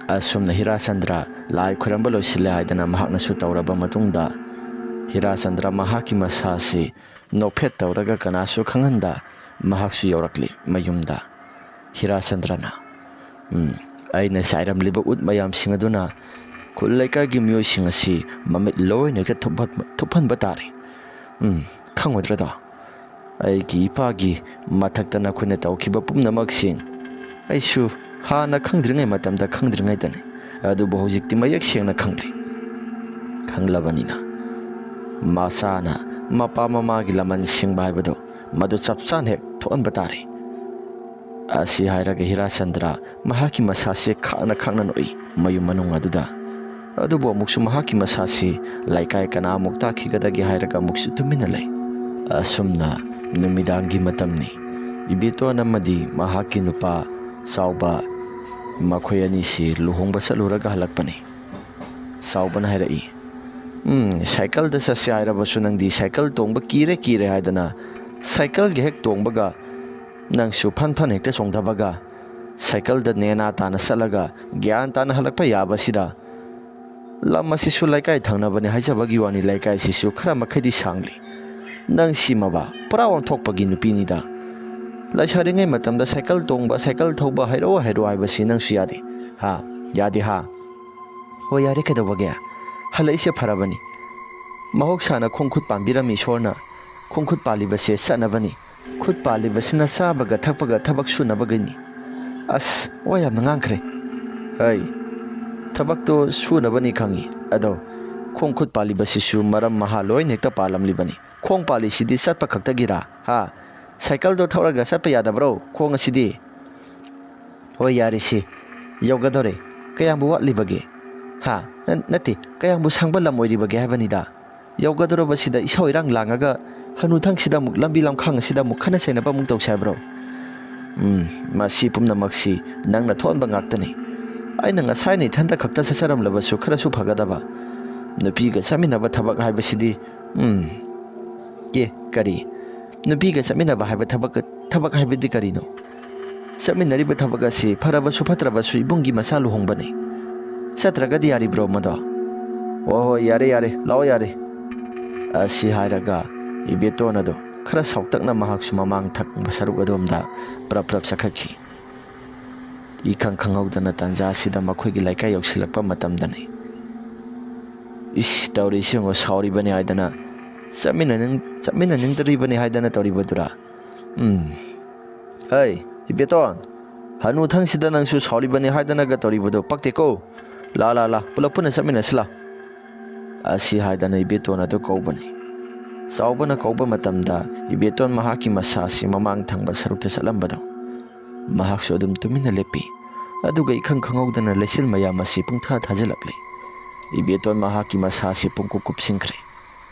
ꯑꯁꯨꯝꯅ ꯍꯤꯔꯥꯆꯟꯗ꯭ꯔ ꯂꯥꯏ ꯈꯨꯔꯝꯕ ꯂꯣꯏꯁꯤꯜꯂꯦ ꯍꯥꯏꯗꯅ ꯃꯍꯥꯛꯅꯁꯨ ꯇꯧꯔꯕ ꯃꯇꯨꯡꯗ, ꯍꯤꯔꯥꯆꯟꯗ꯭ꯔ ꯃꯍꯥꯛꯀꯤ ꯃꯁꯥꯁꯤ ꯅꯣꯛꯐꯦꯠ ꯇꯧꯔꯒ ꯀꯅꯥꯁꯨ ꯈꯪꯍꯟꯗ ꯃꯍꯥꯛꯁꯨ ꯌꯧꯔꯛꯂꯤ ꯃꯌꯨꯝꯗ꯫ ꯍꯤꯔꯥꯆꯟꯗ꯭ꯔꯅ, "ꯎꯝ, ꯑꯩꯅ ꯆꯥꯏꯔꯝꯂꯤꯕ ꯎꯠ ꯃꯌꯥꯝꯁꯤꯡ ꯑꯗꯨꯅ ꯈꯨꯜ ꯂꯩꯀꯥꯏꯒꯤ ꯃꯤꯑꯣꯏꯁꯤꯡ ꯑꯁꯤ ꯃꯃꯤꯠ ꯂꯣꯏꯅ ꯍꯦꯛꯇ ꯊꯨꯞꯍꯟ-, ꯊꯨꯞꯍꯟꯕ ꯇꯥꯔꯦ꯫ ꯎꯝ, ꯈꯪꯉꯨꯗ꯭ꯔꯗꯣ? ꯑꯩꯒꯤ ꯏꯄꯥꯒꯤ ꯃꯊꯛꯇ ꯅꯈꯣꯏꯅ ꯇꯧꯈꯤꯕ ꯄꯨꯝꯅꯃꯛꯁꯤꯡ ꯑꯩꯁꯨ ꯍꯥꯟꯅ ꯈꯪꯗ꯭ꯔꯤꯉꯩ ꯃꯇꯝꯗ ꯈꯪꯗ꯭ꯔꯤꯉꯩꯗꯅꯤ꯫ ꯑꯗꯨꯕꯨ ꯍꯧꯖꯤꯛꯇꯤ ꯃꯌꯦꯛ ꯁꯦꯡꯅ ꯈꯪꯂꯦ꯫ ꯈꯪꯂꯕꯅꯤꯅ ꯃꯆꯥꯅ ꯃꯄꯥ ꯃꯃꯥꯒꯤ ꯂꯃꯟ ꯁꯤꯡꯕ ꯍꯥꯏꯕꯗꯨ ꯃꯗꯨ ꯆꯞ ꯆꯥꯅ ꯍꯦꯛ ꯊꯣꯛꯍꯟꯕ ꯇꯥꯔꯦ"꯫ ꯑꯁꯤ ꯍꯥꯏꯔꯒ ꯍꯤꯔꯥꯆꯟꯗ꯭ꯔ ꯃꯍꯥꯛꯀꯤ ꯃꯁꯥꯁꯦ ꯈꯥꯛꯅ ꯈꯥꯛꯅ ꯅꯣꯛꯏ ꯃꯌꯨꯝ ꯃꯅꯨꯡ ꯑꯗꯨꯗ꯫ ꯑꯗꯨꯕꯨ ꯑꯃꯨꯛꯁꯨ ꯃꯍꯥꯛꯀꯤ ꯃꯁꯥꯁꯤ ꯂꯩꯀꯥꯏ ꯀꯅꯥꯃꯨꯛ ꯇꯥꯈꯤꯒꯗꯒꯦ ꯍꯥꯏꯔꯒ ꯑꯃꯨꯛꯁꯨ ꯇꯨꯃꯤꯟꯅ ꯂꯩ꯫ ꯑꯁꯨꯝꯅ ꯅꯨꯃꯤꯗꯥꯡꯒꯤ ꯃꯇꯝꯅꯤ꯫ ꯏꯕꯦꯇꯣꯟ ꯑꯃꯗꯤ ꯃꯍꯥꯛꯀꯤ ꯅꯨꯄꯥ ꯆꯥꯎꯕ ꯃꯈꯣꯏ ꯑꯅꯤꯁꯤ ꯂꯨꯍꯣꯡꯕ ꯆꯠꯂꯨꯔꯒ ꯍꯜꯂꯛꯄꯅꯤ꯫ ꯆꯥꯎꯕꯅ ꯍꯥꯏꯔꯛꯏ, "ꯎꯝ, ꯁꯥꯏꯀꯜꯗ ꯆꯠꯁꯦ ꯍꯥꯏꯔꯕꯁꯨ ꯅꯪꯗꯤ ꯁꯥꯏꯀꯜ ꯇꯣꯡꯕ ꯀꯤꯔꯦ ꯀꯤꯔꯦ ꯍꯥꯏꯗꯅ ꯁꯥꯏꯀꯜꯒ ꯍꯦꯛ ꯇꯣꯡꯕꯒ ꯅꯪꯁꯨ ꯐꯟ ꯐꯟ ꯍꯦꯛꯇ ꯆꯣꯡꯊꯕꯒ ꯁꯥꯏꯀꯜꯗ ꯅꯦꯅꯥ ꯇꯥꯅ ꯆꯠꯂꯒ ꯒ꯭ꯌꯥꯟ ꯇꯥꯅ ꯍꯜꯂꯛꯄ ꯌꯥꯕꯁꯤꯗ ꯂꯝ ꯑꯁꯤꯁꯨ ꯂꯩꯀꯥꯏ ꯊꯪꯅꯕꯅꯤ ꯍꯥꯏꯖꯕꯒꯤ ꯋꯥꯅꯤ, ꯂꯩꯀꯥꯏꯁꯤꯁꯨ ꯈꯔ ꯃꯈꯩꯗꯤ ꯁꯥꯡꯂꯤ꯫ ꯅꯪ ꯁꯤꯃꯕ ꯄꯨꯔꯥ ꯑꯣꯟꯊꯣꯛꯄꯒꯤ ꯅꯨꯄꯤꯅꯤꯗ꯫ ꯂꯩꯁꯥꯔꯤꯉꯩ ꯃꯇꯝꯗ ꯁꯥꯏꯀꯜ ꯇꯣꯡꯕ, ꯁꯥꯏꯀꯜ ꯊꯧꯕ ꯍꯩꯔꯛꯑꯣ ꯍꯩꯔꯛꯑꯣ ꯍꯥꯏꯕꯁꯤ ꯅꯪꯁꯨ ꯌꯥꯗꯦ꯫ ꯍꯥ? ꯌꯥꯗꯦ ꯍꯥ? ꯍꯣꯏ, ꯌꯥꯔꯦ, ꯀꯩꯗꯧꯕꯒꯦ? ꯍꯜꯂꯛꯏꯁꯦ ꯐꯔꯕꯅꯤ꯫ ꯃꯍꯧꯁꯥꯅ ꯈꯣꯡ ꯈꯨꯠ ꯄꯥꯟꯕꯤꯔꯝꯃꯤ ꯏꯁꯣꯔꯅ꯫ ꯈꯣꯡ ꯈꯨꯠ ꯄꯥꯜꯂꯤꯕꯁꯦ ꯆꯠꯅꯕꯅꯤ꯫ ꯈꯨꯠ ꯄꯥꯜꯂꯤꯕꯁꯤꯅ ꯆꯥꯕꯒ ꯊꯛꯄꯒ ꯊꯕꯛ ꯁꯨꯅꯕꯒꯤꯅꯤ꯫ ꯑꯁ, ꯋꯥ ꯌꯥꯝꯅ ꯉꯥꯡꯈ꯭ꯔꯦ꯫ ꯍꯩ, ꯊꯕꯛꯇꯣ ꯁꯨꯅꯕꯅꯤ ꯈꯪꯉꯤ, ꯑꯗꯣ ꯈꯣꯡ ꯈꯨꯠ ꯄꯥꯜꯂꯤꯕꯁꯤꯁꯨ ꯃꯔꯝ ꯃꯍꯥ ꯂꯣꯏꯅ ꯍꯦꯛꯇ ꯄꯥꯜꯂꯝꯂꯤꯕꯅꯤ꯫ ꯈꯣꯡ ꯄꯥꯜꯂꯤꯁꯤꯗꯤ ꯆꯠꯄ ꯈꯛꯇꯒꯤꯔꯥ? ꯍꯥ? ꯁꯥꯏꯀꯜꯗꯣ ꯊꯧꯔꯒ ꯆꯠꯄ ꯌꯥꯗꯕ꯭ꯔꯣ, ꯈꯣꯡ ꯑꯁꯤꯗꯤ? ꯍꯣꯏ, ꯌꯥꯔꯦꯁꯦ, ꯌꯧꯒꯗꯧꯔꯦ꯫ ꯀꯌꯥꯝꯕꯨ ꯋꯥꯠꯂꯤꯕꯒꯦ? ꯍꯥ? ꯅ-, ꯅꯠꯇꯦ, ꯀꯌꯥꯝꯕꯨ ꯁꯥꯡꯕ ꯂꯝ ꯑꯣꯏꯔꯤꯕꯒꯦ ꯍꯥꯏꯕꯅꯤꯗ꯫ ꯌꯧꯒꯗꯧꯔꯕꯁꯤꯗ ꯏꯁꯧ ꯏꯔꯥꯡ ꯂꯥꯡꯉꯒ ꯍꯅꯨꯊꯪꯁꯤꯗ ꯑꯃꯨꯛ ꯂꯝꯕꯤ ꯂꯝꯈꯥꯡ ꯑꯁꯤꯗ ꯑꯃꯨꯛ ꯈꯠꯅ ꯆꯩꯅꯕ ꯑꯃꯨꯛ ꯇꯧꯁꯦ ꯍꯥꯏꯕ꯭ꯔꯣ? ꯎꯝ, ꯃꯁꯤ ꯄꯨꯝꯅꯃꯛꯁꯤ ꯅꯪꯅ ꯊꯣꯛꯍꯟꯕ ꯉꯥꯛꯇꯅꯤ꯫ ꯑꯩꯅ ꯉꯁꯥꯏꯅ ꯏꯊꯟꯇ ꯈꯛꯇ ꯆꯠꯆꯔꯝꯂꯕꯁꯨ ꯈꯔꯁꯨ ꯐꯒꯗꯕ꯫ ꯅꯨꯄꯤꯒ ꯆꯠꯃꯤꯟꯅꯕ ꯊꯕꯛ ꯍꯥꯏꯕꯁꯤꯗꯤ, ꯎꯝ, ꯑꯦ, ꯀꯔꯤ? ꯅꯨꯄꯤꯒ ꯆꯠꯃꯤꯟꯅꯕ ꯍꯥꯏꯕ ꯊꯕꯛ, ꯊꯕꯛ ꯍꯥꯏꯕꯗꯤ ꯀꯔꯤꯅꯣ? ꯆꯠꯃꯤꯟꯅꯔꯤꯕ ꯊꯕꯛ ꯑꯁꯤ ꯐꯔꯕꯁꯨ ꯐꯠꯇ꯭ꯔꯕꯁꯨ ꯏꯕꯨꯡꯒꯤ ꯃꯆꯥ ꯂꯨꯍꯣꯡꯕꯅꯤ꯫ ꯆꯠꯇ꯭ꯔꯒꯗꯤ ꯌꯥꯔꯤꯕ꯭ꯔꯣ ꯃꯗꯣ? ꯍꯣꯏ, ꯍꯣꯏ, ꯌꯥꯔꯦ, ꯌꯥꯔꯦ, ꯂꯥꯛꯑꯣ, ꯌꯥꯔꯦ꯫ ꯑꯁꯤ ꯍꯥꯏꯔꯒ ꯏꯕꯦꯇꯣꯟ ꯑꯗꯨ ꯈꯔ ꯁꯥꯎꯇꯛꯅ ꯃꯍꯥꯛꯁꯨ ꯃꯃꯥꯡ ꯊꯪꯕ ꯁꯔꯨꯛ ꯑꯗꯣꯝꯗ ꯄ꯭ꯔꯞ ꯄ꯭ꯔꯞ ꯆꯠꯈꯠꯈꯤ꯫ ꯏꯈꯪ ꯈꯪꯍꯧꯗꯅ ꯇꯥꯟꯖꯥ ꯑꯁꯤꯗ ꯃꯈꯣꯏꯒꯤ ꯂꯩꯀꯥꯏ ꯌꯧꯁꯤꯜꯂꯛꯄ ꯃꯇꯝꯗꯅꯤ꯫ ꯏꯁ, ꯇꯧꯔꯤꯁꯤ ꯌꯦꯡꯉꯣ, ꯁꯥꯎꯔꯤꯕꯅꯤ ꯍꯥꯏꯗꯅ, ꯆꯠꯃꯤꯟꯅꯅꯤꯡ-, ꯆꯠꯃꯤꯟꯅꯅꯤꯡꯗ꯭ꯔꯤꯕꯅꯤ ꯍꯥꯏꯗꯅ ꯇꯧꯔꯤꯕꯗꯨꯔꯥ? ꯎꯝ꯫ ꯍꯩ, ꯏꯕꯦꯇꯣꯟ, ꯍꯅꯨꯊꯪꯁꯤꯗ ꯅꯪꯁꯨ ꯁꯥꯎꯔꯤꯕꯅꯤ ꯍꯥꯏꯗꯅꯒ ꯇꯧꯔꯤꯕꯗꯣ ꯄꯛꯇꯦꯀꯣ꯫ ꯂꯥ, ꯂꯥ, ꯂꯥ, ꯄꯨꯂꯞ ꯄꯨꯟꯅ ꯆꯠꯃꯤꯟꯅꯁꯤ ꯂꯥ꯫ ꯑꯁꯤ ꯍꯥꯏꯗꯅ ꯏꯕꯦꯇꯣꯟ ꯑꯗꯨ ꯀꯧꯕꯅꯤ꯫ ꯆꯥꯎꯕꯅ ꯀꯧꯕ ꯃꯇꯝꯗ ꯏꯕꯦꯇꯣꯟ ꯃꯍꯥꯛꯀꯤ ꯃꯁꯥ ꯑꯁꯤ ꯃꯃꯥꯡ ꯊꯪꯕ ꯁꯔꯨꯛꯇ ꯆꯠꯂꯝꯕꯗꯣ ꯃꯍꯥꯛꯁꯨ ꯑꯗꯨꯝ ꯇꯨꯃꯤꯟꯅ ꯂꯦꯞꯄꯤ꯫ ꯑꯗꯨꯒ ꯏꯈꯪ ꯈꯪꯍꯧꯗꯅ ꯂꯩꯆꯤꯜ ꯃꯌꯥꯝ ꯑꯁꯤ ꯄꯨꯡꯊꯥ ꯊꯥꯖꯤꯜꯂꯛꯂꯤ꯫ ꯏꯕꯦꯇꯣꯟ ꯃꯍꯥꯛꯀꯤ ꯃꯁꯥ ꯑꯁꯤ ꯄꯨꯡꯀꯨꯞ ꯀꯨꯞꯁꯤꯟꯈ꯭ꯔꯦ꯫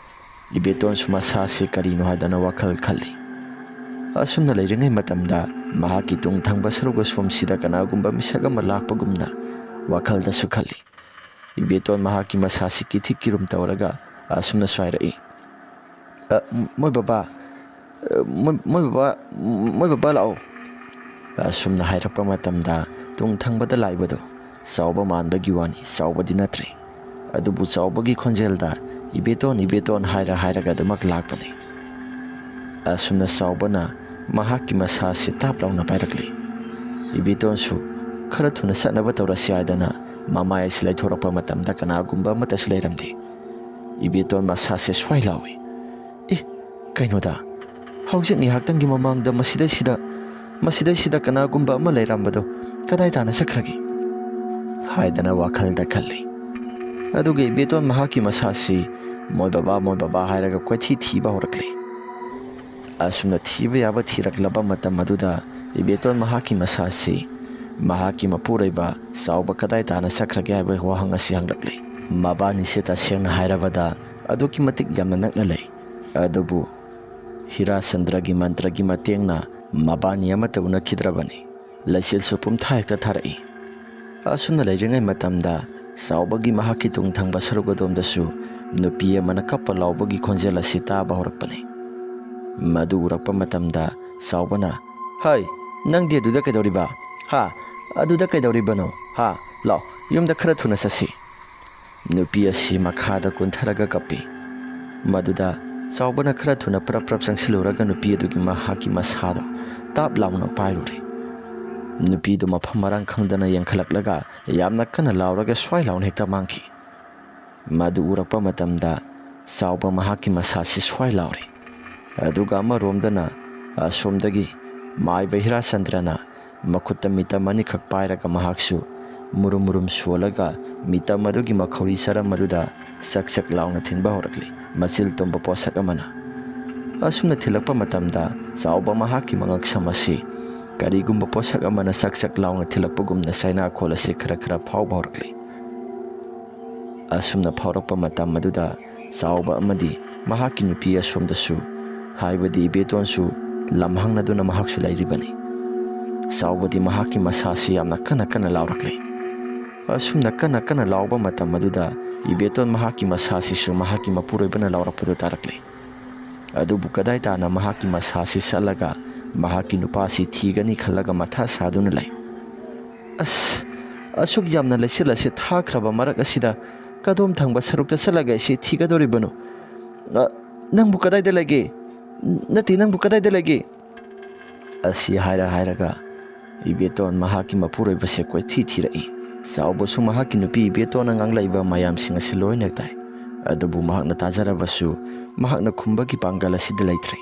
ꯏꯕꯦꯇꯣꯟꯁꯨ ꯃꯁꯥ ꯑꯁꯤ ꯀꯔꯤꯅꯣ ꯍꯥꯏꯗꯅ ꯋꯥꯈꯜ ꯈꯜꯂꯤ꯫ ꯑꯁꯨꯝꯅ ꯂꯩꯔꯤꯉꯩ ꯃꯇꯝꯗ ꯃꯍꯥꯛꯀꯤ ꯇꯨꯡ ꯊꯪꯕ ꯁꯔꯨꯛ ꯑꯁꯣꯝꯁꯤꯗ ꯀꯅꯥꯒꯨꯝꯕ ꯃꯤꯁꯛ ꯑꯃ ꯂꯥꯛꯄꯒꯨꯝꯅ ꯋꯥꯈꯜꯗꯁꯨ ꯈꯜꯂꯤ꯫ ꯏꯕꯦꯇꯣꯟ ꯃꯍꯥꯛꯀꯤ ꯃꯁꯥꯁꯤ ꯀꯤꯊꯤꯛ ꯀꯤꯔꯨꯝ ꯇꯧꯔꯒ ꯑꯁꯨꯝꯅꯁꯨ ꯍꯥꯏꯔꯛꯏ, "ꯑ, ꯃꯣꯏ ꯕꯕꯥ, ꯑ, ꯃꯣꯏ, ꯃꯣꯏ ꯕꯕꯥ, ꯃꯣꯏ ꯕꯕꯥ ꯂꯥꯛꯑꯣ"꯫ ꯑꯁꯨꯝꯅ ꯍꯥꯏꯔꯛꯄ ꯃꯇꯝꯗ ꯇꯨꯡ ꯊꯪꯕꯗ ꯂꯥꯛꯏꯕꯗꯨ ꯆꯥꯎꯕ ꯃꯥꯟꯕꯒꯤ ꯋꯥꯅꯤ, ꯆꯥꯎꯕꯗꯤ ꯅꯠꯇ꯭ꯔꯦ꯫ ꯑꯗꯨꯕꯨ ꯆꯥꯎꯕꯒꯤ ꯈꯣꯟꯖꯦꯜꯗ "ꯏꯕꯦꯇꯣꯟ, ꯏꯕꯦꯇꯣꯟ" ꯍꯥꯏꯔ ꯍꯥꯏꯔꯒ ꯑꯗꯨꯃꯛ ꯂꯥꯛꯄꯅꯤ꯫ ꯑꯁꯨꯝꯅ ꯆꯥꯎꯕꯅ ꯃꯍꯥꯛꯀꯤ ꯃꯁꯥꯁꯤ ꯇꯥꯞ ꯂꯥꯎꯅ ꯄꯥꯏꯔꯛꯂꯤ꯫ ꯏꯕꯦꯇꯣꯟꯁꯨ ꯈꯔ ꯊꯨꯅ ꯆꯠꯅꯕ ꯇꯧꯔꯁꯤ ꯍꯥꯏꯗꯅ ꯃꯃꯥꯏ ꯑꯁꯤ ꯂꯩꯊꯣꯔꯛꯄ ꯃꯇꯝꯗ ꯀꯅꯥꯒꯨꯝꯕ ꯑꯃꯠꯇꯁꯨ ꯂꯩꯔꯝꯗꯦ꯫ ꯏꯕꯦꯇꯣꯟ ꯃꯁꯥꯁꯦ ꯁ꯭ꯋꯥꯏ ꯂꯥꯎꯏ꯫ "ꯑꯦ, ꯀꯩꯅꯣꯗ, ꯍꯧꯖꯤꯛ ꯉꯥꯏꯍꯥꯛꯇꯪꯒꯤ ꯃꯃꯥꯡꯗ ꯃꯁꯤꯗꯩꯁꯤꯗ, ꯃꯁꯤꯗꯩꯁꯤꯗ ꯀꯅꯥꯒꯨꯝꯕ ꯑꯃ ꯂꯩꯔꯝꯕꯗꯣ ꯀꯗꯥꯏ ꯇꯥꯅ ꯆꯠꯈ꯭ꯔꯒꯦ?" ꯍꯥꯏꯗꯅ ꯋꯥꯈꯜꯗ ꯈꯜꯂꯤ꯫ ꯑꯗꯨꯒ ꯏꯕꯦꯇꯣꯟ ꯃꯍꯥꯛꯀꯤ ꯃꯁꯥꯁꯤ "ꯃꯣꯏ ꯕꯕꯥ, ꯃꯣꯏ ꯕꯕꯥ" ꯍꯥꯏꯔꯒ ꯀꯣꯏꯊꯤ ꯊꯤꯕ ꯍꯧꯔꯛꯂꯤ꯫ ꯑꯁꯨꯝꯅ ꯊꯤꯕ ꯌꯥꯕ ꯊꯤꯔꯛꯂꯕ ꯃꯇꯝ ꯑꯗꯨꯗ ꯏꯕꯦꯇꯣꯟ ꯃꯍꯥꯛꯀꯤ ꯃꯁꯥꯁꯤ ꯃꯍꯥꯛꯀꯤ ꯃꯄꯨꯔꯣꯏꯕ ꯆꯥꯎꯕ ꯀꯗꯥꯏ ꯇꯥꯅ ꯆꯠꯈ꯭ꯔꯒꯦ ꯍꯥꯏꯕ ꯋꯥꯍꯪ ꯑꯁꯤ ꯍꯪꯂꯛꯂꯤ꯫ ꯃꯕꯥꯅꯤꯁꯦ ꯇꯁꯦꯡꯅ ꯍꯥꯏꯔꯕꯗ ꯑꯗꯨꯛꯀꯤ ꯃꯇꯤꯛ ꯌꯥꯝꯅ ꯅꯛꯅ ꯂꯩ꯫ ꯑꯗꯨꯕꯨ ꯍꯤꯔꯥꯆꯟꯗ꯭ꯔꯒꯤ ꯃꯟꯇ꯭ꯔꯒꯤ ꯃꯇꯦꯡꯅ ꯃꯕꯥꯅꯤ ꯑꯃꯠꯇ ꯎꯅꯈꯤꯗ꯭ꯔꯕꯅꯤ꯫ ꯂꯩꯆꯤꯜꯁꯨ ꯄꯨꯝꯊꯥ ꯍꯦꯛꯇ ꯊꯥꯔꯛꯏ꯫ ꯑꯁꯨꯝꯅ ꯂꯩꯔꯤꯉꯩ ꯃꯇꯝꯗ ꯆꯥꯎꯕꯒꯤ ꯃꯍꯥꯛꯀꯤ ꯇꯨꯡ ꯊꯪꯕ ꯁꯔꯨꯛ ꯑꯗꯣꯝꯗꯁꯨ ꯅꯨꯄꯤ ꯑꯃꯅ ꯀꯞꯄ ꯂꯥꯎꯕꯒꯤ ꯈꯣꯟꯖꯦꯜ ꯑꯁꯤ ꯇꯥꯕ ꯍꯧꯔꯛꯄꯅꯤ꯫ ꯃꯗꯨ ꯎꯔꯛꯄ ꯃꯇꯝꯗ ꯆꯥꯎꯕꯅ, "ꯍꯩ, ꯅꯪꯗꯤ ꯑꯗꯨꯗ ꯀꯩꯗꯧꯔꯤꯕ? ꯍꯥ? ꯑꯗꯨꯗ ꯀꯩꯗꯧꯔꯤꯕꯅꯣ? ꯍꯥ? ꯂꯥꯎ, ꯌꯨꯝꯗ ꯈꯔ ꯊꯨꯅ ꯆꯠꯁꯤ꯫" ꯅꯨꯄꯤ ꯑꯁꯤ ꯃꯈꯥꯗ ꯀꯨꯟꯊꯔꯒ ꯀꯞꯄꯤ꯫ ꯃꯗꯨꯗ ꯆꯥꯎꯕꯅ ꯈꯔ ꯊꯨꯅ ꯄ꯭ꯔꯞ ꯄ꯭ꯔꯞ ꯆꯪꯁꯤꯜꯂꯨꯔꯒ ꯅꯨꯄꯤ ꯑꯗꯨꯒꯤ ꯃꯍꯥꯛꯀꯤ ꯃꯁꯥꯗꯣ ꯇꯥꯞ ꯂꯥꯎꯅ ꯄꯥꯏꯔꯨꯔꯦ꯫ ꯅꯨꯄꯤꯗꯨ ꯃꯐꯝ ꯃꯔꯥꯡ ꯈꯪꯗꯅ ꯌꯦꯡꯈꯠꯂꯛꯂꯒ ꯌꯥꯝꯅ ꯀꯟꯅ ꯂꯥꯎꯔꯒ ꯁ꯭ꯋꯥꯏ ꯂꯥꯎꯅ ꯍꯦꯛꯇ ꯃꯥꯡꯈꯤ꯫ ꯃꯗꯨ ꯎꯔꯛꯄ ꯃꯇꯝꯗ ꯆꯥꯎꯕ ꯃꯍꯥꯛꯀꯤ ꯃꯁꯥꯁꯤ ꯁ꯭ꯋꯥꯏ ꯂꯥꯎꯔꯦ꯫ ꯑꯗꯨꯒ ꯑꯃꯔꯣꯝꯗꯅ ꯑꯁꯣꯝꯗꯒꯤ ꯃꯥꯏꯕ ꯍꯤꯔꯥꯆꯟꯗ꯭ꯔꯅ ꯃꯈꯨꯠꯇ ꯃꯤꯇꯝ ꯑꯅꯤꯈꯛ ꯄꯥꯏꯔꯒ ꯃꯍꯥꯛꯁꯨ ꯃꯨꯔꯨꯝ ꯃꯨꯔꯨꯝ ꯁꯣꯜꯂꯒ ꯃꯤꯇꯝ ꯑꯗꯨꯒꯤ ꯃꯈꯧꯔꯤ ꯁꯔꯝ ꯑꯗꯨꯗ ꯆꯛ ꯆꯛ ꯂꯥꯎꯅ ꯊꯤꯟꯕ ꯍꯧꯔꯛꯂꯤ, ꯃꯆꯤꯜ ꯇꯨꯝꯕ ꯄꯣꯠꯁꯛ ꯑꯃꯅ꯫ ꯑꯁꯨꯝꯅ ꯊꯤꯜꯂꯛꯄ ꯃꯇꯝꯗ ꯆꯥꯎꯕ ꯃꯍꯥꯛꯀꯤ ꯃꯉꯛꯁꯝ ꯑꯁꯤ ꯀꯔꯤꯒꯨꯝꯕ ꯄꯣꯠꯁꯛ ꯑꯃꯅ ꯆꯛ ꯆꯛ ꯂꯥꯎꯅ ꯊꯤꯜꯂꯛꯄꯒꯨꯝꯅ ꯆꯩꯅꯥꯈꯣꯜ ꯑꯁꯤ ꯈꯔ ꯈꯔ ꯐꯥꯎꯕ ꯍꯧꯔꯛꯂꯤ꯫ ꯑꯁꯨꯝꯅ ꯐꯥꯎꯔꯛꯄ ꯃꯇꯝ ꯑꯗꯨꯗ ꯆꯥꯎꯕ ꯑꯃꯗꯤ ꯃꯍꯥꯛꯀꯤ ꯅꯨꯄꯤ ꯑꯁꯣꯝꯗꯁꯨ, ꯍꯥꯏꯕꯗꯤ ꯏꯕꯦꯇꯣꯟꯁꯨ ꯂꯝꯍꯥꯡꯅꯗꯨꯅ ꯃꯍꯥꯛꯁꯨ ꯂꯩꯔꯤꯕꯅꯤ꯫ ꯆꯥꯎꯕꯗꯤ ꯃꯍꯥꯛꯀꯤ ꯃꯁꯥꯁꯤ ꯌꯥꯝꯅ ꯀꯟꯅ ꯀꯟꯅ ꯂꯥꯎꯔꯛꯂꯤ꯫ ꯑꯁꯨꯝꯅ ꯀꯟꯅ ꯀꯟꯅ ꯂꯥꯎꯕ ꯃꯇꯝ ꯑꯗꯨꯗ ꯏꯕꯦꯇꯣꯟ ꯃꯍꯥꯛꯀꯤ ꯃꯁꯥꯁꯤꯁꯨ ꯃꯍꯥꯛꯀꯤ ꯃꯄꯨꯔꯣꯏꯕꯅ ꯂꯥꯎꯔꯛꯄꯗꯨ ꯇꯥꯔꯛꯂꯤ꯫ ꯑꯗꯨꯕꯨ ꯀꯗꯥꯏ ꯇꯥꯅ ꯃꯍꯥꯛꯀꯤ ꯃꯁꯥꯁꯤ ꯆꯠꯂꯒ ꯃꯍꯥꯛꯀꯤ ꯅꯨꯄꯥꯁꯤ ꯊꯤꯒꯅꯤ ꯈꯜꯂꯒ ꯃꯊꯥ ꯁꯥꯗꯨꯅ ꯂꯩ꯫ "ꯑꯁ, ꯑꯁꯨꯛ ꯌꯥꯝꯅ ꯂꯩꯆꯤꯜ ꯑꯁꯤ ꯊꯥꯈ꯭ꯔꯕ ꯃꯔꯛ ꯑꯁꯤꯗ ꯀꯗꯣꯝ ꯊꯪꯕ ꯁꯔꯨꯛꯇ ꯆꯠꯂꯒ ꯑꯩꯁꯤ ꯊꯤꯒꯗꯧꯔꯤꯕꯅꯣ? ꯑ, ꯅꯪꯕꯨ ꯀꯗꯥꯏꯗ ꯂꯩꯒꯦ? ꯅꯠꯇꯦ, ꯅꯪꯕꯨ ꯀꯗꯥꯏꯗ ꯂꯩꯒꯦ?" ꯑꯁꯤ ꯍꯥꯏꯔ ꯍꯥꯏꯔꯒ ꯏꯕꯦꯇꯣꯟ ꯃꯍꯥꯛꯀꯤ ꯃꯄꯨꯔꯣꯏꯕꯁꯦ ꯀꯣꯏꯊꯤ ꯊꯤꯔꯛꯏ꯫ ꯆꯥꯎꯕꯁꯨ ꯃꯍꯥꯛꯀꯤ ꯅꯨꯄꯤ ꯏꯕꯦꯇꯣꯟꯅ ꯉꯥꯡꯂꯛꯏꯕ ꯃꯌꯥꯝꯁꯤꯡ ꯑꯁꯤ ꯂꯣꯏꯅ ꯇꯥꯏ꯫ ꯑꯗꯨꯕꯨ ꯃꯍꯥꯛꯅ ꯇꯥꯖꯔꯕꯁꯨ ꯃꯍꯥꯛꯅ ꯈꯨꯝꯕꯒꯤ ꯄꯥꯡꯒꯜ ꯑꯁꯤꯗ ꯂꯩꯇ꯭ꯔꯦ꯫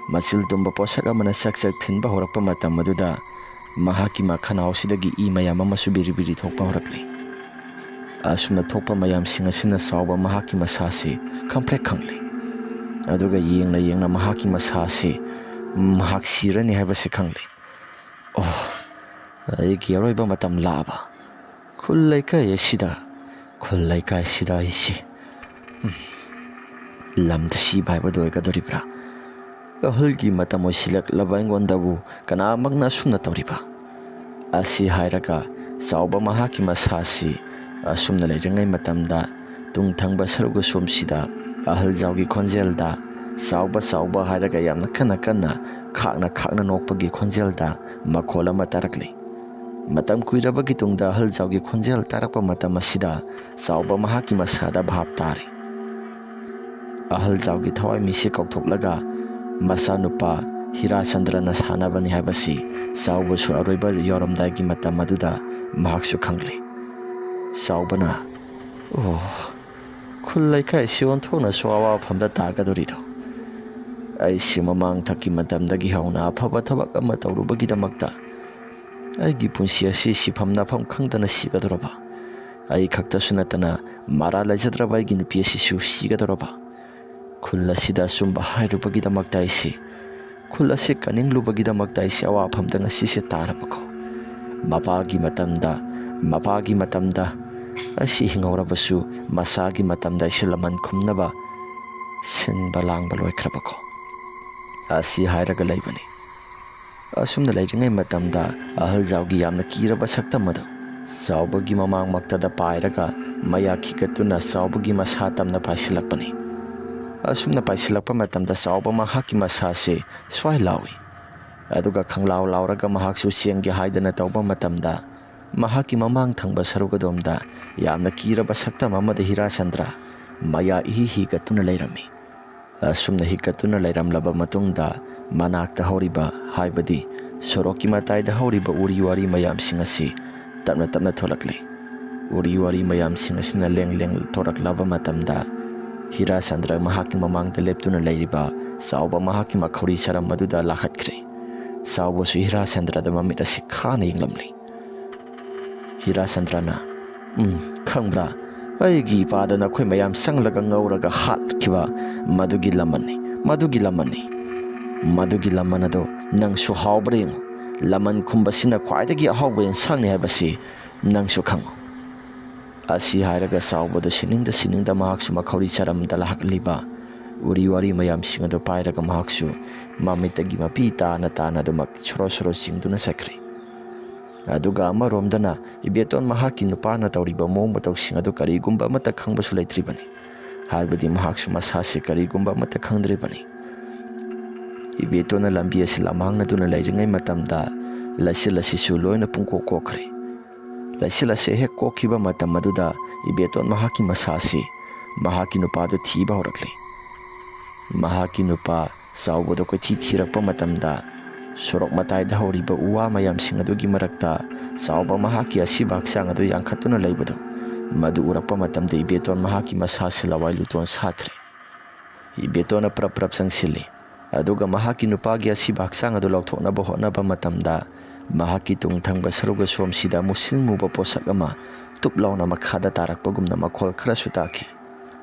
ꯃꯆꯤꯜ ꯇꯨꯝꯕ ꯄꯣꯠꯁꯛ ꯑꯃꯅ ꯆꯛ ꯆꯛ ꯊꯤꯟꯕ ꯍꯧꯔꯛꯄ ꯃꯇꯝ ꯑꯗꯨꯗ ꯃꯍꯥꯛꯀꯤ ꯃꯈꯅꯥꯎꯁꯤꯗꯒꯤ ꯏ ꯃꯌꯥꯝ ꯑꯃꯁꯨ ꯕꯤꯔꯤ ꯕꯤꯔꯤ ꯊꯣꯛꯄ ꯍꯧꯔꯛꯂꯤ꯫ ꯑꯁꯨꯝꯅ ꯊꯣꯛꯄ ꯃꯌꯥꯝꯁꯤꯡ ꯑꯁꯤꯅ ꯆꯥꯎꯕ ꯃꯍꯥꯛꯀꯤ ꯃꯁꯥꯁꯤ ꯈꯪꯄ꯭ꯔꯦꯛ ꯈꯪꯂꯦ꯫ ꯑꯗꯨꯒ ꯌꯦꯡꯅ ꯌꯦꯡꯅ ꯃꯍꯥꯛꯀꯤ ꯃꯁꯥꯁꯤ ꯃꯍꯥꯛ ꯁꯤꯔꯅꯤ ꯍꯥꯏꯕꯁꯤ ꯈꯪꯂꯦ꯫ ꯑꯣ, ꯑꯩꯒꯤ ꯑꯔꯣꯏꯕ ꯃꯇꯝ ꯂꯥꯛꯑꯕ꯫ ꯈꯨꯜ ꯂꯩꯀꯥꯏ ꯑꯁꯤꯗ, ꯈꯨꯜ ꯂꯩꯀꯥꯏ ꯑꯁꯤꯗ ꯑꯩꯁꯤ, ꯎꯝ, ꯂꯝꯗ ꯁꯤꯕ ꯍꯥꯏꯕꯗꯨ ꯑꯣꯏꯒꯗꯧꯔꯤꯕ꯭ꯔꯥ? ꯑꯍꯜꯒꯤ ꯃꯇꯝ ꯑꯣꯏꯁꯤꯜꯂꯛꯂꯕ ꯑꯩꯉꯣꯟꯗꯕꯨ ꯀꯅꯥꯃꯛꯅ ꯑꯁꯨꯝꯅ ꯇꯧꯔꯤꯕ? ꯑꯁꯤ ꯍꯥꯏꯔꯒ ꯆꯥꯎꯕ ꯃꯍꯥꯛꯀꯤ ꯃꯁꯥꯁꯤ ꯑꯁꯨꯝꯅ ꯂꯩꯔꯤꯉꯩ ꯃꯇꯝꯗ ꯇꯨꯡ ꯊꯪꯕ ꯁꯔꯨꯛ ꯑꯁꯣꯝꯁꯤꯗ ꯑꯍꯜ ꯖꯥꯎꯒꯤ ꯈꯣꯟꯖꯦꯜꯗ, "ꯆꯥꯎꯕ, ꯆꯥꯎꯕ" ꯍꯥꯏꯔꯒ ꯌꯥꯝꯅ ꯀꯟꯅ ꯀꯟꯅ ꯈꯥꯛꯅ ꯈꯥꯛꯅ ꯅꯣꯛꯄꯒꯤ ꯈꯣꯟꯖꯦꯜꯗ ꯃꯈꯣꯜ ꯑꯃ ꯇꯥꯔꯛꯂꯤ꯫ ꯃꯇꯝ ꯀꯨꯏꯔꯕꯒꯤ ꯇꯨꯡꯗ ꯑꯍꯜ ꯖꯥꯎꯒꯤ ꯈꯣꯟꯖꯦꯜ ꯇꯥꯔꯛꯄ ꯃꯇꯝ ꯑꯁꯤꯗ ꯆꯥꯎꯕ ꯃꯍꯥꯛꯀꯤ ꯃꯁꯥꯗ ꯚꯥꯞ ꯇꯥꯔꯦ꯫ ꯑꯍꯜ ꯖꯥꯎꯒꯤ ꯊꯋꯥꯏ ꯃꯤꯁꯦ ꯀꯥꯎꯊꯣꯛꯂꯒ ꯃꯆꯥꯅꯨꯄꯥ ꯍꯤꯔꯥꯆꯟꯗ꯭ꯔꯅ ꯁꯥꯟꯅꯕꯅꯤ ꯍꯥꯏꯕꯁꯤ ꯆꯥꯎꯕꯁꯨ ꯑꯔꯣꯏꯕ ꯌꯧꯔꯝꯗꯥꯏꯒꯤ ꯃꯇꯝ ꯑꯗꯨꯗ ꯃꯍꯥꯛꯁꯨ ꯈꯪꯂꯦ꯫ ꯆꯥꯎꯕꯅ, "ꯑꯣ, ꯈꯨꯜ ꯂꯩꯀꯥꯏꯁꯤ ꯑꯣꯟꯊꯣꯛꯅꯁꯨ ꯑꯋꯥꯐꯝꯗ ꯇꯥꯒꯗꯧꯔꯤꯗꯣ꯫ ꯑꯩꯁꯤ ꯃꯃꯥꯡ ꯊꯛꯀꯤ ꯃꯇꯝꯗꯒꯤ ꯍꯧꯅ ꯑꯐꯕ ꯊꯕꯛ ꯑꯃ ꯇꯧꯔꯨꯕꯒꯤꯗꯃꯛꯇ ꯑꯩꯒꯤ ꯄꯨꯟꯁꯤ ꯑꯁꯤ ꯁꯤꯐꯝ ꯅꯥꯐꯝ ꯈꯪꯗꯅ ꯁꯤꯒꯗꯧꯔꯕ, ꯑꯩ ꯈꯛꯇꯁꯨ ꯅꯠꯇꯅ ꯃꯔꯥ ꯂꯩꯖꯗ꯭ꯔꯕ ꯑꯩꯒꯤ ꯅꯨꯄꯤ ꯑꯁꯤꯁꯨ ꯁꯤꯒꯗꯧꯔꯕ, ꯈꯨꯜ ꯑꯁꯤꯗ ꯑꯆꯨꯝꯕ ꯍꯥꯏꯔꯨꯕꯒꯤꯗꯃꯛꯇ ꯑꯩꯁꯤ, ꯈꯨꯜ ꯑꯁꯤ ꯀꯟꯅꯤꯡꯂꯨꯕꯒꯤꯗꯃꯛꯇ ꯑꯩꯁꯤ ꯑꯋꯥꯐꯝꯗ ꯉꯁꯤꯁꯦ ꯇꯥꯔꯕꯀꯣ? ꯃꯄꯥꯒꯤ ꯃꯇꯝꯗ, ꯃꯄꯥꯒꯤ ꯃꯇꯝꯗ ꯑꯩꯁꯤ ꯍꯤꯡꯍꯧꯔꯕꯁꯨ ꯃꯆꯥꯒꯤ ꯃꯇꯝꯗ ꯑꯩꯁꯤ ꯂꯃꯟ ꯈꯨꯝꯅꯕ ꯁꯤꯟꯕ ꯂꯥꯡꯕ ꯂꯣꯏꯈ꯭ꯔꯕꯀꯣ?" ꯑꯁꯤ ꯍꯥꯏꯔꯒ ꯂꯩꯕꯅꯤ꯫ ꯑꯁꯨꯝꯅ ꯂꯩꯔꯤꯉꯩ ꯃꯇꯝꯗ ꯑꯍꯜ ꯖꯥꯎꯒꯤ ꯌꯥꯝꯅ ꯀꯤꯔꯕ ꯁꯛꯇꯝ ꯑꯗꯨ ꯆꯥꯎꯕꯒꯤ ꯃꯃꯥꯡꯃꯛꯇꯗ ꯄꯥꯏꯔꯒ ꯃꯌꯥ ꯈꯤꯒꯠꯇꯨꯅ ꯆꯥꯎꯕꯒꯤ ꯃꯁꯥ ꯇꯝꯅ ꯄꯥꯏꯁꯤꯜꯂꯛꯄꯅꯤ꯫ ꯑꯁꯨꯝꯅ ꯄꯥꯏꯁꯤꯜꯂꯛꯄ ꯃꯇꯝꯗ ꯆꯥꯎꯕ ꯃꯍꯥꯛꯀꯤ ꯃꯁꯥꯁꯦ ꯁ꯭ꯋꯥꯏ ꯂꯥꯎꯏ꯫ ꯑꯗꯨꯒ ꯈꯪꯂꯥꯎ ꯂꯥꯎꯔꯒ ꯃꯍꯥꯛꯁꯨ ꯆꯦꯟꯒꯦ ꯍꯥꯏꯗꯅ ꯇꯧꯕ ꯃꯇꯝꯗ ꯃꯍꯥꯛꯀꯤ ꯃꯃꯥꯡ ꯊꯪꯕ ꯁꯔꯨꯛ ꯑꯗꯣꯝꯗ ꯌꯥꯝꯅ ꯀꯤꯔꯕ ꯁꯛꯇꯝ ꯑꯃꯗ ꯍꯤꯔꯥꯆꯟꯗ꯭ꯔ ꯃꯌꯥ ꯏꯍꯤ ꯍꯤꯒꯠꯇꯨꯅ ꯂꯩꯔꯝꯃꯤ꯫ ꯑꯁꯨꯝꯅ ꯍꯤꯒꯠꯇꯨꯅ ꯂꯩꯔꯝꯂꯕ ꯃꯇꯨꯡꯗ, ꯃꯅꯥꯛꯇ ꯍꯧꯔꯤꯕ, ꯍꯥꯏꯕꯗꯤ ꯁꯣꯔꯣꯛꯀꯤ ꯃꯇꯥꯏꯗ ꯍꯧꯔꯤꯕ ꯎꯔꯤ ꯋꯥꯔꯤ ꯃꯌꯥꯝꯁꯤꯡ ꯑꯁꯤ ꯇꯞꯅ ꯇꯞꯅ ꯊꯣꯛꯂꯛꯂꯤ꯫ ꯎꯔꯤ ꯋꯥꯔꯤ ꯃꯌꯥꯝꯁꯤꯡ ꯑꯁꯤꯅ ꯂꯦꯡ ꯂꯦꯡ ꯊꯣꯔꯛꯂꯕ ꯃꯇꯝꯗ, ꯍꯤꯔꯥꯆꯟꯗ꯭ꯔ ꯃꯍꯥꯛꯀꯤ ꯃꯃꯥꯡꯗ ꯂꯦꯞꯇꯨꯅ ꯂꯩꯔꯤꯕ ꯆꯥꯎꯕ ꯃꯍꯥꯛꯀꯤ ꯃꯈꯧꯔꯤ ꯆꯔꯝ ꯑꯗꯨꯗ ꯂꯥꯈꯠꯈ꯭ꯔꯦ꯫ ꯆꯥꯎꯕꯁꯨ ꯍꯤꯔꯥꯆꯟꯗ꯭ꯔꯗ ꯃꯃꯤꯠ ꯑꯁꯤ ꯈꯥꯅ ꯌꯦꯡꯂꯝꯂꯤ꯫ ꯍꯤꯔꯥꯆꯟꯗ꯭ꯔꯅ, "ꯎꯝ, ꯈꯪꯕ꯭ꯔꯥ? ꯑꯩꯒꯤ ꯏꯄꯥꯗ ꯅꯈꯣꯏ ꯃꯌꯥꯝ ꯆꯪꯂꯒ ꯉꯧꯔꯒ ꯍꯥꯠꯈꯤꯕ ꯃꯗꯨꯒꯤ ꯂꯃꯟꯅꯤ, ꯃꯗꯨꯒꯤ ꯂꯃꯟꯅꯤ꯫ ꯃꯗꯨꯒꯤ ꯂꯃꯟ ꯑꯗꯣ ꯅꯪꯁꯨ ꯍꯥꯎꯕ꯭ꯔꯥ ꯌꯦꯡꯉꯨ꯫ ꯂꯃꯟ ꯈꯨꯝꯕꯁꯤꯅ ꯈ꯭ꯋꯥꯏꯗꯒꯤ ꯑꯍꯥꯎꯕ ꯑꯦꯟꯁꯥꯡꯅꯤ ꯍꯥꯏꯕꯁꯤ ꯅꯪꯁꯨ ꯈꯪꯉꯨ"꯫ ꯑꯁꯤ ꯍꯥꯏꯔꯒ ꯆꯥꯎꯕꯗꯨ ꯁꯤꯅꯤꯡꯗ ꯁꯤꯅꯤꯡꯗ ꯃꯍꯥꯛꯁꯨ ꯃꯈꯧꯔꯤ ꯆꯔꯝꯗ ꯂꯥꯛꯂꯤꯕ ꯎꯔꯤ ꯋꯥꯔꯤ ꯃꯌꯥꯝꯁꯤꯡ ꯑꯗꯨ ꯄꯥꯏꯔꯒ ꯃꯍꯥꯛꯁꯨ ꯃꯃꯤꯠꯇꯒꯤ ꯃꯄꯤ ꯇꯥꯅ ꯇꯥꯅ ꯑꯗꯨꯃꯛ ꯁꯣꯔꯣ ꯁꯣꯔꯣ ꯆꯤꯡꯗꯨꯅ ꯆꯠꯈ꯭ꯔꯦ꯫ ꯑꯗꯨꯒ ꯑꯃꯔꯣꯝꯗꯅ ꯏꯕꯦꯇꯣꯟ ꯃꯍꯥꯛꯀꯤ ꯅꯨꯄꯥꯅ ꯇꯧꯔꯤꯕ ꯃꯑꯣꯡ ꯃꯇꯧꯁꯤꯡ ꯑꯗꯨ ꯀꯔꯤꯒꯨꯝꯕ ꯑꯃꯠꯇ ꯈꯪꯕꯁꯨ ꯂꯩꯇ꯭ꯔꯤꯕꯅꯤ꯫ ꯍꯥꯏꯕꯗꯤ ꯃꯍꯥꯛꯁꯨ ꯃꯁꯥꯁꯤ ꯀꯔꯤꯒꯨꯝꯕ ꯑꯃꯠꯇ ꯈꯪꯗ꯭ꯔꯤꯕꯅꯤ꯫ ꯏꯕꯦꯇꯣꯟꯅ ꯂꯝꯕꯤ ꯑꯁꯤ ꯂꯝꯃꯥꯡꯅꯗꯨꯅ ꯂꯩꯔꯤꯉꯩ ꯃꯇꯝꯗ ꯂꯩꯆꯤꯜ ꯑꯁꯤꯁꯨ ꯂꯣꯏꯅ ꯄꯨꯡꯀꯣꯛ ꯀꯣꯛꯈ꯭ꯔꯦ꯫ ꯂꯩꯆꯤꯜ ꯑꯁꯤ ꯍꯦꯛ ꯀꯣꯛꯈꯤꯕ ꯃꯇꯝ ꯑꯗꯨꯗ ꯏꯕꯦꯇꯣꯟ ꯃꯍꯥꯛꯀꯤ ꯃꯁꯥꯁꯤ ꯃꯍꯥꯛꯀꯤ ꯅꯨꯄꯥꯗꯨ ꯊꯤꯕ ꯍꯧꯔꯛꯂꯤ꯫ ꯃꯍꯥꯛꯀꯤ ꯅꯨꯄꯥ ꯆꯥꯎꯕꯗꯨ ꯀꯣꯏꯊꯤ ꯊꯤꯔꯛꯄ ꯃꯇꯝꯗ, ꯁꯣꯔꯣꯛ ꯃꯇꯥꯏꯗ ꯍꯧꯔꯤꯕ ꯎ ꯋꯥ ꯃꯌꯥꯝꯁꯤꯡ ꯑꯗꯨꯒꯤ ꯃꯔꯛꯇ ꯆꯥꯎꯕ ꯃꯍꯥꯛꯀꯤ ꯑꯁꯤꯕ ꯍꯛꯆꯥꯡ ꯑꯗꯨ ꯌꯥꯡꯈꯠꯇꯨꯅ ꯂꯩꯕꯗꯨ, ꯃꯗꯨ ꯎꯔꯛꯄ ꯃꯇꯝꯗ ꯏꯕꯦꯇꯣꯟ ꯃꯍꯥꯛꯀꯤ ꯃꯁꯥꯁꯤ ꯂꯋꯥꯏ ꯂꯨꯇꯣꯟ ꯁꯥꯈ꯭ꯔꯦ꯫ ꯏꯕꯦꯇꯣꯟꯅ ꯄ꯭ꯔꯞ ꯄ꯭ꯔꯞ ꯆꯪꯁꯤꯜꯂꯤ꯫ ꯑꯗꯨꯒ ꯃꯍꯥꯛꯀꯤ ꯅꯨꯄꯥꯒꯤ ꯑꯁꯤꯕ ꯍꯛꯆꯥꯡ ꯑꯗꯨ ꯂꯧꯊꯣꯛꯅꯕ ꯍꯣꯠꯅꯕ ꯃꯇꯝꯗ, ꯃꯍꯥꯛꯀꯤ ꯇꯨꯡ ꯊꯪꯕ ꯁꯔꯨꯛ ꯑꯁꯣꯝꯁꯤꯗ ꯃꯨꯁꯤꯟ ꯃꯨꯕ ꯄꯣꯠꯁꯛ ꯑꯃ ꯇꯨꯞ ꯂꯥꯎꯅ ꯃꯈꯥꯗ ꯇꯥꯔꯛꯄꯒꯨꯝꯅ ꯃꯈꯣꯜ ꯈꯔꯁꯨ ꯇꯥꯈꯤ꯫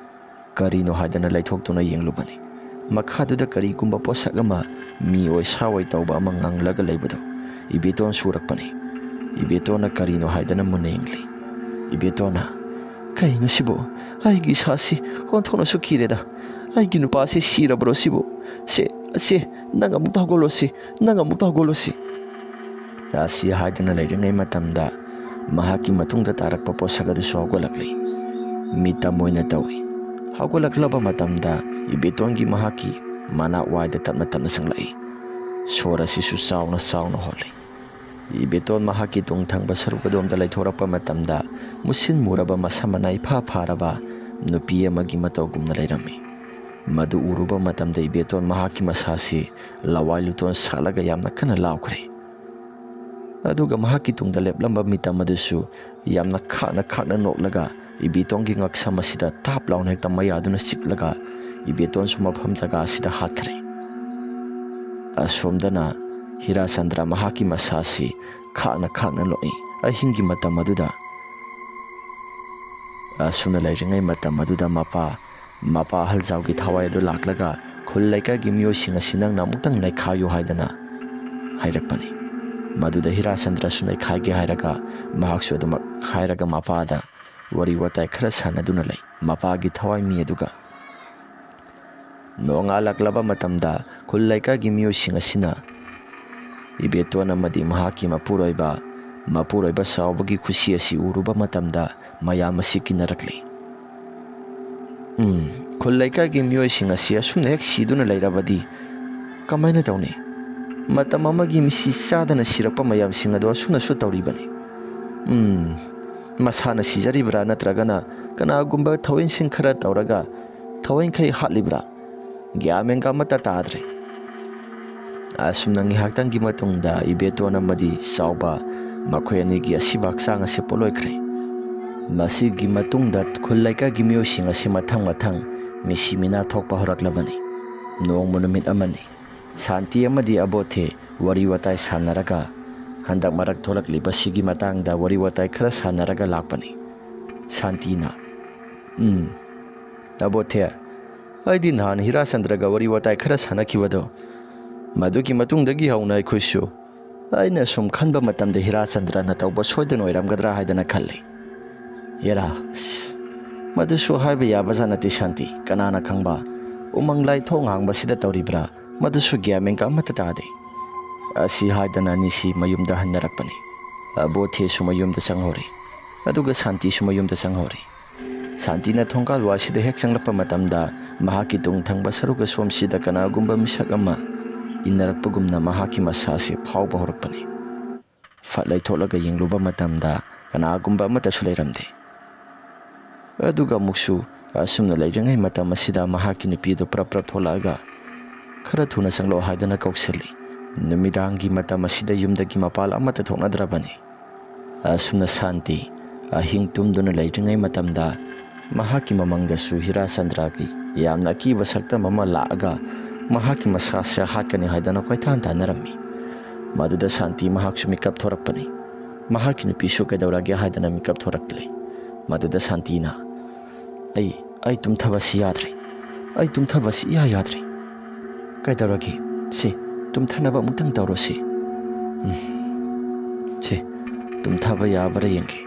ꯀꯔꯤꯅꯣ ꯍꯥꯏꯗꯅ ꯂꯩꯊꯣꯛꯇꯨꯅ ꯌꯦꯡꯂꯨꯕꯅꯤ꯫ ꯃꯈꯥꯗꯨꯗ ꯀꯔꯤꯒꯨꯝꯕ ꯄꯣꯠꯁꯛ ꯑꯃ, ꯃꯤ ꯑꯣꯏ ꯁꯥ ꯑꯣꯏ ꯇꯧꯕ ꯑꯃ ꯉꯪꯂꯒ ꯂꯩꯕꯗꯨ ꯏꯕꯦꯇꯣꯟ ꯁꯨꯔꯛꯄꯅꯤ꯫ ꯏꯕꯦꯇꯣꯟꯅ ꯀꯔꯤꯅꯣ ꯍꯥꯏꯗꯅ ꯃꯨꯟꯅ ꯌꯦꯡꯂꯤ꯫ ꯏꯕꯦꯇꯣꯟꯅ, "ꯀꯩꯅꯣ ꯁꯤꯕꯨ? ꯑꯩꯒꯤ ꯏꯁꯥꯁꯤ ꯑꯣꯟꯊꯣꯛꯅꯁꯨ ꯀꯤꯔꯦꯗ꯫ ꯑꯩꯒꯤ ꯅꯨꯄꯥꯁꯤ ꯁꯤꯔꯕ꯭ꯔꯣ ꯁꯤꯕꯨ? ꯁꯦ, ꯁꯦ, ꯅꯪ ꯑꯃꯨꯛꯇ ꯍꯧꯒꯠꯂꯣꯁꯤ, ꯅꯪ ꯑꯃꯨꯛꯇ ꯍꯧꯒꯠꯂꯣꯁꯤ"꯫ ꯑꯁꯤ ꯍꯥꯏꯗꯨꯅ ꯂꯩꯔꯤꯉꯩ ꯃꯇꯝꯗ ꯃꯍꯥꯛꯀꯤ ꯃꯇꯨꯡꯗ ꯇꯥꯔꯛꯄ ꯄꯣꯠꯁꯛ ꯑꯗꯨꯁꯨ ꯍꯧꯒꯠꯂꯛꯂꯤ꯫ ꯃꯤꯇꯝ ꯑꯣꯏꯅ ꯇꯧꯏ꯫ ꯍꯧꯒꯠꯂꯛꯂꯕ ꯃꯇꯝꯗ ꯏꯕꯦꯇꯣꯟꯒꯤ ꯃꯍꯥꯛꯀꯤ ꯃꯅꯥꯛ ꯋꯥꯏꯗ ꯇꯞꯅ ꯇꯞꯅ ꯆꯪꯂꯛꯏ꯫ ꯁꯣꯔ ꯑꯁꯤꯁꯨ ꯆꯥꯎꯅ ꯆꯥꯎꯅ ꯍꯣꯜꯂꯤ꯫ ꯏꯕꯦꯇꯣꯟ ꯃꯍꯥꯛꯀꯤ ꯇꯨꯡ ꯊꯪꯕ ꯁꯔꯨꯛ ꯑꯗꯣꯝꯗ ꯂꯩꯊꯣꯔꯛꯄ ꯃꯇꯝꯗ, ꯃꯨꯁꯤꯟ ꯃꯨꯔꯕ, ꯃꯁꯝ ꯃꯅꯥ ꯏꯐꯥ ꯐꯥꯔꯕ ꯅꯨꯄꯤ ꯑꯃꯒꯤ ꯃꯇꯧꯒꯨꯝꯅ ꯂꯩꯔꯝꯃꯤ꯫ ꯃꯗꯨ ꯎꯔꯨꯕ ꯃꯇꯝꯗ ꯏꯕꯦꯇꯣꯟ ꯃꯍꯥꯛꯀꯤ ꯃꯁꯥꯁꯤ ꯂꯋꯥꯏ ꯂꯨꯇꯣꯟ ꯁꯥꯠꯂꯒ ꯌꯥꯝꯅ ꯀꯟꯅ ꯂꯥꯎꯈ꯭ꯔꯦ꯫ ꯑꯗꯨꯒ ꯃꯍꯥꯛꯀꯤ ꯇꯨꯡꯗ ꯂꯦꯞꯂꯝꯕ ꯃꯤꯇꯝ ꯑꯗꯨꯁꯨ ꯌꯥꯝꯅ ꯈꯥꯛꯅ ꯈꯥꯛꯅ ꯅꯣꯛꯂꯒ ꯏꯕꯦꯇꯣꯟꯒꯤ ꯉꯛꯁꯝ ꯑꯁꯤꯗ ꯇꯥꯞ ꯂꯥꯎꯅ ꯍꯦꯛꯇ ꯃꯌꯥꯗꯨꯅ ꯆꯤꯛꯂꯒ ꯏꯕꯦꯇꯣꯟꯁꯨ ꯃꯐꯝ ꯖꯒꯥ ꯑꯁꯤꯗ ꯍꯥꯠꯈ꯭ꯔꯦ꯫ ꯑꯁꯣꯝꯗꯅ ꯍꯤꯔꯥꯆꯟꯗ꯭ꯔ ꯃꯍꯥꯛꯀꯤ ꯃꯁꯥꯁꯤ ꯈꯥꯛꯅ ꯈꯥꯛꯅ ꯅꯣꯛꯏ꯫ ꯑꯍꯤꯡꯒꯤ ꯃꯇꯝ ꯑꯗꯨꯗ, ꯑꯁꯨꯝꯅ ꯂꯩꯔꯤꯉꯩ ꯃꯇꯝ ꯑꯗꯨꯗ ꯃꯄꯥ, ꯃꯄꯥ ꯑꯍꯜ ꯖꯥꯎꯒꯤ ꯊꯋꯥꯏ ꯑꯗꯨ ꯂꯥꯛꯂꯒ ꯈꯨꯜ ꯂꯩꯀꯥꯏꯒꯤ ꯃꯤꯑꯣꯏꯁꯤꯡ ꯑꯁꯤ ꯅꯪꯅ ꯑꯃꯨꯛꯇꯪ ꯅꯩꯈꯥꯏꯌꯨ ꯍꯥꯏꯗꯅ ꯍꯥꯏꯔꯛꯄꯅꯤ꯫ ꯃꯗꯨꯗ ꯍꯤꯔꯥꯆꯟꯗ꯭ꯔꯁꯨ ꯅꯩꯈꯥꯏꯒꯦ ꯍꯥꯏꯔꯒ ꯃꯍꯥꯛꯁꯨ ꯑꯗꯨꯃꯛ ꯍꯥꯏꯔꯒ ꯃꯄꯥꯗ ꯋꯥꯔꯤ ꯋꯥꯇꯥꯏ ꯈꯔ ꯁꯥꯟꯅꯗꯨꯅ ꯂꯩ꯫ ꯃꯄꯥꯒꯤ ꯊꯋꯥꯏ ꯃꯤ ꯑꯗꯨꯒ ꯅꯣꯡꯉꯥꯜꯂꯛꯂꯕ ꯃꯇꯝꯗ ꯈꯨꯜ ꯂꯩꯀꯥꯏꯒꯤ ꯃꯤꯑꯣꯏꯁꯤꯡ ꯑꯁꯤꯅ ꯏꯕꯦꯇꯣꯟ ꯑꯃꯗꯤ ꯃꯍꯥꯛꯀꯤ ꯃꯄꯨꯔꯣꯏꯕ, ꯃꯄꯨꯔꯣꯏꯕ ꯆꯥꯎꯕꯒꯤ ꯈꯨꯁꯤ ꯑꯁꯤ ꯎꯔꯨꯕ ꯃꯇꯝꯗ ꯃꯌꯥꯝ ꯑꯁꯤ ꯀꯤꯅꯔꯛꯂꯤ꯫ ꯎꯝ, ꯈꯨꯜ ꯂꯩꯀꯥꯏꯒꯤ ꯃꯤꯑꯣꯏꯁꯤꯡ ꯑꯁꯤ ꯑꯁꯨꯝꯅ ꯍꯦꯛ ꯁꯤꯗꯨꯅ ꯂꯩꯔꯕꯗꯤ ꯀꯃꯥꯏꯅ ꯇꯧꯅꯤ? ꯃꯇꯝ ꯑꯃꯒꯤ ꯃꯤꯁꯤ ꯆꯥꯗꯅ ꯁꯤꯔꯛꯄ ꯃꯌꯥꯝꯁꯤꯡ ꯑꯗꯣ ꯑꯁꯨꯝꯅꯁꯨ ꯇꯧꯔꯤꯕꯅꯤ꯫ ꯎꯝ, ꯃꯁꯥꯅ ꯁꯤꯖꯔꯤꯕ꯭ꯔꯥ ꯅꯠꯇ꯭ꯔꯒꯅ ꯀꯅꯥꯒꯨꯝꯕ ꯊꯧꯑꯣꯏꯟꯁꯤꯡ ꯈꯔ ꯇꯧꯔꯒ ꯊꯑꯣꯏꯡꯈꯩ ꯍꯥꯠꯂꯤꯕ꯭ꯔꯥ? ꯒ꯭ꯌꯥꯟ ꯃꯦꯟꯒ ꯑꯃꯠꯇ ꯇꯥꯗ꯭ꯔꯦ꯫ ꯑꯁꯨꯝꯅ ꯉꯥꯏꯍꯥꯛꯇꯪꯒꯤ ꯃꯇꯨꯡꯗ ꯏꯕꯦꯇꯣꯟ ꯑꯃꯗꯤ ꯆꯥꯎꯕ, ꯃꯈꯣꯏ ꯑꯅꯤꯒꯤ ꯑꯁꯤꯕ ꯍꯛꯆꯥꯡ ꯑꯁꯤ ꯄꯣꯠꯂꯣꯏꯈ꯭ꯔꯦ꯫ ꯃꯁꯤꯒꯤ ꯃꯇꯨꯡꯗ ꯈꯨꯜ ꯂꯩꯀꯥꯏꯒꯤ ꯃꯤꯑꯣꯏꯁꯤꯡ ꯑꯁꯤ ꯃꯊꯪ ꯃꯊꯪ ꯃꯤꯁꯤ ꯃꯤꯅꯥ ꯊꯣꯛꯄ ꯍꯧꯔꯛꯂꯕꯅꯤ꯫ ꯅꯣꯡꯃ ꯅꯨꯃꯤꯠ ꯑꯃꯅꯤ꯫ ꯁꯥꯟꯇꯤ ꯑꯃꯗꯤ ꯑꯕꯣꯊꯦ ꯋꯥꯔꯤ ꯋꯥꯇꯥꯏ ꯁꯥꯟꯅꯔꯒ ꯍꯟꯗꯛ ꯃꯔꯛ ꯊꯣꯛꯂꯛꯂꯤꯕꯁꯤꯒꯤ ꯃꯇꯥꯡꯗ ꯋꯥꯔꯤ ꯋꯥꯇꯥꯏ ꯈꯔ ꯁꯥꯟꯅꯔꯒ ꯂꯥꯛꯄꯅꯤ꯫ ꯁꯥꯟꯇꯤꯅ, "ꯎꯝ, ꯑꯕꯣꯊꯦ, ꯑꯩꯗꯤ ꯅꯍꯥꯟ ꯍꯤꯔꯥꯆꯟꯗ꯭ꯔꯒ ꯋꯥꯔꯤ ꯋꯥꯇꯥꯏ ꯈꯔ ꯁꯥꯟꯅꯈꯤꯕꯗꯣ, ꯃꯗꯨꯒꯤ ꯃꯇꯨꯡꯗꯒꯤ ꯍꯧꯅ ꯑꯩꯈꯣꯏꯁꯨ, ꯑꯩꯅ ꯁꯨꯝ ꯈꯟꯕ ꯃꯇꯝꯗ ꯍꯤꯔꯥꯆꯟꯗ꯭ꯔꯅ ꯇꯧꯕ ꯁꯣꯏꯗꯅ ꯑꯣꯏꯔꯝꯒꯗ꯭ꯔꯥ ꯍꯥꯏꯗꯅ ꯈꯜꯂꯤ꯫" "ꯌꯦꯔꯥ, ꯃꯗꯨꯁꯨ ꯍꯥꯏꯕ ꯌꯥꯕ ꯖꯥꯠ ꯅꯠꯇꯦ ꯁꯥꯟꯇꯤ꯫ ꯀꯅꯥꯅ ꯈꯪꯕ, ꯎꯃꯪ ꯂꯥꯏ ꯊꯣꯡ ꯍꯥꯡꯕꯁꯤꯗ ꯇꯧꯔꯤꯕ꯭ꯔꯥ? ꯃꯗꯨꯁꯨ ꯒ꯭ꯌꯥꯟ ꯃꯦꯟꯒ ꯑꯃꯠꯇ ꯇꯥꯗꯦ꯫" ꯑꯁꯤ ꯍꯥꯏꯗꯅ ꯑꯅꯤꯁꯤ ꯃꯌꯨꯝꯗ ꯍꯟꯅꯔꯛꯄꯅꯤ꯫ ꯑꯕꯣꯊꯦꯁꯨ ꯃꯌꯨꯝꯗ ꯆꯪꯍꯧꯔꯤ, ꯑꯗꯨꯒ ꯁꯥꯟꯇꯤꯁꯨ ꯃꯌꯨꯝꯗ ꯆꯪꯍꯧꯔꯤ꯫ ꯁꯥꯟꯇꯤꯅ ꯊꯣꯡꯒꯥꯜ ꯋꯥꯁꯤꯗ ꯍꯦꯛ ꯆꯪꯂꯛꯄ ꯃꯇꯝꯗ, ꯃꯍꯥꯛꯀꯤ ꯇꯨꯡ ꯊꯪꯕ ꯁꯔꯨꯛ ꯑꯁꯣꯝꯁꯤꯗ ꯀꯅꯥꯒꯨꯝꯕ ꯃꯤꯁꯛ ꯑꯃ ꯏꯟꯅꯔꯛꯄꯒꯨꯝꯅ ꯃꯍꯥꯛꯀꯤ ꯃꯁꯥꯁꯤ ꯐꯥꯎꯕ ꯍꯧꯔꯛꯄꯅꯤ꯫ ꯐꯠ ꯂꯩꯊꯣꯛꯂꯒ ꯌꯦꯡꯂꯨꯕ ꯃꯇꯝꯗ ꯀꯅꯥꯒꯨꯝꯕ ꯑꯃꯠꯇꯁꯨ ꯂꯩꯔꯝꯗꯦ꯫ ꯑꯗꯨꯒ ꯑꯃꯨꯛꯁꯨ ꯑꯁꯨꯝꯅ ꯂꯩꯔꯤꯉꯩ ꯃꯇꯝ ꯑꯁꯤꯗ ꯃꯍꯥꯛꯀꯤ ꯅꯨꯄꯤ ꯑꯗꯨ ꯄ꯭ꯔꯞ ꯄ꯭ꯔꯞ ꯊꯣꯛꯂꯛꯑꯒ "ꯈꯔ ꯊꯨꯅ ꯆꯪꯂꯛꯑꯣ" ꯍꯥꯏꯗꯨꯅ ꯀꯧꯁꯤꯜꯂꯤ꯫ ꯅꯨꯃꯤꯗꯥꯡꯒꯤ ꯃꯇꯝ ꯑꯁꯤꯗ ꯌꯨꯝꯗꯒꯤ ꯃꯄꯥꯜ ꯑꯃꯠꯇ ꯊꯣꯛꯅꯗ꯭ꯔꯕꯅꯤ꯫ ꯑꯁꯨꯝꯅ ꯁꯥꯟꯇꯤ ꯑꯍꯤꯡ ꯇꯨꯝꯗꯨꯅ ꯂꯩꯔꯤꯉꯩ ꯃꯇꯝꯗ ꯃꯍꯥꯛꯀꯤ ꯃꯃꯪꯗꯁꯨ ꯍꯤꯔꯥꯆꯟꯗ꯭ꯔꯒꯤ ꯌꯥꯝꯅ ꯑꯀꯤꯕ ꯁꯛꯇꯝ ꯑꯃ ꯂꯥꯛꯑꯒ ꯃꯍꯥꯛꯀꯤ ꯃꯁꯥꯁꯦ ꯍꯥꯠꯀꯅꯤ ꯍꯥꯏꯗꯅ ꯀꯣꯏꯇꯥꯟ ꯇꯥꯟꯅꯔꯝꯃꯤ꯫ ꯃꯗꯨꯗ ꯁꯥꯟꯇꯤ ꯃꯍꯥꯛꯁꯨ ꯃꯤꯀꯞ ꯊꯣꯔꯛꯄꯅꯤ꯫ ꯃꯍꯥꯛꯀꯤ ꯅꯨꯄꯤꯁꯨ ꯀꯩꯗꯧꯔꯒꯦ ꯍꯥꯏꯗꯅ ꯃꯤꯀꯞ ꯊꯣꯔꯛꯂꯦ꯫ ꯃꯗꯨꯗ ꯁꯥꯟꯇꯤꯅ, "ꯑꯩ, ꯑꯩ ꯇꯨꯝꯊꯕꯁꯤ ꯌꯥꯗ꯭ꯔꯦ꯫ ꯑꯩ ꯇꯨꯝꯊꯕꯁꯤ ꯏꯌꯥ ꯌꯥꯗ꯭ꯔꯦ꯫ ꯀꯩꯗꯧꯔꯒꯦ? ꯁꯦ, ꯇꯨꯝꯊꯅꯕ ꯑꯃꯨꯛꯇꯪ ꯇꯧꯔꯣꯁꯦ꯫ ꯎꯝ, ꯁꯦ, ꯇꯨꯝꯊꯕ ꯌꯥꯕ꯭ꯔꯥ ꯌꯦꯡꯒꯦ"꯫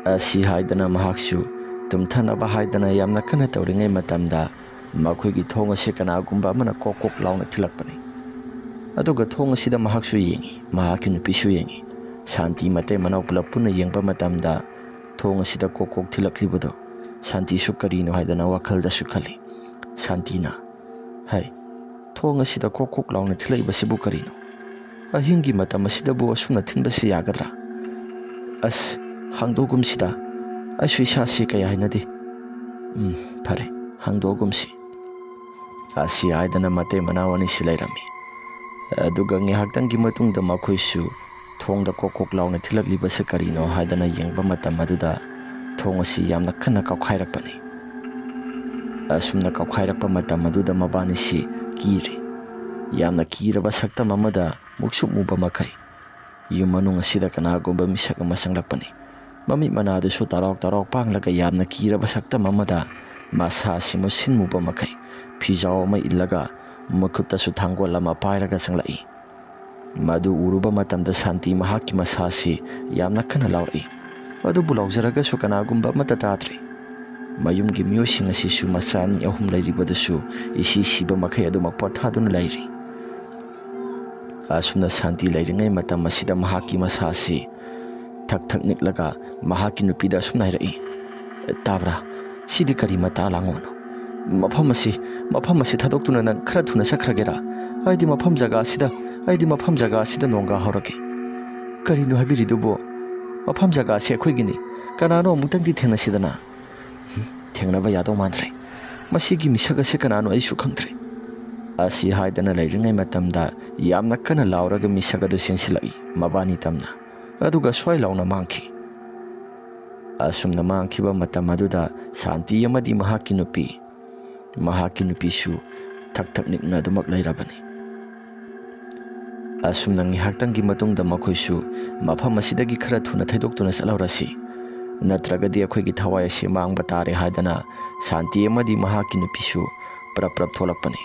ꯑꯁꯤ ꯍꯥꯏꯗꯅ ꯃꯍꯥꯛꯁꯨ ꯇꯨꯝꯊꯅꯕ ꯍꯥꯏꯗꯅ ꯌꯥꯝꯅ ꯀꯟꯅ ꯇꯧꯔꯤꯉꯩ ꯃꯇꯝꯗ ꯃꯈꯣꯏꯒꯤ ꯊꯣꯡ ꯑꯁꯤ ꯀꯅꯥꯒꯨꯝꯕ ꯑꯃꯅ ꯀꯣꯛ ꯀꯣꯛ ꯂꯥꯎꯅ ꯊꯤꯜꯂꯛꯄꯅꯤ꯫ ꯑꯗꯨꯒ ꯊꯣꯡ ꯑꯁꯤꯗ ꯃꯍꯥꯛꯁꯨ ꯌꯦꯡꯉꯤ, ꯃꯍꯥꯛꯀꯤ ꯅꯨꯄꯤꯁꯨ ꯌꯦꯡꯉꯤ꯫ ꯁꯥꯟꯇꯤ ꯃꯇꯩ ꯃꯅꯥꯎ ꯄꯨꯂꯞ ꯄꯨꯟꯅ ꯌꯦꯡꯕ ꯃꯇꯝꯗ ꯊꯣꯡ ꯑꯁꯤꯗ ꯀꯣꯛ ꯀꯣꯛ ꯊꯤꯜꯂꯛꯂꯤꯕꯗꯣ ꯁꯥꯟꯇꯤꯁꯨ ꯀꯔꯤꯅꯣ ꯍꯥꯏꯗꯅ ꯋꯥꯈꯜꯗꯁꯨ ꯈꯜꯂꯤ꯫ ꯁꯥꯟꯇꯤꯅ, "ꯍꯥꯏ, ꯊꯣꯡ ꯑꯁꯤꯗ ꯀꯣꯛ ꯀꯣꯛ ꯂꯥꯎꯅ ꯊꯤꯜꯂꯛꯏꯕꯁꯤꯕꯨ ꯀꯔꯤꯅꯣ? ꯑꯍꯤꯡꯒꯤ ꯃꯇꯝ ꯑꯁꯤꯗꯕꯨ ꯑꯁꯨꯝꯅ ꯊꯤꯟꯕꯁꯤ ꯌꯥꯒꯗ꯭ꯔꯥ? ꯑꯁ, ꯍꯥꯡꯗꯣꯛꯑꯒꯨꯝꯁꯤꯗ꯫ ꯑꯩꯁꯨ ꯏꯁꯥꯁꯤ ꯀꯌꯥ ꯍꯩꯅꯗꯦ꯫ ꯎꯝ, ꯐꯔꯦ, ꯍꯥꯡꯗꯣꯛꯑꯒꯨꯝꯁꯤ"꯫ ꯑꯁꯤ ꯍꯥꯏꯗꯅ ꯃꯇꯩ ꯃꯅꯥꯎ ꯑꯅꯤꯁꯤ ꯂꯩꯔꯝꯃꯤ꯫ ꯑꯗꯨꯒ ꯉꯥꯏꯍꯥꯛꯇꯪꯒꯤ ꯃꯇꯨꯡꯗ ꯃꯈꯣꯏꯁꯨ ꯊꯣꯡꯗ ꯀꯣꯛ ꯀꯣꯛ ꯂꯥꯎꯅ ꯊꯤꯜꯂꯛꯂꯤꯕꯁꯤ ꯀꯔꯤꯅꯣ ꯍꯥꯏꯗꯅ ꯌꯦꯡꯕ ꯃꯇꯝ ꯑꯗꯨꯗ ꯊꯣꯡ ꯑꯁꯤ ꯌꯥꯝꯅ ꯀꯟꯅ ꯀꯥꯎꯈꯥꯏꯔꯛꯄꯅꯤ꯫ ꯑꯁꯨꯝꯅ ꯀꯥꯎꯈꯥꯏꯔꯛꯄ ꯃꯇꯝ ꯑꯗꯨꯗ ꯃꯕꯥꯅꯤꯁꯤ ꯀꯤꯔꯦ꯫ ꯌꯥꯝꯅ ꯀꯤꯔꯕ ꯁꯛꯇꯝ ꯑꯃꯗ ꯃꯨꯛꯁꯨꯛ ꯃꯨꯕ ꯃꯈꯩ ꯌꯨꯝ ꯃꯅꯨꯡ ꯑꯁꯤꯗ ꯀꯅꯥꯒꯨꯝꯕ ꯃꯤꯁꯛ ꯑꯃ ꯆꯪꯂꯛꯄꯅꯤ꯫ ꯃꯃꯤꯠ ꯃꯅꯥꯗꯨꯁꯨ ꯇꯔꯥꯎ ꯇꯔꯥꯎ ꯄꯥꯡꯂꯒ ꯌꯥꯝꯅ ꯀꯤꯔꯕ ꯁꯛꯇꯝ ꯑꯃꯗ ꯃꯁꯥꯁꯤ ꯃꯨꯁꯤꯟ ꯃꯨꯕ ꯃꯈꯩ ꯐꯤꯖꯥꯎ ꯑꯃ ꯏꯜꯂꯒ ꯃꯈꯨꯠꯇꯁꯨ ꯊꯥꯡꯒꯣꯜ ꯑꯃ ꯄꯥꯏꯔꯒ ꯆꯪꯂꯛꯏ꯫ ꯃꯗꯨ ꯎꯔꯨꯕ ꯃꯇꯝꯗ ꯁꯥꯟꯇꯤ ꯃꯍꯥꯛꯀꯤ ꯃꯁꯥꯁꯤ ꯌꯥꯝꯅ ꯀꯟꯅ ꯂꯥꯎꯔꯛꯏ꯫ ꯑꯗꯨꯕꯨ ꯂꯥꯎꯖꯔꯒꯁꯨ ꯀꯅꯥꯒꯨꯝꯕ ꯑꯃꯠꯇ ꯇꯥꯗ꯭ꯔꯦ꯫ ꯃꯌꯨꯝꯒꯤ ꯃꯤꯑꯣꯏꯁꯤꯡ ꯑꯁꯤꯁꯨ ꯃꯆꯥ ꯑꯅꯤ ꯑꯍꯨꯝ ꯂꯩꯔꯤꯕꯗꯨꯁꯨ ꯏꯁꯤ ꯁꯤꯕ ꯃꯈꯩ ꯑꯗꯨꯃꯛ ꯄꯣꯊꯥꯗꯨꯅ ꯂꯩꯔꯤ꯫ ꯑꯁꯨꯝꯅ ꯁꯥꯟꯇꯤ ꯂꯩꯔꯤꯉꯩ ꯃꯇꯝ ꯑꯁꯤꯗ ꯃꯍꯥꯛꯀꯤ ꯃꯁꯥꯁꯤ ꯊꯛ ꯊꯛ ꯅꯤꯛꯂꯒ ꯃꯍꯥꯛꯀꯤ ꯅꯨꯄꯤꯗ ꯑꯁꯨꯝꯅ ꯍꯥꯏꯔꯛꯏ, "ꯇꯥꯕ꯭ꯔꯥ? ꯁꯤꯗꯤ ꯀꯔꯤ ꯃꯇꯥ ꯂꯥꯡꯉꯣꯅꯣ? ꯃꯐꯝ ꯑꯁꯤ, ꯃꯐꯝ ꯑꯁꯤ ꯊꯥꯗꯣꯛꯇꯨꯅ ꯅꯪ ꯈꯔ ꯊꯨꯅ ꯆꯠꯈ꯭ꯔꯒꯦꯔꯥ? ꯑꯩꯗꯤ ꯃꯐꯝ ꯖꯒꯥ ꯑꯁꯤꯗ, ꯑꯩꯗꯤ ꯃꯐꯝ ꯖꯒꯥ ꯑꯁꯤꯗ ꯅꯣꯡꯒꯥ ꯍꯧꯔꯒꯦ"꯫ "ꯀꯔꯤꯅꯣ ꯍꯥꯏꯕꯤꯔꯤꯗꯨꯕꯣ? ꯃꯐꯝ ꯖꯒꯥꯁꯦ ꯑꯩꯈꯣꯏꯒꯤꯅꯤ꯫ ꯀꯅꯥꯅꯣ ꯑꯃꯨꯛꯇꯪꯗꯤ ꯊꯦꯡꯅꯁꯤꯗꯅ?" "ꯍꯨꯝ, ꯊꯦꯡꯅꯕ ꯌꯥꯗꯧ ꯃꯥꯟꯗ꯭ꯔꯦ꯫ ꯃꯁꯤꯒꯤ ꯃꯤꯁꯛ ꯑꯁꯤ ꯀꯅꯥꯅꯣ ꯑꯩꯁꯨ ꯈꯪꯗ꯭ꯔꯦ꯫" ꯑꯁꯤ ꯍꯥꯏꯗꯅ ꯂꯩꯔꯤꯉꯩ ꯃꯇꯝꯗ ꯌꯥꯝꯅ ꯀꯟꯅ ꯂꯥꯎꯔꯒ ꯃꯤꯁꯛ ꯑꯗꯨ ꯆꯦꯟꯁꯤꯜꯂꯛꯏ, ꯃꯕꯥꯅꯤ ꯇꯝꯅ꯫ ꯑꯗꯨꯒ ꯁ꯭ꯋꯥꯏ ꯂꯥꯎꯅ ꯃꯥꯡꯈꯤ꯫ ꯑꯁꯨꯝꯅ ꯃꯥꯡꯈꯤꯕ ꯃꯇꯝ ꯑꯗꯨꯗ ꯁꯥꯟꯇꯤ ꯑꯃꯗꯤ ꯃꯍꯥꯛꯀꯤ ꯅꯨꯄꯤ, ꯃꯍꯥꯛꯀꯤ ꯅꯨꯄꯤꯁꯨ ꯊꯛ ꯊꯛ ꯅꯤꯛꯅ ꯑꯗꯨꯃꯛ ꯂꯩꯔꯕꯅꯤ꯫ ꯑꯁꯨꯝꯅ ꯉꯥꯏꯍꯥꯛꯇꯪꯒꯤ ꯃꯇꯨꯡꯗ ꯃꯈꯣꯏꯁꯨ ꯃꯐꯝ ꯑꯁꯤꯗꯒꯤ ꯈꯔ ꯊꯨꯅ ꯊꯩꯗꯣꯛꯇꯨꯅ ꯆꯠꯍꯧꯔꯁꯤ, ꯅꯠꯇ꯭ꯔꯒꯗꯤ ꯑꯩꯈꯣꯏꯒꯤ ꯊꯋꯥꯏ ꯑꯁꯤ ꯃꯥꯡꯕ ꯇꯥꯔꯦ ꯍꯥꯏꯗꯅ ꯁꯥꯟꯇꯤ ꯑꯃꯗꯤ ꯃꯍꯥꯛꯀꯤ ꯅꯨꯄꯤꯁꯨ ꯄ꯭ꯔꯞ ꯄ꯭ꯔꯞ ꯊꯣꯛꯂꯛꯄꯅꯤ꯫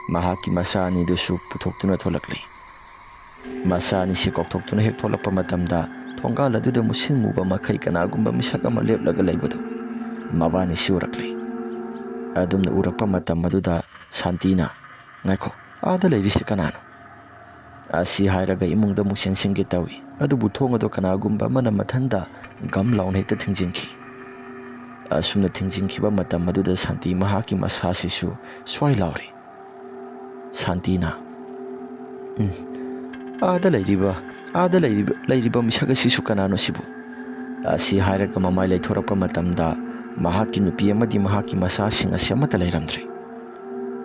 ꯃꯍꯥꯛꯀꯤ ꯃꯆꯥ ꯑꯅꯤꯗꯨꯁꯨ ꯄꯨꯊꯣꯛꯇꯨꯅ ꯊꯣꯛꯂꯛꯂꯤ꯫ ꯃꯆꯥ ꯑꯅꯤꯁꯤ ꯀꯧꯊꯣꯛꯇꯨꯅ ꯍꯦꯛ ꯊꯣꯛꯂꯛꯄ ꯃꯇꯝꯗ ꯊꯣꯡꯒꯥꯜ ꯑꯗꯨꯗ ꯃꯨꯁꯤꯟ ꯃꯨꯕ ꯃꯈꯩ ꯀꯅꯥꯒꯨꯝꯕ ꯃꯤꯁꯛ ꯑꯃ ꯂꯦꯞꯂꯒ ꯂꯩꯕꯗꯨ ꯃꯕꯥꯅꯤꯁꯤ ꯎꯔꯛꯂꯤ꯫ ꯑꯗꯨꯝꯅ ꯎꯔꯛꯄ ꯃꯇꯝ ꯑꯗꯨꯗ ꯁꯥꯟꯇꯤꯅ, "ꯉꯥꯏꯈꯣ, ꯑꯥꯗ ꯂꯩꯔꯤꯁꯤ ꯀꯅꯥꯅꯣ?" ꯑꯁꯤ ꯍꯥꯏꯔꯒ ꯏꯃꯨꯡꯗ ꯑꯃꯨꯛ ꯆꯦꯟꯁꯤꯟꯒꯦ ꯇꯧꯏ, ꯑꯗꯨꯕꯨ ꯊꯣꯡ ꯑꯗꯨ ꯀꯅꯥꯒꯨꯝꯕ ꯑꯃꯅ ꯃꯊꯟꯇ ꯒꯝ ꯂꯥꯎꯅ ꯍꯦꯛꯇ ꯊꯤꯡꯖꯤꯟꯈꯤ꯫ ꯑꯁꯨꯝꯅ ꯊꯤꯡꯖꯤꯟꯈꯤꯕ ꯃꯇꯝ ꯑꯗꯨꯗ ꯁꯥꯟꯇꯤ ꯃꯍꯥꯛꯀꯤ ꯃꯁꯥꯁꯤꯁꯨ ꯁ꯭ꯋꯥꯏ ꯂꯥꯎꯔꯤ꯫ ꯁꯥꯟꯇꯤꯅ, "ꯎꯝ, ꯑꯥꯗ ꯂꯩꯔꯤꯕ, ꯑꯥꯗ ꯂꯩꯔꯤꯕ, ꯂꯩꯔꯤꯕ ꯃꯤꯁꯛ ꯑꯁꯤꯁꯨ ꯀꯅꯥꯅꯣ ꯁꯤꯕꯨ?" ꯑꯁꯤ ꯍꯥꯏꯔꯒ ꯃꯃꯥꯏ ꯂꯩꯊꯣꯔꯛꯄ ꯃꯇꯝꯗ ꯃꯍꯥꯛꯀꯤ ꯅꯨꯄꯤ ꯑꯃꯗꯤ ꯃꯍꯥꯛꯀꯤ ꯃꯆꯥꯁꯤꯡ ꯑꯁꯤ ꯑꯃꯠꯇ ꯂꯩꯔꯝꯗ꯭ꯔꯦ꯫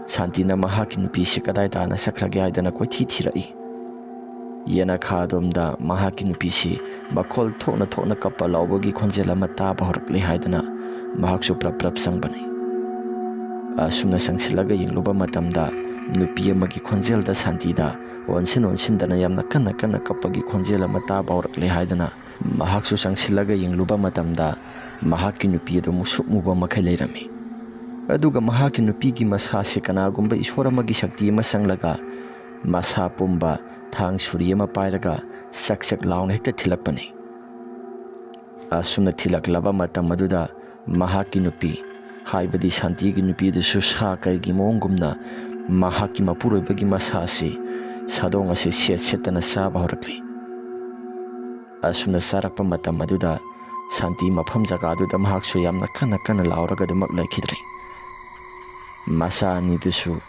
ꯁꯥꯟꯇꯤꯅ ꯃꯍꯥꯛꯀꯤ ꯅꯨꯄꯤꯁꯤ ꯀꯗꯥꯏ ꯇꯥꯅ ꯆꯠꯈ꯭ꯔꯒꯦ ꯍꯥꯏꯗꯅ ꯀꯣꯏꯊꯤ ꯊꯤꯔꯛꯏ꯫ ꯌꯦꯅꯈꯥ ꯑꯗꯣꯝꯗ ꯃꯍꯥꯛꯀꯤ ꯅꯨꯄꯤꯁꯤ ꯃꯈꯣꯜ ꯊꯣꯛꯅ ꯊꯣꯛꯅ ꯀꯞꯄ ꯂꯥꯎꯕꯒꯤ ꯈꯣꯟꯖꯦꯜ ꯑꯃ ꯇꯥꯕ ꯍꯧꯔꯛꯂꯦ ꯍꯥꯏꯗꯅ ꯃꯍꯥꯛꯁꯨ ꯄ꯭ꯔꯞ ꯄ꯭ꯔꯞ ꯆꯪꯕꯅꯤ꯫ ꯑꯁꯨꯝꯅ ꯆꯪꯁꯤꯜꯂꯒ ꯌꯦꯡꯂꯨꯕ ꯃꯇꯝꯗ ꯅꯨꯄꯤ ꯑꯃꯒꯤ ꯈꯣꯟꯖꯦꯜꯗ ꯁꯥꯟꯇꯤꯗ ꯑꯣꯟꯁꯤꯟ ꯑꯣꯟꯁꯤꯟꯗꯅ ꯌꯥꯝꯅ ꯀꯟꯅ ꯀꯟꯅ ꯀꯞꯄꯒꯤ ꯈꯣꯟꯖꯦꯜ ꯑꯃ ꯇꯥꯕ ꯍꯧꯔꯛꯂꯦ ꯍꯥꯏꯗꯅ ꯃꯍꯥꯛꯁꯨ ꯆꯪꯁꯤꯜꯂꯒ ꯌꯦꯡꯂꯨꯕ ꯃꯇꯝꯗ ꯃꯍꯥꯛꯀꯤ ꯅꯨꯄꯤ ꯑꯗꯨ ꯃꯨꯁꯨꯛ ꯃꯨꯕ ꯃꯈꯩ ꯂꯩꯔꯝꯃꯤ꯫ ꯑꯗꯨꯒ ꯃꯍꯥꯛꯀꯤ ꯅꯨꯄꯤꯒꯤ ꯃꯁꯥꯁꯤ ꯀꯅꯥꯒꯨꯝꯕ ꯏꯁꯣꯔ ꯑꯃꯒꯤ ꯁꯛꯇꯤ ꯑꯃ ꯆꯪꯂꯒ ꯃꯁꯥ ꯄꯨꯝꯕ ꯊꯥꯡ ꯁꯨꯔꯤ ꯑꯃ ꯄꯥꯏꯔꯒ ꯆꯛ ꯆꯛ ꯂꯥꯎꯅ ꯍꯦꯛꯇ ꯊꯤꯜꯂꯛꯄꯅꯤ꯫ ꯑꯁꯨꯝꯅ ꯊꯤꯜꯂꯛꯂꯕ ꯃꯇꯝ ꯑꯗꯨꯗ ꯃꯍꯥꯛꯀꯤ ꯅꯨꯄꯤ, ꯍꯥꯏꯕꯗꯤ ꯁꯥꯟꯇꯤꯒꯤ ꯅꯨꯄꯤꯗꯨꯁꯨ ꯁꯥ ꯀꯩꯒꯤ ꯃꯑꯣꯡꯒꯨꯝꯅ ꯃꯍꯥꯛꯀꯤ ꯃꯄꯨꯔꯣꯏꯕꯒꯤ ꯃꯁꯥ ꯑꯁꯤ ꯁꯥꯗꯣꯡ ꯑꯁꯤ ꯁꯦꯠ ꯁꯦꯠꯇꯅ ꯆꯥꯕ ꯍꯧꯔꯛꯂꯤ꯫ ꯑꯁꯨꯝꯅ ꯆꯥꯔꯛꯄ ꯃꯇꯝ ꯑꯗꯨꯗ ꯁꯥꯟꯇꯤ ꯃꯐꯝ ꯖꯒꯥꯗꯨꯗ ꯃꯍꯥꯛꯁꯨ ꯌꯥꯝꯅ ꯀꯟꯅ ꯀꯟꯅ ꯂꯥꯎꯔꯒ ꯑꯗꯨꯃꯛ ꯂꯩꯈꯤꯗ꯭ꯔꯦ꯫ ꯃꯆꯥ ꯑꯅꯤꯗꯨꯁꯨ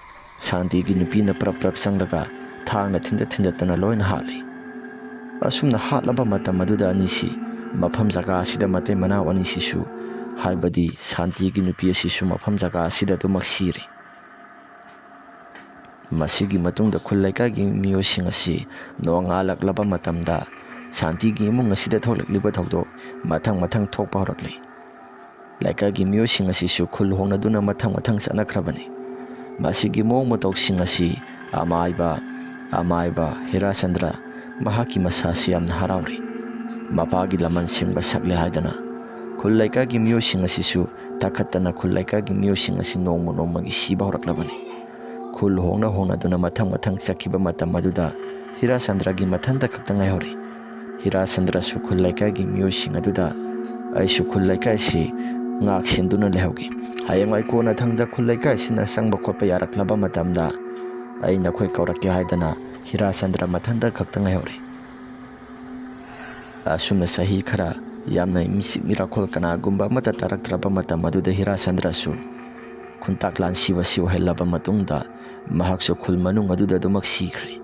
ꯁꯥꯟꯇꯤꯒꯤ ꯅꯨꯄꯤꯅ ꯄ꯭ꯔꯞ ꯄ꯭ꯔꯞ ꯆꯪꯂꯒ ꯊꯥꯡꯅ ꯊꯤꯟꯗꯠ ꯊꯤꯟꯗꯠꯇꯅ ꯂꯣꯏꯅ ꯍꯥꯠꯂꯤ꯫ ꯑꯁꯨꯝꯅ ꯍꯥꯠꯂꯕ ꯃꯇꯝ ꯑꯗꯨꯗ ꯑꯅꯤꯁꯤ ꯃꯐꯝ ꯖꯒꯥ ꯑꯁꯤꯗ ꯃꯇꯩ ꯃꯅꯥꯎ ꯑꯅꯤꯁꯤꯁꯨ, ꯍꯥꯏꯕꯗꯤ ꯁꯥꯟꯇꯤꯒꯤ ꯅꯨꯄꯤ ꯑꯁꯤꯁꯨ ꯃꯐꯝ ꯖꯒꯥ ꯑꯁꯤꯗ ꯑꯗꯨꯃꯛ ꯁꯤꯔꯦ꯫ ꯃꯁꯤꯒꯤ ꯃꯇꯨꯡꯗ ꯈꯨꯜ ꯂꯩꯀꯥꯏꯒꯤ ꯃꯤꯑꯣꯏꯁꯤꯡ ꯑꯁꯤ ꯅꯣꯡꯉꯥꯜꯂꯛꯂꯕ ꯃꯇꯝꯗ ꯁꯥꯟꯇꯤꯒꯤ ꯏꯃꯨꯡ ꯑꯁꯤꯗ ꯊꯣꯛꯂꯛꯂꯤꯕ ꯊꯧꯗꯣꯛ ꯃꯊꯪ ꯃꯊꯪ ꯊꯣꯛꯄ ꯍꯧꯔꯛꯂꯤ꯫ ꯂꯩꯀꯥꯏꯒꯤ ꯃꯤꯑꯣꯏꯁꯤꯡ ꯑꯁꯤꯁꯨ ꯈꯨꯜ ꯍꯣꯡꯅꯗꯨꯅ ꯃꯊꯪ ꯃꯊꯪ ꯆꯠꯅꯈ꯭ꯔꯕꯅꯤ꯫ ꯃꯁꯤꯒꯤ ꯃꯑꯣꯡ ꯃꯇꯧꯁꯤꯡ ꯑꯁꯤ ꯑꯃꯥꯏꯕ, ꯑꯃꯥꯏꯕ ꯍꯤꯔꯥꯆꯟꯗ꯭ꯔ ꯃꯍꯥꯛꯀꯤ ꯃꯁꯥꯁꯤ ꯌꯥꯝꯅ ꯍꯔꯥꯎꯔꯤ꯫ ꯃꯄꯥꯒꯤ ꯂꯃꯟ ꯁꯤꯡꯕ ꯁꯛꯂꯦ ꯍꯥꯏꯗꯅ ꯈꯨꯜ ꯂꯩꯀꯥꯏꯒꯤ ꯃꯤꯑꯣꯏꯁꯤꯡ ꯑꯁꯤꯁꯨ ꯇꯛꯈꯠꯇꯅ ꯈꯨꯜ ꯂꯩꯀꯥꯏꯒꯤ ꯃꯤꯑꯣꯏꯁꯤꯡ ꯑꯁꯤ ꯅꯣꯡꯃ ꯅꯣꯡꯃꯒꯤ ꯁꯤꯕ ꯍꯧꯔꯛꯂꯕꯅꯤ꯫ ꯈꯨꯜ ꯍꯣꯡꯅ ꯍꯣꯡꯅꯗꯨꯅ ꯃꯊꯪ ꯃꯊꯪ ꯆꯠꯈꯤꯕ ꯃꯇꯝ ꯑꯗꯨꯗ ꯍꯤꯔꯥꯆꯟꯗ꯭ꯔꯒꯤ ꯃꯊꯟꯇ ꯈꯛꯇ ꯉꯥꯏꯍꯧꯔꯤ꯫ ꯍꯤꯔꯥꯆꯟꯗ꯭ꯔꯁꯨ ꯈꯨꯜ ꯂꯩꯀꯥꯏꯒꯤ ꯃꯤꯑꯣꯏꯁꯤꯡ ꯑꯗꯨꯗ, "ꯑꯩꯁꯨ ꯈꯨꯜ ꯂꯩꯀꯥꯏꯁꯤ ꯉꯥꯛ ꯁꯦꯟꯗꯨꯅ ꯂꯩꯍꯧꯒꯦ꯫ ꯍꯌꯦꯡꯋꯥꯏ ꯀꯣꯟꯅꯊꯪꯗ ꯈꯨꯜ ꯂꯩꯀꯥꯏꯁꯤꯅ ꯆꯪꯕ ꯈꯣꯠꯄ ꯌꯥꯔꯛꯂꯕ ꯃꯇꯝꯗ ꯑꯩ ꯅꯈꯣꯏ ꯀꯧꯔꯛꯀꯦ" ꯍꯥꯏꯗꯅ ꯍꯤꯔꯥꯆꯟꯗ꯭ꯔ ꯃꯊꯟꯇ ꯈꯛꯇ ꯉꯥꯏꯍꯧꯔꯤ꯫ ꯑꯁꯨꯝꯅ ꯆꯍꯤ ꯈꯔ ꯌꯥꯝꯅ ꯃꯤꯆꯤꯛ ꯃꯤꯔꯥꯈꯣꯜ ꯀꯅꯥꯒꯨꯝꯕ ꯑꯃꯠꯇ ꯇꯥꯔꯛꯇ꯭ꯔꯕ ꯃꯇꯝ ꯑꯗꯨꯗ ꯍꯤꯔꯥꯆꯟꯗ꯭ꯔꯁꯨ ꯈꯨꯟꯇꯥꯛ ꯂꯥꯟꯁꯤꯕ ꯑꯁꯤ ꯑꯣꯏꯍꯜꯂꯕ ꯃꯇꯨꯡꯗ ꯃꯍꯥꯛꯁꯨ ꯈꯨꯜ ꯃꯅꯨꯡ ꯑꯗꯨꯗ ꯑꯗꯨꯃꯛ ꯁꯤꯈ꯭ꯔꯦ꯫